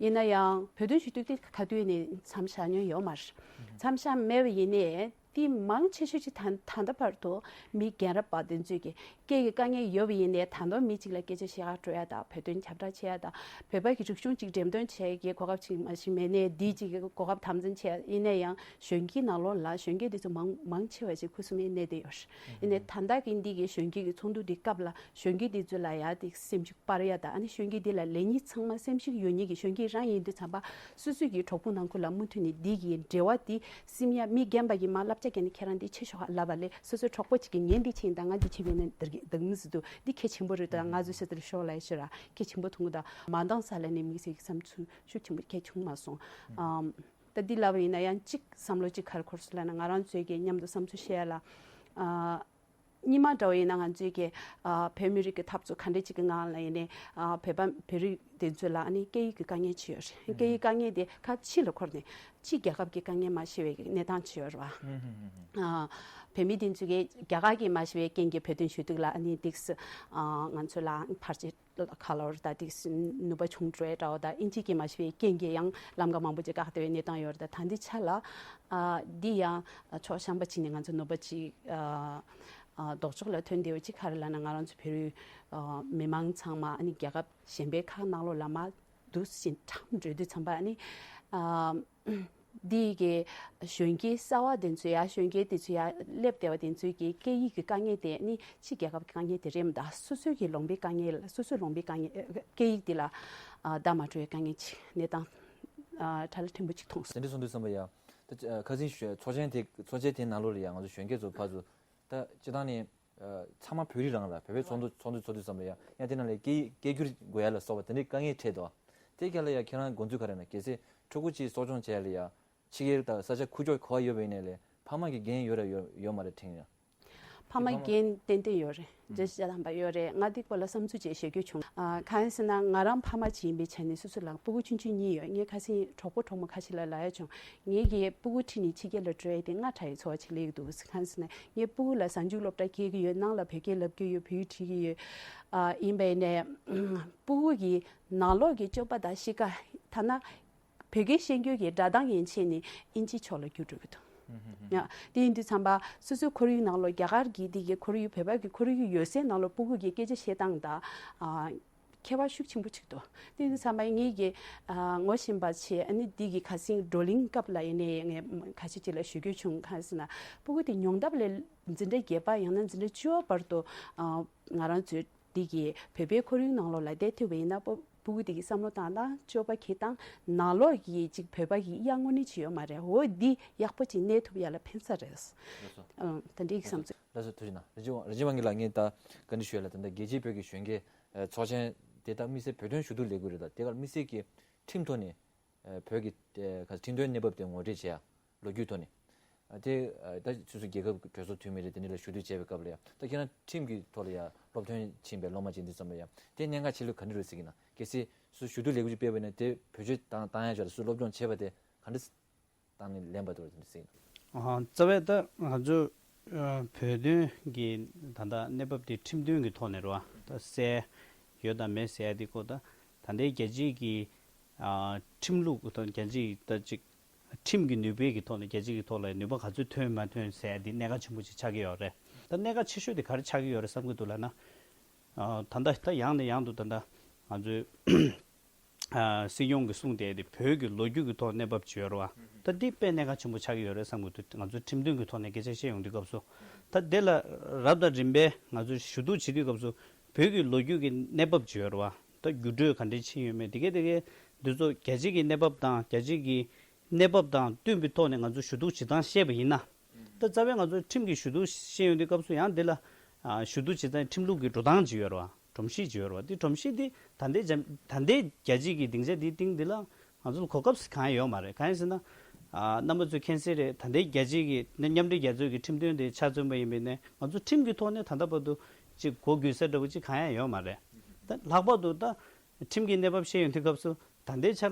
ཡིན་ན་ཡང་བོད་དོན་ཞུ་གཏུག་དེ་ག་དུས་ནས་མཚམས་བཞག་མྱོང་ཡོད་མ་རེད། མཚམས་བཞག་མེད་པ་ཡིན་ནའི། དེ་མང་ཆེ་ཤོས་ཅིག་ད་ད་ལྟ་བར་དུ་མི་རྒན་རབས་པ་དེ་ཚོས་ཀྱི་སྐད་ཀྱི་དཀའ་ངལ་ཡོད་པ་ཡིན་ནའི་ད་དུང་མི་གཅིག་ལ་སྐད་ཆ་བཤད་ག་འགྲོ་ཡ་དང་བོད་དོན་ཁྱབ་བསྒྲགས་བྱེད་ཡ་དང་བོད་པ་གི་རིག་གཞུང་གཅིག་འགྲེམས་སྟོན་བྱེད་ཀྱི་གོ་སྐབས་ཅིག་མ་ཞིག་མེད་ནའི་འདི་གཅིག་གི་གོ་སྐབས་དམ་འཛིན་བྱེད་ཡ། ཡིན་ན་ཡང་གཞོན་སྐྱེས་ནང་ལོགས་ལ་གཞོན་སྐྱེས་དེ་ཚོ་མང་མང་ཆེ་བ་ཞིག་ཁུ་སིམ་མེར་གནས་བསྡད་ཡོད་རེད། ཡིན་ནའི་ད་ལྟ་གི་འདི་གི་གཞོན་སྐྱེས་ཀྱི་ཚོགས་འདུ་འདི་སྐབས་ལ་གཞོན་སྐྱེས་དེ་ཚོ་ལ་ཡ་དེ་སེམས་ཤུགས་སྤར་ཡ་དང་། ཨ་ནི་གཞོན་སྐྱེས་འདི་ལ་ལེགས་ཉེས་ཚང་མ་སེམས་ཤུགས་ཡོད་མཁན་གྱི་གཞོན་སྐྱེས་རང་ཡིན་དུས་ཙམ་པ་སོ་སོ་གི་གྲོགས་པོ་ནང་ཁུལ་ལ་མུ་མཐུད་ནས་འདི་གི་འབྲེལ་བ་འདི་སིམ་ཡ། མི་རྒན་པ་གིས་མར་བསླབ་བྱ་བརྒྱབ་ནས་ཁྱེད་རང་འདི་བྱེད་ཤོག་ལབ་པ་ལས་སོ་སོའི་གྲོགས་པོ་གཅིག་གིས་ངས་འདི་བྱས་ཡིན་ད་ང་འདི་བྱས་པ་ཡིན་ན་འདི་གི་འདུག་མི་སྲིད་འདུག་འདི་གལ་ཆེན་པོ་རེད། ད་ང་ཚོས་ཤེས་ཚུལ་ཤོག་ལབ་ཡ་ཤོད་ར་གལ་ཆེན་པོ་མཐོང་གི། ད་མ་འདང་ས་ལ་ནས་དམིགས་བསལ་གྱི་བསམ་ཚུལ་ཤུགས་ཆེན་པོ་གལ་བྱུང་མ་སོང་། ཨམ། ད་འདི་ལབ་པ་ཡིན་ན་ཡང་གཅིག་བསམ་བློ་གཅིག་ག་རེ་འཁོར་སོང་ལབ་ན་ང་རང་ཚོས་ཀྱི་མཉམ་དུ་བསམ་ཚུལ་བཤད་ཡ་ལ། ཨ། སྔོན་མ་འདྲ་བོ་ཡིན་ན་ང་ཚོས་ཀྱི་ཨ་བོད་མི་རིགས་ཀྱི་འཐབ་རྩོད་ག་འདྲ་ཅིག་གི་ངང་ལ་ཡིན་ནའི་ཨ་བོད་པ་བོད་རིགས་དེ་ཚོ་ལ་ཨ་ནི་སྐད་ཡིག་གི་དཀའ་ངལ་ཅིག་ཡོད་རེད། སྐད་ཡིག་དཀའ་ངལ་དེ་ཁ་ཕྱི་ལ་འཁོར་ནས་ཕྱི་རྒྱལ་ཁབ་ཀྱི་དཀའ་ངལ་མ་ཤེས་པའི་གནས་སྟངས་ཅིག་ཡོད་རེད་བ། ཨ་བོད་མི་དེ་ཚོ་གིས་རྒྱ་གར་གྱི་མ་ཤེས་པའི་རྐྱེན་གྱིས་བོད་དོན་ཞུ་གཏུག་ལ་ཨ་ནི་ཏིག་སི་ཨ་ང་ཚོ་ལ་ཕར་ཆེར་ཁ་ལོར་ད་ཏིག་སི་ནུས་པ་ཆུང་འགྲོ་ཡ་འདྲ་བོ་དང་ཨིན་ཇི་གྱི་མ་ཤེས་པའི་རྐྱེན་གྱིས་ཡང་ལམ་ཁ་མང་པོ་ཅིག་བཀག་བསྡད་པའི་གནས་སྟངས་ཡོད་རེད། ད་ད་འདི་ཆ་ལ་ཨ་འདི་ཡང་ཕྱོགས་གཞན་པ་ཅིག་ནས་ང་ཚོ་ནུས་པ་ཅིག་ཨ། ཨ། ལྡོག་ཕྱོགས་ལ་ཐོན་བསྡད་པ་ཅིག་ག་རེ་ལབ་ན་ང་རང་ཚོ་བོད་རིགས་ཨ་མི་མང་ཚང་མ་ཨ་ནི་རྒྱལ་ཁབ་གཞན་པའི་ཁག་ནང་ལོགས་ལ་མར་འདུག་སེ་འཁྲམ་འགྲོ་དུས་ཙམ་པ་ཨ་ནི་ཨ་འདི་གི་གཞོན་སྐྱེས་གསར་བ་དེ་ཚོ་ཡ་གཞོན་སྐྱེས་དེ་ཚོ་ཡ་སླེབས་བསྡད་པ་དེ་ཚོའི་གི་སྐད་ཡིག་གི་དཀའ་ངལ་དེ་ཨ་ནི་ཕྱི་རྒྱལ་ཁབ་ཀྱི་དཀའ་ངལ་དེ་རེད་མ་གཏོགས་སོ་སོའི་གི་ལུང་པའི་དཀའ་ངལ་སོ་སོའི་ལུང་པའི་དཀའ་ངལ་སྐད་ཡིག་འདི་ལ་ཨ་བདག་མ་འགྲོ་བའི་དཀའ་ངལ་ཅིག་གནས་སྟངས་ཨ་ཕྲ་ལ་ཕྲན་བུ་ཅིག་མཐོང་སོང་། དེ་འདྲ་སོང་དུས་ཙམ་པ་ཡ་ད་ཁ་སང་ཚོགས་ཆེན་དེ་ཚོགས་ཆེན་དེའི་ནང་ལོགས་ལ་ཡ་ང་ཚོ་གཞོན་སྐྱེས་ཚོ་ཕར་ཚུར། ད་སྤྱིར་བཏང་ནས་ཨ་ཚང་མ་བོད་རིགས་རང་ར་བོད་པའི་ཚོགས་འདུ་ཚོགས་འདུ་ཚོགས་དུས་ཙམ་ལ་ཡ་ཡང་དེ་ནང་ལ་སྐད་སྐད་སྒྱུར་དགོས་ཡ་ལ་སོགས་པ་དེ་འདྲའི་དཀའ་ངལ་འཕྲད་འདུག་དེ་ག་ལ་ཡ་ཁྱེད་རང་དགོངས་ཚུལ་ག་རེ་ན། གལ་སྲིད་ཕྲུ་གུ་གཅིག་གསོ་སྐྱོང་བྱས་ལ་ཡ་ཕྱི་རྒྱལ་དང་ས་ཆ་ཁུག་ཀྱོག་ག་པར་ཡོད་པ་ཡིན་ནའི་ལས་ཕ་མ་གི་འགན་ཡོད་ར་ཡོད་ཡོད་མ་རེད་དྲན་ཡ། ཕ་མ་འགན་ཏན་ཏན་ཡོད་རེད། རྒྱལ་སྤྱི་དང་པ་ཡོད་རེད། ང་འདི་སྐོར་ལ་བསམ་ཚུལ་ཅིག་བཤད་རྒྱུ་བྱུང་། ཨ་གང་ཡིན་ཟེར་ན་ང་རང་ཕ་མ་ཅིག་ཡིན་པའི་ཆ་ནས་སོ་སོ་ལ་སྤུ་གུ་ཆུང་ཆུང་གཉིས་ཡོད། ངས་ཁ་སང་གྲོགས་པོ་གྲོགས་མོ་ཁ་ཤས་ལ་ལབ་ཡ་བྱུང་། ངེད་ཀྱི་སྤུ་གུ་ཁྲིད་ནས་ཕྱི་རྒྱལ་ལ་འགྲོ་ཡ་དེ་སྔ་དྲགས་ཡི་ཚོར་བ་ཅིག་སླེབས་ཀྱི་འདུག་གང་ཟེར་ན་ངའི་སྤུ་གུ་ལ་གཟའ་མཇུག་སློབ་གྲྭ་སྐྱེལ་གྱི་ཡོད། ནང་ལ་བོད་སྐད་ལབ་ཀྱི་ཡོད། བོད་ཡིག་ཁྲིད་ཀྱི་ཡོད། ཨ་ཡིན་པས་ནས་སྤུ་གུ་གི་ནང་ལོགས་ཀྱི་སྤྱོད་པ་དང་གཤིས་ཀ་ཐ་ན་བོད་སྐད་ཤེས་རྒྱུ་གི་སྒྲ་གདངས་ཡན་ཆད་ནི་ཨིན་ཇིའི་ཕྱོགས་ལ་བསྒྱུར་འགྲོ་གི་འདུག་ཡ། དེ་ཡིན་དུས་ཙམ་པ་སོ་སོའི་ཁོར་ཡུག་ནང་ལོགས་རྒྱ་གར་གྱི་དེ་གི་ཁོར་ཡུག་བོད་པ་གི་ཁོར་ཡུག་ཡོད་སའི་ནང་ལོགས་སྤུ་གུ་གི་སྐད་ཆ་བཤད་སྟངས་དང་ཨ་ཁྱད་པར་ཤུགས་ཆེན་པོ་ཅིག་འདུག་དེ་ཡིན་དུས་ཙམ་པ་ངེད་ཀྱི་ཨ་ངོ་ཤེས་པ་ཆེ་ཨ་ནི་དེ་གི་ཁ་སང་བགྲོ་གླེང་སྐབས་ལ་ཡིན་ནའི་ངས་ཁ་ཤས་ཅིག་ལ་ཞུ་རྒྱུ་བྱུང་། གང་ཟེར་ན་སྤུ་གུ་དེ་ཉུང་མཐའ་ལ་འཛིན་གྲྭ་བརྒྱད་པ་ཡང་ན་འཛིན་གྲྭ་བཅུ་པ་བར་དུ་ཨ་ང་རང་ཚོའི་འདི་གི་བོད་པའི་ཁོར་ཡུག་ནང་ལོགས་ལ་བསྡད་ཐུབ་པ་ཡིན་ན་སྤུ་སྤུ་གུ་དེ་གི་བསམ་བློ་བཏང་སྟངས་སྤྱོད་པ་འཁྱེར་སྟངས་ནང་ལོགས་ཀྱི་ཅིག་བོད་པ་གི་གཡག་དངོས་གནས་ཅིག་ཡོད་མ་རེད། འོ་འདི་ཡག་པོ་ཅིག་གནས་ཐུབ་ཡ་ལ་ཕན་ས་རེད། ལགས་སོ། ཨང་ད་འདི་གི་བསམ་ཚུལ། ལགས་སོ་ཐུགས་རྗེ་གནང་། རིན་ཆེན་དབང་རིན་ཆེན་དབང་གིས་ལ་ངས་ད་བཀའ་འདྲི་ཞུ་ཡ་ལ་ད་ལྟ་རྒྱལ་སྤྱིའི་བོད་ཀྱི་གཞོན་སྐྱེས་ཚོགས་ཆེན་དེ་དག་དམིགས་བསལ་བོད་དོན་ཞུ་གཏུག་ལས་འགུལ་རེད། ད་དེ་གར་དམིགས་བསལ་གྱི་ཁྲིམས་ཐོག་ནས་བོད་ཀྱི་ཁྲིམས་དོན་གནས་བབ་དེ་ངོ་སྤྲོད་བྱེད་ཡ། ལོ་རྒྱུས་ཐོག་ནས། དེ་ད་སོ་སོ་རྒྱལ་ཁབ་གྲོས་ཚོགས་འཐུས་མི་རེད། དེ་འདྲ་ལ་ཞུ་གཏུག་བྱས་པའི་སྐབས་ལ་ཡང་ད་ཁྱེད་རང་ཁྲིམས་ཀྱི་ཐོག་ལ་ཡང་སློབ་ཐོན་ཕྱིན་པའི་སློབ་མ་ཅིག་འདི་ཙམ་ལ་ཡང་དེ་གནད་འགག་ཆེ་ལོས་ག་འདྲ་རེད་ཟེར་གྱི་ན། གལ་སྲིད་སོ་སོ་ཞུ་གཏུག་ལས་འགུལ་ཅིག་སྤེལ་བ་ཡིན་ན་དེ་བེད་སྤྱོད་བཏང་བཏང་ཡ་ཅིག་ལ་སོ་སོ་སློབ་སྦྱོང་བྱས་པ་དེ་ག་འདྲ་བཏང་ནས་ལེན་པ་འདུག་རེད་ཟེར་གྱི་ན། ཨ་རྩ་བའི་ད་ང་ཚོ་བོད་དོན་གྱི་ད་ལྟ་གནས་བབ་དེ་ཁྲིམས་དོན་གྱི་ཐོག་ནས་རེད་བ། ད་གསལ་ཡོད་དང་མེད་ཟེར་ཡ་དེ་ཁོ་ད་ད་ལྟའི་རྒྱལ་སྤྱིའི་གི་ཨ་ཁྲིམས་ལུགས་དང་རྒྱལ་སྤྱིའི་ད་ཅིག་ཁྲིམས་ཀྱི་ནུས་པའི་གི་ཐོག་ནས་རྒྱལ་སྤྱི་གི་ཐོག་ལ་ནུས་པ་ག་ཚོད་ཐོན་མ་ཐོན་ཟེར་ཡ་འདི་གནད་འགག་ཆེན་པོ་ཅིག་ཆགས་ཀྱི་ཡོད་རེད། ད་གནད་འགག་ཆེ་ཤོས་དེ་ག་རེ་ཆགས་ཀྱི་ཡོད་རེད་བསམ་གྱི་འདུག་ལབ་ན། ཨ་ད་ལྟ་ད་ཡང་ནས་ཡང་དུ་ད་ལྟ་ང་ཚོའི་ཨ་སྲིད་སྐྱོང་གིས་གསུངས་བསྡད་དེ་བོད་ཀྱི་ལོ་རྒྱུས་ཀྱི་ཐོག་གནས་བབ་ཅིག་ཡོད་རེད་བ། ད་འདི་དཔེ་གནད་འགག་ཆེན་པོ་ཆགས་ཀྱི་ཡོད་རེད་བསམ་གྱི་འདུག་ང་ཚོའི་ཁྲིམས་དོན་གྱི་ཐོག་ནས་སྐད་ཆ་བཤད་ཡོང་དུས་སྐབས་སུ། ད་དེ་ལ་རབ་དང་རིམ་པས་ང་ཚོས་ཞུ་གཏུག་བྱེད་དུས་སྐབས་སུ་བོད་ཀྱི་ལོ་རྒྱུས་ཀྱི་གནས་བབ་ཅིག་ཡོད་རེད་བ། ད་འགྱུར་འགྲོས་ག་འདྲས་ཕྱིན་ཡོད་མེད་དེ་གས་དེ་གས་འདི་ཚོ་རྒྱལ་སྤྱིའི་གི་གནས་བབ་དང་རྒྱལ་སྤྱིའི་གི་གནས་བབ་དང་བསྟུན་པའི་ཐོག་ནས་ང་ཚོ་ཞུ་གཏུག་བྱེད་སྟངས་བཤད་པ་ཡིན་ན། ད་རྩ་བའི་ང་ཚོ་ཁྲིམས་ཀྱི་ཞུ་གཏུག་བཤད་ཡོང་དུས་སྐབས་སུ་ཡང་འདི་ལ་ཨ་ཞུ་གཏུག་བྱེད་སྟངས་ཁྲིམས་ལུགས་ཀྱི་འགྲོ་སྟངས་ཅིག་ཡོད་རེད་བ། སྒྲོམ་གཞི་ཅིག་ཡོད་རེད་བ། འདི་སྒྲོམ་གཞི་འདི་ད་ལྟའི་རྒྱ་ད་ལྟའི་རྒྱལ་སྤྱིའི་གི་སྡིངས་ཆ་འདིའི་སྟེང་འདི་ལ་ང་ཚོ་ལ་གོ་སྐབས་གང་ཡང་ཡོད་མ་རེད། གང་ཡིན་ཟེར་ན། ཨ་རྣམ་པ་ཚོས་མཁྱེན་གསལ་རེད། ད་ལྟའི་རྒྱལ་སྤྱིའི་གི་མཉམ་འབྲེལ་རྒྱལ་ཚོགས་ཀྱི་ཁྲིམས་དོན་དེ་ཆ་མཚོན་པ་ཡིན་པས་ནས་ང་ཚོ་ཁྲིམས་ཀྱི་ཐོག་ནས་ད་ལྟ་བར་དུ་ཅིག་གོ་གོ་ས་འདྲ་བོ་ཅིག་གང་ཡང་ཡོད་མ་རེད། ད་ལྷག་པར་དུ་ད་ཁྲིམས་ཀྱི་གནས་བབ་བཤད་ཡོང་དུས་སྐབས་སུ་ད་ལྟའི་ཆ་ལ་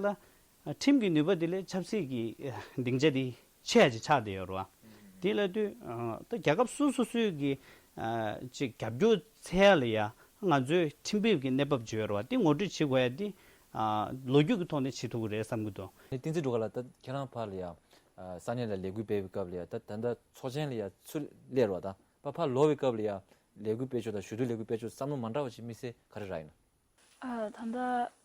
ཁྲིམས་ཀྱི་ནུས་པ་དེ་ལས་ཆབ་སྲིད་ཀྱི་སྡིངས་ཆ་དེ་ཆེ་ཡ་ཅིག་ཆགས་བསྡད་ཡོད་རེད་བ། དེ་ལབ་དུས་ད་རྒྱལ་ཁབ་སོ་སོ་སོའི་གི་ཅིག་རྒྱབ་སྐྱོར་འཚོལ་ཡ་ལ་ཡ་ང་ཚོའི་ཁྲིམས་དཔེ་གི་གནས་བབ་ཅིག་ཡོད་རེད་བ། དེ་ངོ་སྤྲོད་བྱེད་དགོས་ཡ་དེ་ལོ་རྒྱུས་ཀྱི་ཐོག་ནས་བྱེད་ཐུབ་ཀྱི་རེད་བསམ་གྱི་འདུག་བསྟན་འཛིན་སྒྲོལ་དཀར་ལགས། ད་ཁྱེད་རང་ཕར་ལ་ཡ་ས་གནས་ལ་ལས་འགུལ་སྤེལ་བའི་སྐབས་ལ་ཡ་ད་ད་ལྟ་ཚོགས་ཆེན་ལ་ཡ་ཚུར་སླེབས་རེད་བ། ད་ཕར་ཕར་ལོག་པའི་སྐབས་ལ་ཡ་ལས་འགུལ་སྤེལ་ཕྱོགས་དང་ཞུ་གཏུག་ལས་འགུལ་སྤེལ་ཕྱོགས་བསམ་བློ་མ་འདྲ་བ་ཞིག་དམིགས་བསལ་ག་རེ་རག་ཡིན་ན། ཨ་ད་ལྟ་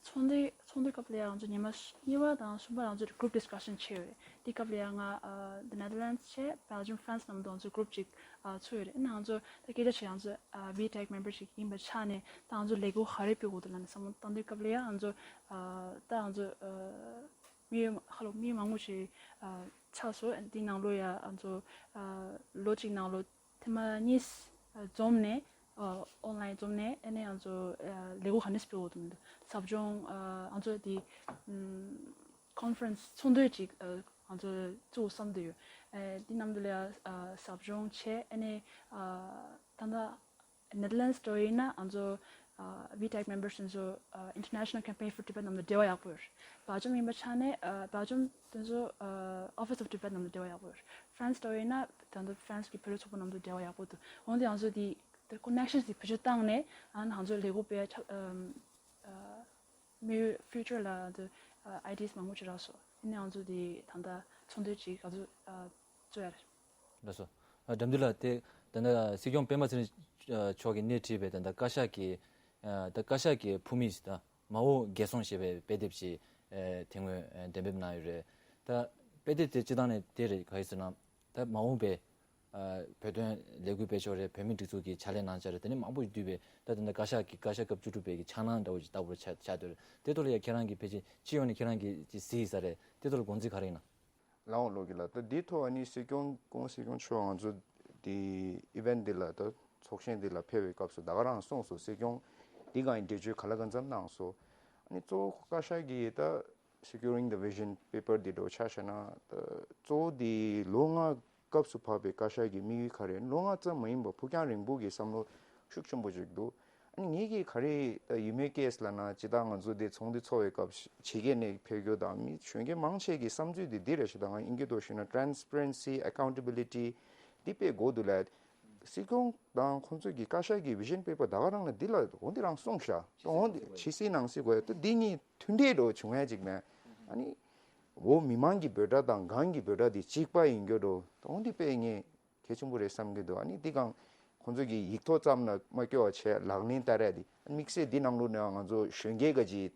ཚོགས་འདུའི་ཚོགས་འདུའི་སྐབས་ལ་ཡང་ང་ཚོ་ཉི་མ་གཉིས་པ་དང་གསུམ་པ་ང་ཚོ་group discussion བྱས་ཡོད་རེད། དེའི་སྐབས་ལ་ཡང་ང་ཨ་The Netherlands བྱས། Belgium, France རྣམས་དང་ང་ཚོ་group གཅིག་ཨ་ཚུགས་ཡོད་རེད། ཨ་ནི་ང་ཚོ་ད་སྐད་ཆ་བྱས། ང་ཚོ་ཨ་VTAC member ཞིག་ཡིན་པའི་ཆ་ནས་ད་ང་ཚོ་ལས་འགུལ་ག་རེ་སྤེལ་དགོས་འདུག་ལབ་ནས་བསམ་བློ་བཏང་དུས་སྐབས་ལ་ཡང་ང་ཚོ་ཨ་ད་ང་ཚོ་ཨ་མི་ཧ་ལོ་མི་མང་པོ་ཞིག་ཨ་ཆགས་སོང་། དེའི་ནང་ལོགས་ཡ་ང་ཚོ་ཨ་ལོ་གཅིག་ནང་ལོགས་ཐེངས་མ་གཉིས་འཛོམས་ནས་ཨོན་ལའིན་འཛོམས་ནས། ཨ་ནི་ང་ཚོ་ལས་འགུལ་ག་འདྲས་སྤེལ་དགོས་འདུག་མི་འདུག་ཟབ་སྦྱོང་ཨ་ང་ཚོ་དེ་conference ཚོགས་འདུ་ཅིག་ཨ་ང་ཚོ་བཙུགས་བསམ་གྱི་ཡོད། ཨ་དེ་རྣམས་དེ་ལ་ཨ་ཟབ་སྦྱོང་བྱས། ཨ་ནི་ཨ་ད་ལྟ་Netherlands འགྲོ་ཡིན་ན་ང་ཚོ་ཨ་VTAC members དེ་ཚོ་ཨ་International Campaign for Tibet རྣམས་དང་འབྲེལ་བ་ཡག་པོ་ཡོད། Belgium ཡིན་པའི་ཆ་ནས་ཨ་Belgium དེ་ཚོ་ཨ་Office of Tibet རྣམས་དང་འབྲེལ་བ་ཡག་པོ་ཡོད། France འགྲོ་ཡིན་ན་ད་ལྟ་France གི་བོད་རིགས་ཚོགས་པ་རྣམས་དང་འབྲེལ་བ་ཡག་པོ་འདུག་འོན་ཏེ་ང་ཚོ་དེ་དེ་connections དེ་བེད་སྤྱོད་བཏང་ནས་ཨ་ང་ཚོ་ལས་འགུལ་སྤེལ་ཡ་ཆ་ཨམ་ཨ་མི་future ལ་དེ་ཨ་ideas མང་པོ་ཅིག་རག་སོང་། ཡིན་ནའང་ང་ཚོ་དེ་ད་ལྟ་ཚོགས་འདུ་ཅིག་ང་ཚོ་ཨ་བཙུགས་ཡ་རེད། ལགས་སོ། ཨ་དགྲ་འདུལ་ལགས། དེ་ད་ལྟ་སྲིད་སྐྱོང་པད་མ་ཚེ་རིང་མཆོག་གིས་སྣེ་ཁྲིད་པའི་ད་ལྟ་བཀའ་ཤག་གི་ཨ་ད་བཀའ་ཤག་གི་ཕུལ་མི་ད་མ་འོངས་རྒྱལ་སྲུང་ཞེས་པའི་དཔེ་དེབ་ཅིག་ཨ་དེ་སྔོན་ཨ་འགྲེམས་སྤེལ་གནང་ཡོད་རེད། ད་དཔེ་དེབ་དེ་སྤྱིར་བཏང་ནས་དེ་རེད། ག་རེ་ཟེར་ན་ད་མ་འོངས་པའི་ཨ་བོད་དོན་ལས་འགུལ་སྤེལ་ཕྱོགས་རེད། བོད་མིའི་སྒྲིག་འཛུགས་ཀྱི་ཕྱག་ལས་གནང་ཕྱོགས་རེད། དེ་ནས་མང་པོ་ཞིག་འདུས་པའི་ད་ད་ལྟ་བཀའ་ཤག་གི་བཀའ་ཤག་སྐབས་བཅུ་དྲུག་པའི་གི་འཆར་སྣང་འདྲ་བོ་ཞིག་ལྟ་བུར་ཆགས་ཆགས་བསྡད་རེད། དེ་ཐོག་ལ་ཡ་ཁྱེད་རང་གིས་ཕལ་ཆེར་སྤྱི་ཡོངས་ནས་ཁྱེད་རང་གིས་ཅིག་གཟིགས་ཡིན་ས་རེད། དེ་ཐོག་ལ་དགོངས་ཚུལ་ག་རེ་ཡིན་ན། ལགས་འོང་ལགས་ཀྱི་ལགས། ད་འདིའི་ཐོག་ཨ་ནི་སྲིད་སྐྱོང་སྐུ་ངོ་སྲིད་སྐྱོང་མཆོག་ང་ཚོ་དེ་event འདི་ལ་ད་ཚོགས་ཆེན་འདི་ལ་ཕེབས་པའི་སྐབས་སུ་ད་ག་རང་གསུངས་སོང་། སྲིད་སྐྱོང་འདི་སྒང་འགྲེལ་བརྗོད་ག་ལ་གང་འཚམ་གནང་སོང་། ཨ་ནི་གཙོ་བོ་བཀའ་ཤག་གིས་ད་Securing the Vision Paper འདི་འདྲ་བོ་ཆ་བཞག་ན་ད་གཙོ་བོ་འདི་ལོ་ལྔ་སྐབས་སུ་བབས་པའི་བཀའ་ཤག་གི་དམིགས་ཡུལ་ག་རེ། ལོ་ལྔ་ཙམ་མ་ཡིན་པར་ཕུགས་རྒྱང་རིང་པོ་གི་བསམ་བློ་ཤུགས་ཆེན་པོ་ཅིག་འདུག་ཨ་ནི་ངེད་ཀྱིས་ག་རེ་ད་ཡིད་སྨོན་སྐྱེས་ལབ་ན། ཇི་ལྟར་ང་ཚོ་འདི་ཚོགས་འདུ་ཚོགས་པའི་སྐབས་ཕྱི་རྒྱལ་ནས་ཕེབས་རྒྱུ་དང་མི་གཞོན་སྐྱེས་མང་ཆེ་གི་བསམ་ཚུལ་འདི་འདི་རེད། ཇི་ལྟར་ང་ཨིན་སྐད་ཐོག་ཞུས་ན་transparency, accountability འདི་དཔེ་དགོས་འདུག་ལ། སྲིད་སྐྱོང་དང་ཁོང་ཚོས་ཀྱི་བཀའ་ཤག་གི་vision paper ད་ག་རང་ལ་འདི་ལ་འོ་འདི་རང་གསུངས་ཤག་འོ་འདི་ཇི་སྲིད་ནང་སྲིད་དགོས་ཡ་ད་འདི་གཉིས་མཐུན་འབྲེལ་འདྲ་བོ་བྱུང་ཡ་ཅིག་མེད། ཨ་ནི་འོ་མི་མང་གི་འབོད་སྒྲ་དང་སྒང་གི་འབོད་སྒྲ་འདི་གཅིག་པ་ཡིན་རྒྱུ་འདྲ་བོ་ད་འོ་འདི་དཔེ་ངས་གལ་ཆེན་པོ་རེད་བསམ་གྱི་འདུག་ཨ་ནི་འདི་སྒང་ཁོང་ཚོས་ཀྱི་ཡིག་ཐོག་ཙམ་ལ་མ་སྐྱོར་བ་བྱས་ལག་ལེན་བསྟར་ཡ་འདི་དམིགས་བསལ་འདི་ནང་ལོགས་ནས་ང་ཚོ་གཞོན་སྐྱེས་ག་ཅིག་ད་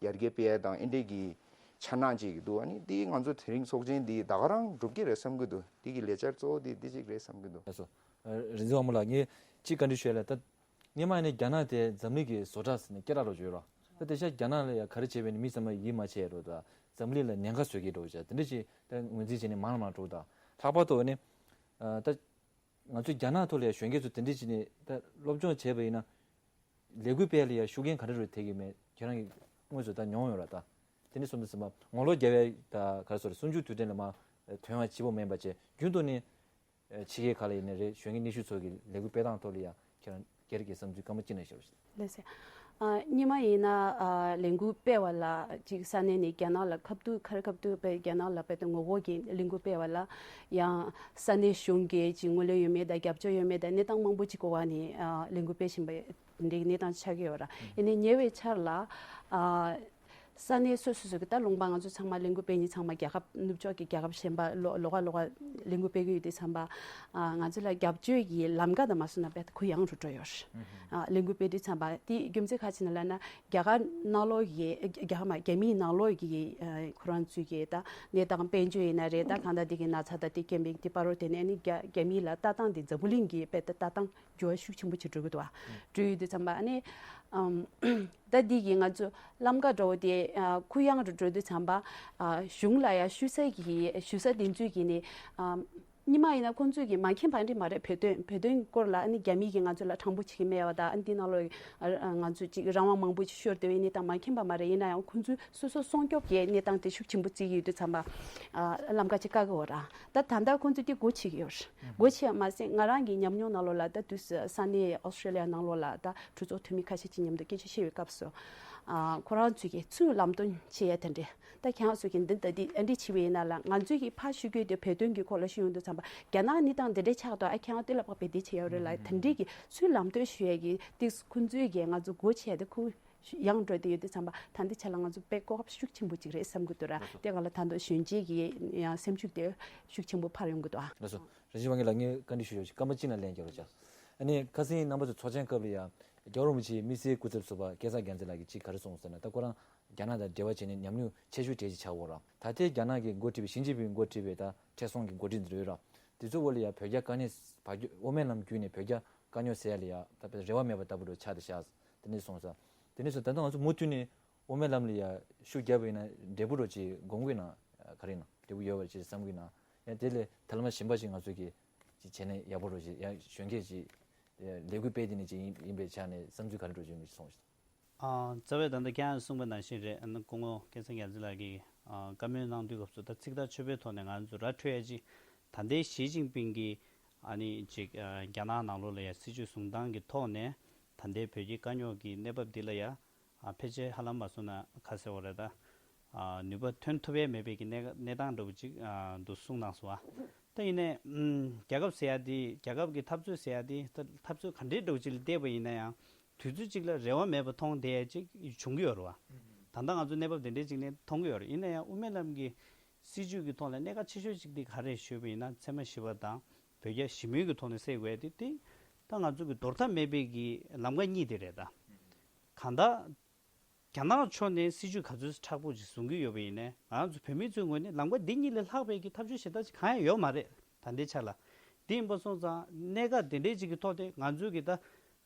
ཡར་རྒྱས་སྤེལ་ཡ་དང་ཨེ་འདྲས་ཀྱི་འཆར་སྣང་ཅིག་འདུག་ཨ་ནི་འདི་ང་ཚོ་དེ་རིང་ཚོགས་ཆེན་འདི་ད་ག་རང་འགྲུབ་ཀྱི་རེད་བསམ་གྱི་འདུག་འདི་གི་ལས་འཆར་གཙོ་བོ་འདི་འདི་གཅིག་རེད་བསམ་གྱི་འདུག་ལགས་སོ། ཨ་རིག་འཛིན་དབང་མོ་ལགས། ངས་གཅིག་བཀའ་འདྲི་ཞུ་ཡ་ལ། ད་སྔོན་མ་ནས་རྒྱ་ནག་དེ་འཛམ་གླིང་གི་བཟོ་གྲྭ་ཟེར་ནས་སྐད་གྲགས་རོ་བརྗོད་རོ། ད་དེང་སང་རྒྱ་ནག་ལ་ཡ་ག་རེ་བྱས་པས་ནི་མི་ཚང་མ་ཡིད་མ་ཆེས་རོ། ད་འཛམ་གླིང་ལ་ཉེན་ཁ་བཟོ་གི་འགྲོ་བྱ་དེ་འདྲ་ཅིག་ད་ངོས་འཛིན་བྱས་ནས་མང་ལ་མང་འགྲོ། ད་ལྷག་པར་དུ་ནི་ཨ་ད་ང་ཚོ་རྒྱ་ནག་ཐོག་ལ་ཡ་གཞོན་སྐྱེས་ཚོ་དེ་འདྲ་ཅིག་ནི་ད་སློབ་སྦྱོང་བྱས་པ་ཡིན་ན་ལས་འགུལ་སྤེལ་ལ་ཡ་ཤུགས་རྐྱེན་ག་འདྲ་རེ་ཐེབས་ཀྱི་མེད་ཁྱེད་རང་གིས་དངོས་སུ་ད་མྱོང་ཡོད་ར། ད་དེ་ནི་སོང་དུས་ཙམ་པ་ངོ་ལོག་རྒྱབ་ཡ་ད་ག་རེ་ཟེར་གསུམ་བཅུའི་དུས་དྲན་ལ་མ་ཐོན་པ་བྱེད་པོ་མིན་པ་བྱས་རྒྱུན་དུ་ནི། ཕྱི་རྒྱལ་ཁག་ལ་ཡིན་ནའི་རེད། གཞོན་སྐྱེས་སྣེ་ཤུགས་ཚོ་གི་ལས་འགུལ་སྤེལ་སྟངས་ཐོག་ལ་ཡང་ཁྱེད་རང་སྒེར་གྱི་བསམ་ཚུལ་སྐར་མ་གཅིག་ནས་ཤོར། ལགས་སེ། ཨ་སྔོན་མ་ཡིན་ན་ཨ་ལས་འགུལ་སྤེལ་བ་ལ་ཅིག་ས་གནས་ནས་རྒྱ་ནག་ལ་ཁ་ཐུག་ཁ་རི་ཁ་ཐུག་པའི་རྒྱ་ནག་ལ་དཔེ་དེ་ངོ་རྒོལ་གྱི་ལས་འགུལ་སྤེལ་བ་ལ་ཡང་ས་གནས་གཞུང་གིས་ཅིག་ངོས་ལེན་ཡོད་མེད་དང་རྒྱབ་སྐྱོར་ཡོད་མེད་དང་གནས་སྟངས་མང་པོ་ཅིག་གི་འོག་ནས་ཨ་ལས་འགུལ་སྤེལ་བཞིན་པ་འདི་གནས་སྟངས་ཆགས་ཀྱི་ཡོད་ར། ཡིན་ནའི་ཉེ་བའི་ཆར་ལ་ཨ། ས་གནས་སོ་སོ་སོ་གི་ད་ལུང་པ་ང་ཚོ་ཚང་མ་ལས་འགུལ་སྤེལ་མཁན་ཚང་མ་རྒྱལ་ཁབ་ནུབ་ཕྱོགས་ཀྱི་རྒྱལ་ཁབ་གཞན་པ་ལོ་ལོ་ག་ལོ་ག་ལས་འགུལ་སྤེལ་གི་ཡོད་དུས་ཙམ་པ། ཨ་ང་ཚོ་ལ་རྒྱབ་སྐྱོར་གྱི་ལམ་ཁ་དང་མ་སོང་ན་དཔེ་གུ་ཡངས་རུ་འགྲོ་ཡོད་རེད། ཨ་ལས་འགུལ་སྤེལ་དུས་ཙམ་པ་དེ་རྒྱུ་མཚན་ག་ཅི་ན་ལབ་ན་རྒྱ་གར་ནང་ལོགས་ཀྱི་རྒྱ་གར་མ་རྒྱ་མིའི་ནང་ལོགས་ཀྱི་ཨ་ཁོ་རང་ཚོའི་གི་ད་གནས་སྟངས་དཔལ་འབྱོར་ཡིན་ན་རེད། ད་གང་ལྟར་དེ་གི་ན་ཚ་དང་དེ་སྐྱེ་འཕེལ་དེ་བར་དུ་དེ་ནས་ཨ་ནི་རྒྱ་རྒྱ་མི་ལ་ལྟ་སྟངས་དེ་འཛམ་བུ་གླིང་གི་དཔེ་ལྟ་སྟངས་འགྱུར་བ་ཤུགས་ཆེན་པོ་ཅིག་འགྲོ་གི་འདུག་བ། འགྲོ་ཡོད་དུས་ཙམ་པ་ཨ་ནི་ ཨམ། ད་འདི་གི་ང་ཚོ་ལམ་ཀ་འདྲ་བོ་དེ་ཨ་གུ་ཡངས་རུ་འགྲོ་དུས་ཙམ་པ་ཨ་གཞུང་ལ་ཡ་ཞུ་ས་གི་ཞུ་ས་དེ་ཚོས་ཀྱི་ནི་ཨམ། སྔོན་མ་ཡིན་ན་ཁོང་ཚོས་ཀྱི་མ་མཁྱེན་པ་འདི་མ་རེད། བོད་དོན་བོད་དོན་སྐོར་ལ་ཨ་ནི་རྒྱ་མི་གིས་ང་ཚོ་ལ་དྲང་པོ་བྱེད་ཀྱི་མེད་པ་དང་། ཨ་ནི་འདི་ནང་ལོགས་ཨ་ང་ཚོ་ཅིག་རང་དབང་མང་པོ་ཅིག་ཤོར་བསྡད་པའི་གནས་སྟངས་མ་མཁྱེན་པ་མ་རེད། ཡིན་ན་ཡང་ཁོང་ཚོས་སོ་སོ་སྲུང་སྐྱོབ་ཀྱི་གནས་སྟངས་དེ་ཤུགས་ཆེན་པོ་བརྩི་གི་ཡོད་དུས་ཙམ་པ་ཨ་ལམ་ཀ་ཅིག་བཀག་གི་ཡོད་ར། ད་ད་ལྟ་ཁོང་ཚོས་དེ་སྒོ་ཕྱེ་གི་ཡོད་རེད། སྒོ་ཕྱེ་ཡ་མ་ཟད་ང་རང་གི་ཉམས་མྱོང་ནང་ལོགས་ལ་ད་དུས་ས་གནས་ཨོ་སི་ཀྲི་ལི་ཡ་ནང་ལོགས་ལ་ད་གྲོས་ཚོགས་འཐུས་མི་ཁ་ཤས་ཅིག་མཉམ་དུ་སྐད་ཆ་བཤད་པའི་སྐབས་སུ་ཨ་ཁོ་རང་ཚོས་ཀྱི་ཚུར་ལམ་སྟོན་བྱེད་ཡ་དེ་འདྲས། ད་ཁྱེད་རང་ཚོས་ཀྱི་འདི་ལྟ་འདི་ཨ་འདྲས་བྱས་པ་ཡིན་ན་ལ། ང་ཚོས་ཀྱི་ཕར་ཞུ་རྒྱུ་དེ་བོད་དོན་གྱི་སྐོར་ལ་ཞུ་ཡོང་དུས་ཙམ་པ་རྒྱ་ནག་གནས་སྟངས་འདི་འདྲས་ཆགས་འདུག་ཨ་ཁྱེད་རང་དེ་ལ་དཔག་པའི་འདི་བྱེད་ཡོད་རེད་ལ། དེ་འདྲས་ཀྱི་ཚུར་ལམ་སྟོན་ཞུ་ཡ་གི་ཏིག་ཁོང་ཚོས་ཀྱི་ང་ཚོ་སྒོ་ཕྱེ་ཡ་དེ་ཁུ་ཡང་འགྲོ་དེ་ཡོད་དུས་ཙམ་པ་ད་འདི་ཆ་ལ་ང་ཚོ་དཔེ་གོ་སྐབས་ཤུགས་ཆེན་པོ་ཅིག་རེད་བསམ་གི་འདུག་ར། དེ་ག་ལ་ད་དུང་གཞོན་སྐྱེས་ཀྱི་ཡང་སེམས་ཤུགས་དེ་ཤུགས་ཆེན་པོ་འཕར་ཡོང་གི་འདུག་ཨ། ལགས་སོ། རིན་ཆེན་དབང་རྒྱལ་ལགས། ངས་བཀའ་འདྲི་ཞུ་ཆོག་ཅིག་སྐར་མ་གཅིག་ནང་ལན་རྒྱག་རོགས་བྱ། ཨ་ནི་ཁ་སང་ནངས་པ་ཚོ་ཚོགས་ཆེན་སྐབས་ལ་ཡ་རྒྱལ་བ་རིན་པོ་ཆེའི་དམིགས་བསལ་སྐུ་ཚབ་ཟུར་པ་སྐལ་བཟང་རྒྱལ་མཚན་ལགས་ཀྱིས་ཅིག་ག་རེ་གསུངས་ཟེར་ན། ད་ཁོ་རང་རྒྱ་ནག་དང་འབྲེལ་བ་བྱས་ནས་ཉམས་མྱོང་ཆེ་ཤོས་གྲས་ཅིག་ཆགས་ཡོད་ར། ད་ལྟའི་རྒྱ་ནག་གི་འགོ་ཁྲིད་པའི་ཞི་ཅིན་ཕིང་འགོ་ཁྲིད་པའི་ད་ཁྲལ་སྲུང་གི་འགོ་ཁྲིད་འདི་ཡོད་ར། དེ་ཚོ་འོག་ལ་ཡ་བོད་རྒྱ་དཀའ་གནད་བར་སྐྱོད་དབུ་མའི་ལམ་བརྒྱུད་ནས་བོད་རྒྱ་དཀའ་རྙོག་སེལ་ཡ་ལ་ཡ་ད་དཔེ་རེ་བ་མེད་པ་ལྟ་བུ་འདྲ་ཆགས་བསྡད་ཤག་དེ་འདྲ་གསུངས་ས། དེ་འདྲ་སོང་ད་ལྟ་ང་ཚོ་མུ་མཐུད་ནས་དབུ་མའི་ལམ་ལ་ཡ་ཤུགས་རྒྱབ་པ་ཡིན་ན་འབྲས་བུ་འདྲ་ཅིག་སྒོམ་གྱི་ན་ག་རེ་ཡིན་ན་འབྲས་བུ་ཡོད་པ་ཅིག་བསམ་གྱི་ན། ཡང་དེ་ལས་ཐབས་ལམ་གཞན་པ་ཞིག་ང་ཚོ་གིས་ཅིག་བྱས་ན་ཡག་པོ་འདྲ་ཅིག་ཡང་གཞོན་སྐྱེས་ཅིག་ལས་འགུལ་སྤེལ་དེ་ནས་ཅིག་ཡིན་ཡིན་པའི་ཆ་ནས་བསམ་ཚུལ་ག་རེ་འདྲ་ཅིག་ཡོད་མེད་ཅིག་གསུངས་པ་ཞིག་ཨ། རྩ་བའི་ད་ལྟ་ཁྱེད་རང་གསུངས་པ་ནང་བཞིན་རེད། ཨ་ནི་སྐུ་ངོ་སྐལ་བཟང་རྒྱལ་མཚན་ལགས་ཀྱིས་ཨ་བཀའ་མོལ་གནང་དུས་སྐབས་སུ་ད་ཚིག་ཐག་ཆོད་པོའི་ཐོག་ནས་ང་ཚོ་ར་འཕྲོད་ཡ་ཅིག་ད་ལྟའི་ཞི་ཅིན་ཕིང་གིས་ཨ་ནི་ཅིག་ཨ་རྒྱ་ནག་ནང་ལོགས་ལ་ཡ་སྲིད་བྱུས་བཟུང་སྟངས་ཀྱི་ཐོག་ནས་ད་ལྟའི་བོད་ཀྱི་དཀའ་རྙོག་གི་གནས་བབ་འདི་ལ་ཡ་ཨ་ཕལ་ཆེར་ཧ་ལམ་མ་སོང་ན་ཁ་གསལ་བོ་རེད། ད་ཨ་ནུས་པ་ཐོན་ཐུབ་ཡ་མེད་པའི་གི་གནས་གནས་སྟངས་འདྲ་བོ་ཅིག་ཨ་འདུག་གསུངས་གནང་སོང་བ། ད་ཡིན་ནའི་ཨམ་རྒྱལ་ཁབ་ཟེར་ཡ་དེ་རྒྱལ་ཁབ་ཀྱི་འཐབ་རྩོད་ཟེར་ཡ་དེ་ད་འཐབ་རྩོད་ག་འདྲའི་འདྲ་བོ་ཅིག་ལ་བལྟས་པ་ཡིན་ན་ཡང་དུས་ཚོད་ཅིག་ལ་རེ་བ་མེད་པ་མཐོང་བསྡད་ཡ་ཅིག་བྱུང་གི་ཡོད་རེད་བ། ད་ལྟ་ང་ཚོ་གནས་བབ་དེ་འདྲའི་ཅིག་ནས་མཐོང་གི་ཡོད་རེད། ཡིན་ན་ཡང་དབུ་མའི་ལམ་གྱི་སྲིད་བྱུས་ཀྱི་ཐོག་ལ་གནད་འགག་ཆེ་ཤོས་ཅིག་དེ་ག་རེ་ཞུས་པ་ཡིན་ན་ཚད་མ་བཞི་པ་དང་བོད་རྒྱ་ཞི་མོལ་གྱི་ཐོག་ནས་སེལ་དགོས་ཡ་དེ་དེ་ད་ང་ཚོ་གི་འདོར་ཐབས་མེད་པའི་གི་ལམ་ཁ་གཉིས་དེ་རེད་ད། གང་ལྟར། རྒྱ་ནག་ཕྱོགས་ནས་སྲིད་བྱུས་ག་ཚོད་མཁྲེགས་པོ་ཅིག་བཟུང་གི་ཡོད་པ་ཡིན་ནའི་ང་ཚོ་བོད་མི་ཚོའི་ངོས་ནས་ལམ་ཁ་འདི་གཉིས་ལས་ལྷག་པའི་གི་ཐབས་ཇུས་གཞན་དག་ཅིག་གང་ཡང་ཡོད་མ་རེད། ད་ལྟའི་ཆ་ལ། འདི་ཡིན་པ་སོང་ཙང་གནད་འགག་དེ་འདྲའི་ཅིག་གི་ཐོག་དེ་ང་ཚོས་གི་ད་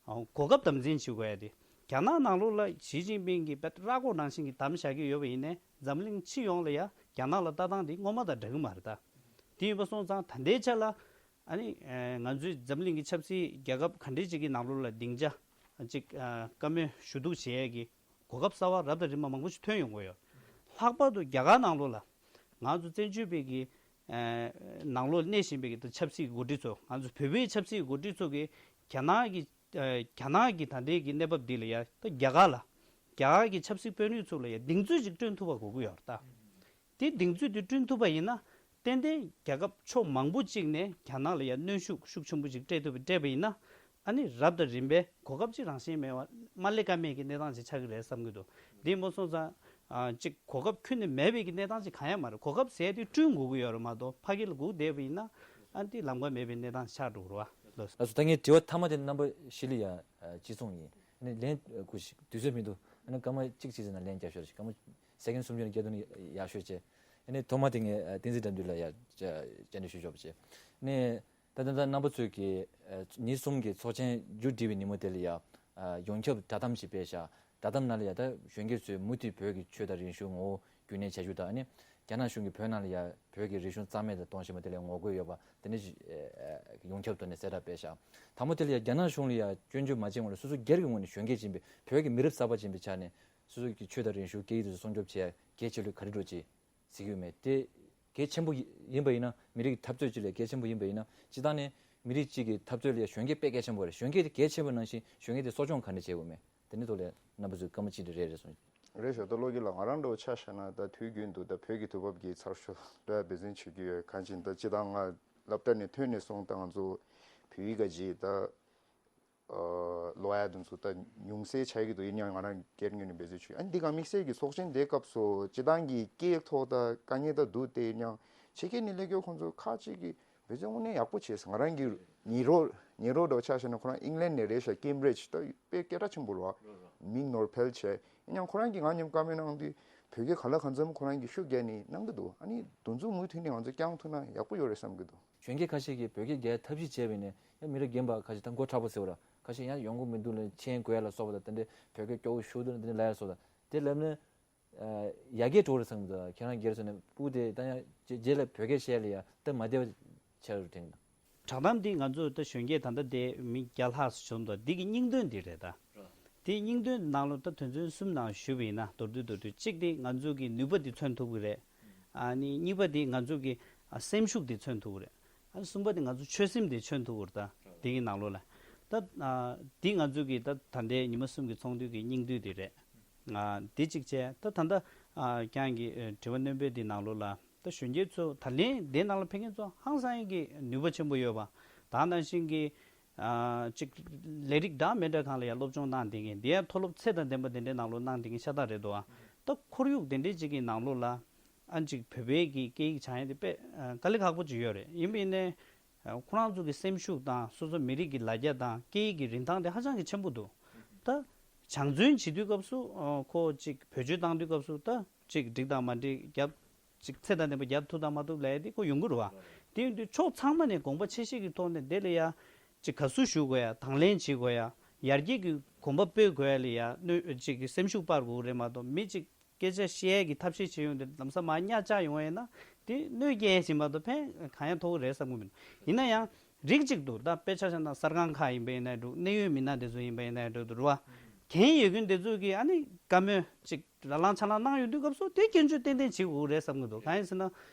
གོ་སྐབས་དམ་འཛིན་བྱེད་དགོས་ཡ་དེ་རྒྱ་ནག་ནང་ལོགས་ལ་ཞི་ཅིན་ཕིང་གིས་དཔེ་ར་སྐོར་ནང་བཞིན་གི་བདམས་བཞག་གི་ཡོད་པ་ཡིན་ནའི་འཛམ་གླིང་སྤྱི་ཡོངས་ལ་ཡ་རྒྱ་ནག་ལ་ལྟ་སྟངས་དེ་སྔོན་མ་དང་འདྲ་གི་མ་རེད་ད། དེ་ཡིན་པ་སོང་ཙང་ད་ལྟའི་ཆ་ལ། ཨ་ནི་ང་ཚོའི་འཛམ་གླིང་གི་ཆབ་སྲིད་རྒྱལ་ཁབ་ག་འདྲའི་ཅིག་གི་ནང་ལོགས་ལ་སྡིངས་ཆ་ཅིག་བཀའ་མོལ་ཞུ་གཏུག་བྱེད་ཡས་ཀྱི་གོ་སྐབས་གསར་བ་རབ་དང་རིམ་པ་མང་པོ་ཞིག་ཐོན་ཡོང་གི་ཡོད། ལྷག་པར་དུ་རྒྱ་གར་ནང་ལོགས་ལ་ང་ཚོ་བཙན་བྱོལ་བའི་གི་ནང་ལོགས་གནས་བཞིན་པའི་གི་ཆབ་སྲིད་འགོ་ཁྲིད་ཚོ་ང་ཚོ་བོད་པའི་ཆབ་སྲིད་འགོ་ཁྲིད་ཚོ་གི་རྒྱ་ནག་གི་རྒྱ་ནག་གི་ད་ལྟའི་གི་གནས་བབ་འདི་ལ་ཡ་ད་རྒྱ་གར་ལ་རྒྱ་གར་གི་ཆབ་སྲིད་དཔོན་རིགས་ཚོ་ལ་ཡ་གདེང་ཚོད་ཅིག་བསྐྲུན་ཐུབ་པ་དགོས་ཀྱི་ཡོད་རེད་ད། དེ་གདེང་ཚོད་དེ་བསྐྲུན་ཐུབ་པ་ཡིན་ན་ཏན་ཏན་རྒྱལ་ཁབ་ཕྱོགས་མང་པོ་གཅིག་ནས་རྒྱ་ནག་ལ་ཡ་གནོན་ཤུགས་ཤུགས་ཆེན་པོ་ཅིག་སྤྲད་ཐུབ་པ་སྤྲད་པ་ཡིན་ན་ཨ་ནི་རབ་དང་རིམ་པས་གོ་སྐབས་ཅིག་རང་བཞིན་མེད་པ་མ་སླེབས་ཀ་མེད་ཀྱི་གནས་སྟངས་ཅིག་ཆགས་ཀྱི་རེད་བསམ་གྱི་འདུག་དེ་མ་སོང་ཙང་ཨ་ཅིག་གོ་སྐབས་ཁྱོན་ནས་མེད་པའི་གི་གནས་སྟངས་ཅིག་གང་ཡང་མ་རེད། གོ་སྐབས་ཟེར་དེ་བསྐྲུན་དགོས་ཀྱི་ཡོད་རེད་མ་གཏོགས་ཕ་གི་ལ་སྒུག་བསྡད་པ་ཡིན་ན་ཨ་ནི་ལམ་ཁ་མེད་པའི་གནས་སྟངས་ཆགས་འགྲོ་གི་རེད་བ། ལགས་སོ། ད་ངའི་དྲི་བ་མཐའ་མ་དེ་རྣམ་པ་བཞི་ལ་ཡ་ཅི་གསུངས་ཡིན། ཨ་ནི་ལན་དགོས་ཤིག་དུས་ཚོད་མི་འདུག་ཨ་ནི་སྐར་མ་གཅིག་གཅིག་ཟེར་ན་ལན་རྒྱབ་ཤོར་ཞིག་སྐར་མ་སེ་ཀན་སུམ་ཅུ་ནས་བརྒྱད་དུ་ནི་ཡག་ཤོས་བྱས། ཨ་ནི་ཐོག་མ་དེ་ངས་བསྟན་འཛིན་དགྲ་འདུལ་ལ་ཡ་བཅར་འདྲི་ཞུ་ཆོག་པ་བྱས། ཨ་ནི་ད་ལྟ་ད་རྣམ་པ་ཚོས་ཀྱི་ཉིན་གསུམ་གྱི་ཚོགས་ཆེན་མཇུག་སྒྲིལ་བའི་ཉིན་མོ་དེ་ལ་ཡ་ཡོངས་ཁྱབ་བསྒྲགས་གཏམ་ཞིག་སྤེལ་ཤག་བསྒྲགས་གཏམ་ནང་ལ་ཡ་ད་གཞོན་སྐྱེས་ཚོས་མུ་མཐུད་བོད་ཀྱི་ཆོས་དང་རིག་གཞུང་ངོ་བོ་རྒྱུན་གནས་བྱ་རྒྱུ་དང་ཨ་ནི་རྒྱ་ནག་གཞུང་གིས་བོད་ནང་ལ་ཡ་བོད་ཀྱི་རིག་གཞུང་རྩ་མེད་དུ་གཏོང་བཞིན་པ་དེ་ལ་ངོ་རྒོལ་ཡོད་པ་དེ་འདྲ་ཞིག་ཡོངས་ཁྱབ་ཐོག་ནས་གསལ་བསྒྲགས་སྤེལ་ཤག་དང་པོ་དེ་ལ་ཡ་རྒྱ་ནག་གཞུང་ལ་ཡ་སྐྱོན་བརྗོད་མ་བྱས་སྔོན་ལ་སོ་སོ་སྒེར་གྱི་ངོས་ནས་གཞོན་སྐྱེས་ཡིན་པའི་བོད་ཀྱི་མི་རབས་གསར་པ་ཡིན་པའི་ཆ་ནས་སོ་སོ་གི་ཆོས་དང་རིག་གཞུང་སྐད་ཡིག་དེ་ཚོ་སྲུང་སྐྱོབ་བྱེད་ཡ་གལ་ཆེ་ལོས་ག་རེ་འགྲོ་ཅིག་གཟིགས་ཡོད་མེད་དེ་གལ་ཆེན་པོ་ཡིན་པ་ཡིན་ན་མི་རིགས་ཀྱི་འཐབ་རྩོད་ཅིག་ལ་གལ་ཆེན་པོ་ཡིན་པ་ཡིན་ན་སྤྱི་བཏང་ནས་མི་རིགས་གཅིག་གི་འཐབ་རྩོད་ལ་ཡ་གཞོན་སྐྱེས་དཔེ་གལ་ཆེན་པོ་རེད། གཞོན་སྐྱེས་དེ་གལ་ཆེ་བ་ནང་བཞིན་གཞོན་སྐྱེས་དེ་གསོ་སྐྱོང་ག་འདྲ་བྱེད་དགོས་མེད། དེ་ནི་ཐོག་ལ་རྣམ་པ་ཚོས་བཀའ་མོལ་ཅི་འདྲ་རེ་རེ་གསུངས། རེད་ཤག་ད་བློ་སྐྱིད་ལགས་ང་རང་འདྲ་བོ་ཆ་བཞག་ན་ད་དུས་རྒྱུན་དུ་ད་བོད་ཀྱི་དུས་བབ་ཀྱི་ཚགས་ཤོག་ལ་འབད་བརྩོན་བྱེད་ཀྱི་ཡོད། གང་ཅི་ད་སྤྱི་བཏང་ང་སློབ་གྲྭ་ནས་ཐོན་ནས་བཟུང་ད་ང་ཚོ་བོད་ཡིག་ག་རྗེས་ད་ལོ་ཡ་དེ་ཚོ་ད་ཉུང་ཤས་ཆགས་ཀྱི་འདུག་ཡིན་ཡང་ང་རང་སྒེར་ངོས་ནས་འབད་བརྩོན་བྱེད་ཀྱི་ཡོད། ཨ་ནི་འདི་ག་དམིགས་བསལ་གྱི་ཚོགས་ཆེན་དེའི་སྐབས་སུ་སྤྱི་བཏང་གི་སྐད་ཐོག་ད་དཀའ་ངལ་ད་འདུག་དེ་ཡིན་ཡང་ཕྱི་རྒྱལ་ནས་སླེབས་མཁན་ཁོང་ཚོ་ཁག་ཅིག་གིས་འབད་བརྩོན་དངོས་གནས་ཡག་པོ་བྱས་སོང་། ང་རང་གི་ཉེ་རོགས་ཉེ་རོགས་འདྲ་བོ་ཆ་བཞག་ན་ཁོ་རང་ཨིང་ལན་ནས་རེད་ཤག་ཀེམ་བྷི་རིཇ་ད་དཔེ་སྐད་གྲགས་ཆེན་པོ་རེད་བ། མིང་ནོར་བེལ་བྱས། ཡིན་ཡང་ཁོ་རང་གིས་ང་མཉམ་བཀའ་མོལ་གནང་དུས་བོད་སྐད་ག་ལ་གང་འཚམ་ཁོ་རང་གིས་ཤུགས་རྒྱག་ནས་གནང་གི་འདུག་ཨ་ནི་དེ་ཚོ་མུ་མཐུད་ནས་ང་ཚོས་བསྐྱང་ཐུབ་ན་ཡག་པོ་ཡོད་རེད་བསམ་གྱི་འདུག་གཞོན་སྐྱེས་ཁ་ཤས་ཀྱིས་བོད་སྐད་རྒྱག་ཐབས་ཤེས་བྱས་པ་ཡིན་ནའི་ཡང་མི་རབས་རྒན་པ་ཁ་ཤས་ད་མགོ་མཁྲེགས་པོ་ཟེར་བ་ར་ག་ ཁ་ཤས་ཡང་ཡོང་གི་མི་འདུག་ལབ། མཆན་འགོད་ཡ་ལ་སོགས་པ་དང་དེ་འདྲའི་བོད་སྐད་སྐྱོ་བོ་ཞུ་འདུག་ལབ། དེ་འདྲ་ལབ་ཡ་ལ་སོགས་དང་དེ་ལབ་ན། ཡ་གྱལ་འགྲོ་རེད་བསམ་གྱི་འདུག་ཁྱེད་རང་སྒེར་སོ་ནས་སྤུ་དེ་ད་ཡང་རྗེས་ལ་བོད་སྐད་བཤད་ལ་ཡ་སྟབས་མ་བདེ་བ་ཆགས་རུ་དྲན་གྱི་འདུག་བསྒྲགས་གཏམ་འདི་ང་ཚོ་ད་གཞོན་སྐྱེས་ད་ལྟ་དེ་མི་བརྒྱ་ལྷག་ཙམ་བྱུང་འདུག་འདི་གི་སྙིང་དོན་འདི་རེད་ད། དེའི་སྙིང་དོན་ནང་ལོ་ད་དོན་ཚན་གསུམ་ནང་ཞུས་པ་ཡིན་ན་མདོར་བསྡུས་མདོར་བསྡུས་གཅིག་དེ་ང་ཚོ་གི་ནུས་པ་འདི་མཚོན་ཐུབ་ཀྱི་རེད། ཨ་ནི་གཉིས་པ་དེ་ང་ཚོ་གི་ཨ་སེམས་ཤུགས་འདི་མཚོན་ཐུབ་ཀྱི་རེད། ཨ་གསུམ་པ་དེ་ང་ཚོ་ཆོད་སེམས་འདི་མཚོན་ཐུབ་ཀྱི་རེད་ད། དེ་གི་ནང་ལོ་ལ་ད་ཨ་འདི་ང་ཚོ་གི་ད་ད་ལྟའི་ཉི་མ་གསུམ་གི་ཚོགས་འདུ་གི་སྙིང་བསྡུས་འདི་རེད། ཨ་འདི་གཅིག་བྱས་ད་ད་ལྟ་ཨ་ཁྱེད་རང་གི་ཨ་དྲི་བ་སྣོན་པའི་འདི་ནང་ལོ་ལ། ད་གཞོན་སྐྱེས་ཚོ་ད་ལན་དེ་ནང་ལ་ཕེབས་མཁན་ཚོ་ཧང་སང་ཡིན་གྱི་ནུས་པ་ཆེན་པོ་ཡོད་པ། ད་ནང་བཞིན་གྱི་ཨ་ཅིག་ལས་རིགས་འདྲ་མི་འདྲ་སྒང་ལ་ཡང་སློབ་སྦྱོང་གནང་བསྡད་མཁན་དེ་ཡང་མཐོ་སློབ་ཚད་དང་ལྡན་པ་དེ་འདྲའི་ནང་ལོ་གནང་བསྡད་མཁན་ཤ་སྟག་རེད་འདུག་ཨ་ད་ཁོར་ཡུག་དེ་འདྲའི་ཅིག་གི་ནང་ལོ་ལ་ཨ་ཅིག་བོད་པའི་གི་སྐད་ཡིག་སྦྱང་ཡ་དེ་དཔེ་ཨ་དཀའ་ལས་ཁག་པོ་ཅིག་ཡོད་རེད། ཡིན་པ་ཡིན་ནའི་ཨ་ཁོ་རང་ཚོ་གི་སེམས་ཤུགས་དང་སོ་སོ་མི་རིགས་ཀྱི་ལ་རྒྱ་དང་སྐད་ཡིག་གི་རིན་ཐང་དེ་ཧ་ཅང་གི་ཆེན་པོ་འདུག་ད་སྦྱང་བརྩོན་བྱེད་དུས་སྐབས་སུ་ཨ་ཁོ་ཅིག་བེད་སྤྱོད་བཏང་དུས་སྐབས་སུ་ད་ཅིག་འགྲིག་དང་མ་འགྲིག་རྒྱབ། ཅིག་ཚད་དང་ལྡན་པ་རྒྱབ་ཐུབ་དང་མ་ཐུབ་ལབ་ཡ་དེ་ཁོ་ཡོང་གི་རེད་བ། དེ་ཡིན་དུས་ཕྱོགས་ཚང་མ་ནས་དགོངས་པ་ཆེ་བཞེས་ཀྱི་ཐོག་ནས་དེ་ལ་ཡ་ཅིག་དགའ་བསུ་ཞུ་དགོས་ཡ། དང་ལེན་བྱེད་དགོས་ཡ། ཡར་རྒྱས་ཀྱི་གོམ་པ་སྤོས་དགོས་ཡ་ལ་ཡ་གནོད་ཅིག་གི་སེམས་ཤུགས་སྤར་དགོས་རེད་མ་གཏོགས་མི་ཅིག་སྐད་ཆ་བཤད་ཡ་གི་ཐབས་ཤེས་བྱེད་ཡོང་དུས་ལམ་སང་མར་གཉའ་བཅག་ཡོང་བ་ཡིན་ན་དེ་གནོད་སྐྱེལ་ཡ་ཞིག་མ་གཏོགས་ཕན་གང་ཡང་ཐོགས་ཀྱི་རེད་བསམ་གྱི་མི་འདུག་ཡིན་ན་ཡང་རིགས་གཅིག་ཏུ་ད་དཔེ་ཆ་བཞག་ན་གསར་ཁང་ཁག་ཡིན་པ་ཡིན་ན་འགྲོ། གནད་ཡོད་མི་སྣ་དེ་ཚོ་ཡིན་པ་ཡིན་ན་འགྲོ་འདུག་རེད་བ། འགན་ཡོད་མཁན་དེ་ཚོ་གིས་ཨ་ནི་བཀའ་མོལ་ཅིག་ར་ལངས་ཆ་ལངས་གནང་ཡོང་དུས་སྐབས་སུ་དེ་སྐྱོན་བརྗོད་ཏན་ཏན་བྱེད་དགོས་རེད་བསམ་གྱི་འདུག་གང་ཡིན་ཟེར་ན།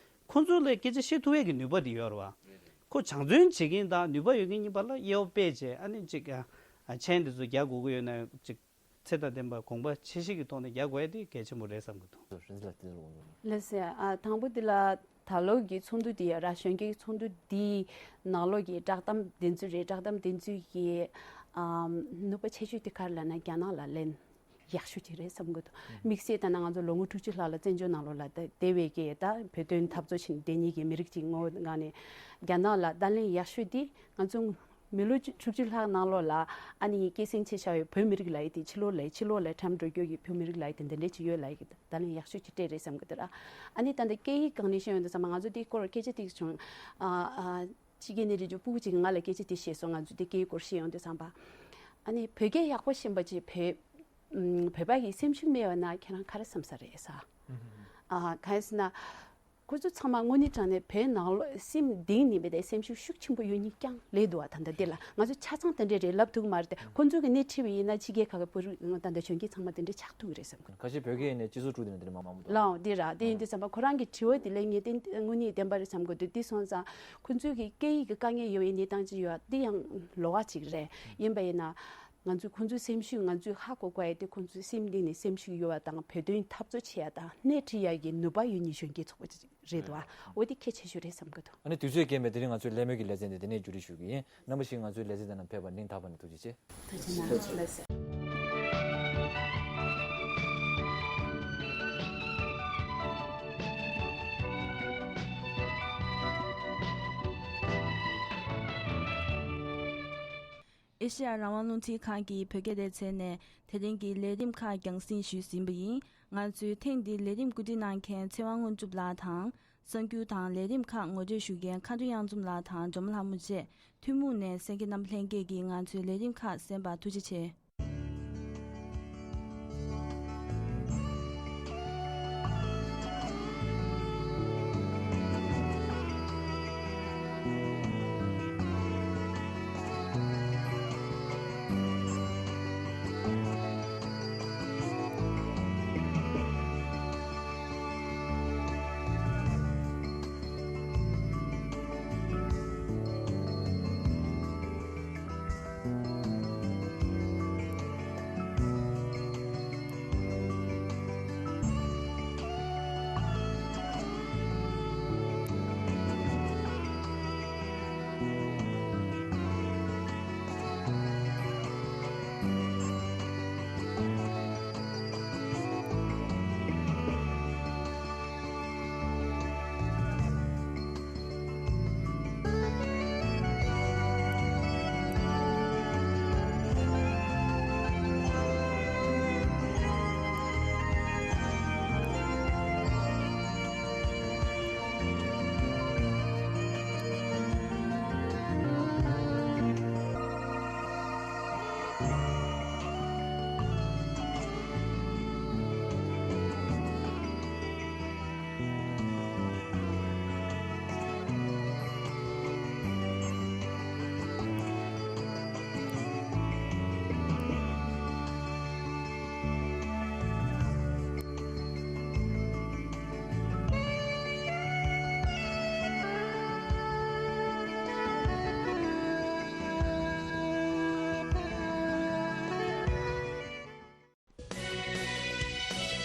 ཁོང་ཚོ་ལ་སྐད་ཆ་བཤད་ཐུབ་ཡས་ཀྱི་ནུས་པ་དེ་ཡོད་རེད་བ། ཁོ་སྦྱང་བརྩོན་བྱེད་མཁན་དང་ནུས་པ་ཡོད་མཁན་གཉིས་བར་ལ་དབྱེ་བ་ཕྱེ་བྱས་ཨ་ནི་ཅིག་ཨ་མཆན་དེ་ཚོ་རྒྱག་དགོས་ཀྱི་ཡོད་ན་ཅིག་ཚད་དང་ལྡན་པ་དགོངས་པ་ཆེ་བཞེས་ཀྱི་ཐོག་ནས་རྒྱག་དགོས་ཡས་དེ་གལ་ཆེན་པོ་རེད་བསམ་གྱི་འདུག་རིན་ཆེན་ལགས་དེ་ལ་དགོངས་པ། ལགས་སོ། ཨ་དང་པོ་དེ་ལ་ད་ལོ་གི་ཚོགས་འདུ་དེ་ཡ་ར་གཞོན་སྐྱེས་ཚོགས་འདུ་དེའི་ནང་ལོགས་ཀྱི་བསྒྲགས་གཏམ་དེ་ཚོ་རེད། བསྒྲགས་གཏམ་དེ་ཚོ་གི་ཨམ་ནུས་པ་ཆེ་ཤོས་དེ་ག་རེ་ལབ་ན་རྒྱ་ནག་ལ་ལན་ཡག་ཤོས་ཅིག་རེད་བསམ་གྱི་འདུག་དམིགས་བསལ་ལྟ་ན་ང་ཚོ་ལོ་ངོ་དྲུག་ཅུ་ལྷག་ལ་བཙན་བྱོལ་ནང་ལོགས་ལ་ད་བསྡད་པའི་གི་ད་བོད་དོན་འཐབ་རྩོད་བྱེད་མཁན་དེ་གཉིས་ཀྱི་མི་རིགས་ཅིག་ངོ་བོ་ངང་ནས་རྒྱ་ནག་ལ་བརྡ་ལན་ཡག་ཤོས་དེ་ང་ཚོ་མི་ལོ་དྲུག་ཅུ་ལྷག་ནང་ལོགས་ལ་ཨ་ནི་སྐྱེད་སྲིང་བྱས་བཞག་པའི་བོད་མི་རིགས་ལབ་ཡས་དེ་ཕྱི་ལོགས་ལ་ཕྱི་ལོགས་ལ་འཁྲམ་འགྲོ་རྒྱུ་གི་བོད་མི་རིགས་ལབ་ཡས་དེ་འདི་འདྲས་ཅིག་ཡོད་ལབ་ཡས་ཀྱི་བརྡ་ལན་ཡག་ཤོས་ཅིག་སྤྲད་རེད་བསམ་གྱི་འདུག་ར། ཨ་ནི་ད་ལྟ་སྐད་ཡིག་སྒང་ནས་བཤད་ཡོང་དུས་ཙམ་པ་ང་ཚོ་དེའི་སྐོར་སྐད་ཆ་ཏིག་བྱུང་། ཨ་ཨ་ཕྱི་རྒྱལ་ནས་རེ་ཅོ་སྤུ་གུ་ཅིག་ང་ལ་སྐད་ཆ་དེ་བཤད་སོང་། ང་ཚོ་དེ་སྐད་ཡིག་སྐོར་བཤད་ཡོང་དུས་ཙམ་པ། ཨ་ནི་བོད་སྐད་ཡག་པོ་ཤེས་པ་ཅིག་བོད་ཨམ་བོད་པ་གི་སེམས་ཤུགས་མེད་པ་ན་ཁྱེད་རང་ག་རེ་བསམ་ས་རེད་ཟེར། ཨ་གང་ཡིན་ཟེར་ན། ཁོ་ཚོ་ཚང་མ་དངོས་གནས་དྲང་གནས་བོད་ནང་ལོགས་སེམས་གཏིང་ནས་མེད་དེ་སེམས་ཤུགས་ཤུགས་ཆེན་པོ་ཡོད་མཁན་རྐྱང་རེད་འདུག་བ། ད་ལྟ་འདི་ལ་ང་ཚོ་ཆ་ཚང་དེ་འདྲས་རེད་ལབ་ཐུབ་ཀྱི་མ་རེད་དེ། ཁོ་ཚོ་གི་སྣེ་ཁྲིད་པ་ཡིན་ན་ཕྱི་རྒྱལ་ཁག་གི་བོད་རིགས་ད་ལྟ་གཞོན་སྐྱེས་ཚང་མ་དེ་འདྲས་ཆགས་ཐུབ་ཀྱི་རེད་བསམ་གི། ཁ་ཤས་བོད་སྐད་ནས་སྤྱི་ཚོགས་དཀྲུག་དེ་ནས་དེ་འདྲས་མང་མང་པོ་འདུག་ལའོ་འདི་ར་དེ་ཡིན་དུས་ཙམ་པ་ཁོ་རང་གི་དྲི་བ་དེ་ལ་ངས་བསྟན་དངོས་གནས་བདེན་པ་རེད་བསམ་གི་འདུག་དེ་སོང་ཙང་ཁོ་ཚོ་གི་སྐད་ཡིག་གི་དཀའ་ངལ་ཡོད་པའི་གནས་སྟངས་ཅིག་ཡོད་དེ་ཡང་ལོགས་ཀ་ཅིག་རེད། ཡིན་པ་ཡིན་ན། ང་ཚོས་ཁོང་ཚོའི་སེམས་ཤུགས་ང་ཚོས་ཧ་གོ་དགོས་ཡ་དེ་ཁོང་ཚོའི་སེམས་གཏིང་ནས་སེམས་ཤུགས་ཡོད་པ་དང་བོད་དོན་འཐབ་རྩོད་བྱེད་ཡ་དང་སྣེ་ཁྲིད་ཡ་གི་ནུས་པ་ཡོད་མཁན་གཞོན་སྐྱེས་ཚོགས་པ་ཅིག་རེད་འདུག་ཨ། འོ་དེ་གལ་ཆེ་ཤོས་རེད་བསམ་གི་འདུག་ཨ་ནི་དུས་ཚོད་རྐྱེན་པས་དེ་རིང་ང་ཚོའི་གླེང་མོལ་གྱི་ལེ་ཚན་དེ་འདི་ནས་མཇུག་སྒྲིལ་ཞུ་གི་ཡིན། རྣམ་པ་ཞིག་ང་ཚོའི་ལེ་ཚན་དེ་ནང་ཕེབས་པར་སྙིང་ཐག་པ་ནས་ཐུགས་རྗེ་ཆེ། ཐུགས་རྗེ་གནང་། ལགས་སོ། ཨེ་ཤེ་ཡ་རང་དབང་རླུང་འཕྲིན་ཁང་གི་བོད་སྐད་སྡེ་ཚན་ནས་དེ་རིང་གི་ལས་རིམ་ཁག་རྒྱང་སྲིང་ཞུས་ཟིན་པ་ཡིན། ང་ཚོའི་ཐེངས་འདིའི་ལས་རིམ་བཀོད་སྒྲིག་གནང་མཁན་ཚེ་དབང་དངོས་གྲུབ་ལགས་དང་། གསར་འགྱུར་དང་ལས་རིམ་ཁག་ངོ་སྤྲོད་ཞུ་མཁན་མཁའ་འགྲོ་གཡང་འཛོམས་ལགས་དང་སྒྲོལ་མ་ལྷ་མོ་བཅས་ཐུན་མོང་ནས་གསན་མཁན་རྣམ་པ་ལྷན་རྒྱས་ཀྱིས་ང་ཚོའི་ལས་རིམ་ཁག་གསན་པར་ཐུགས་རྗེ་ཆེ།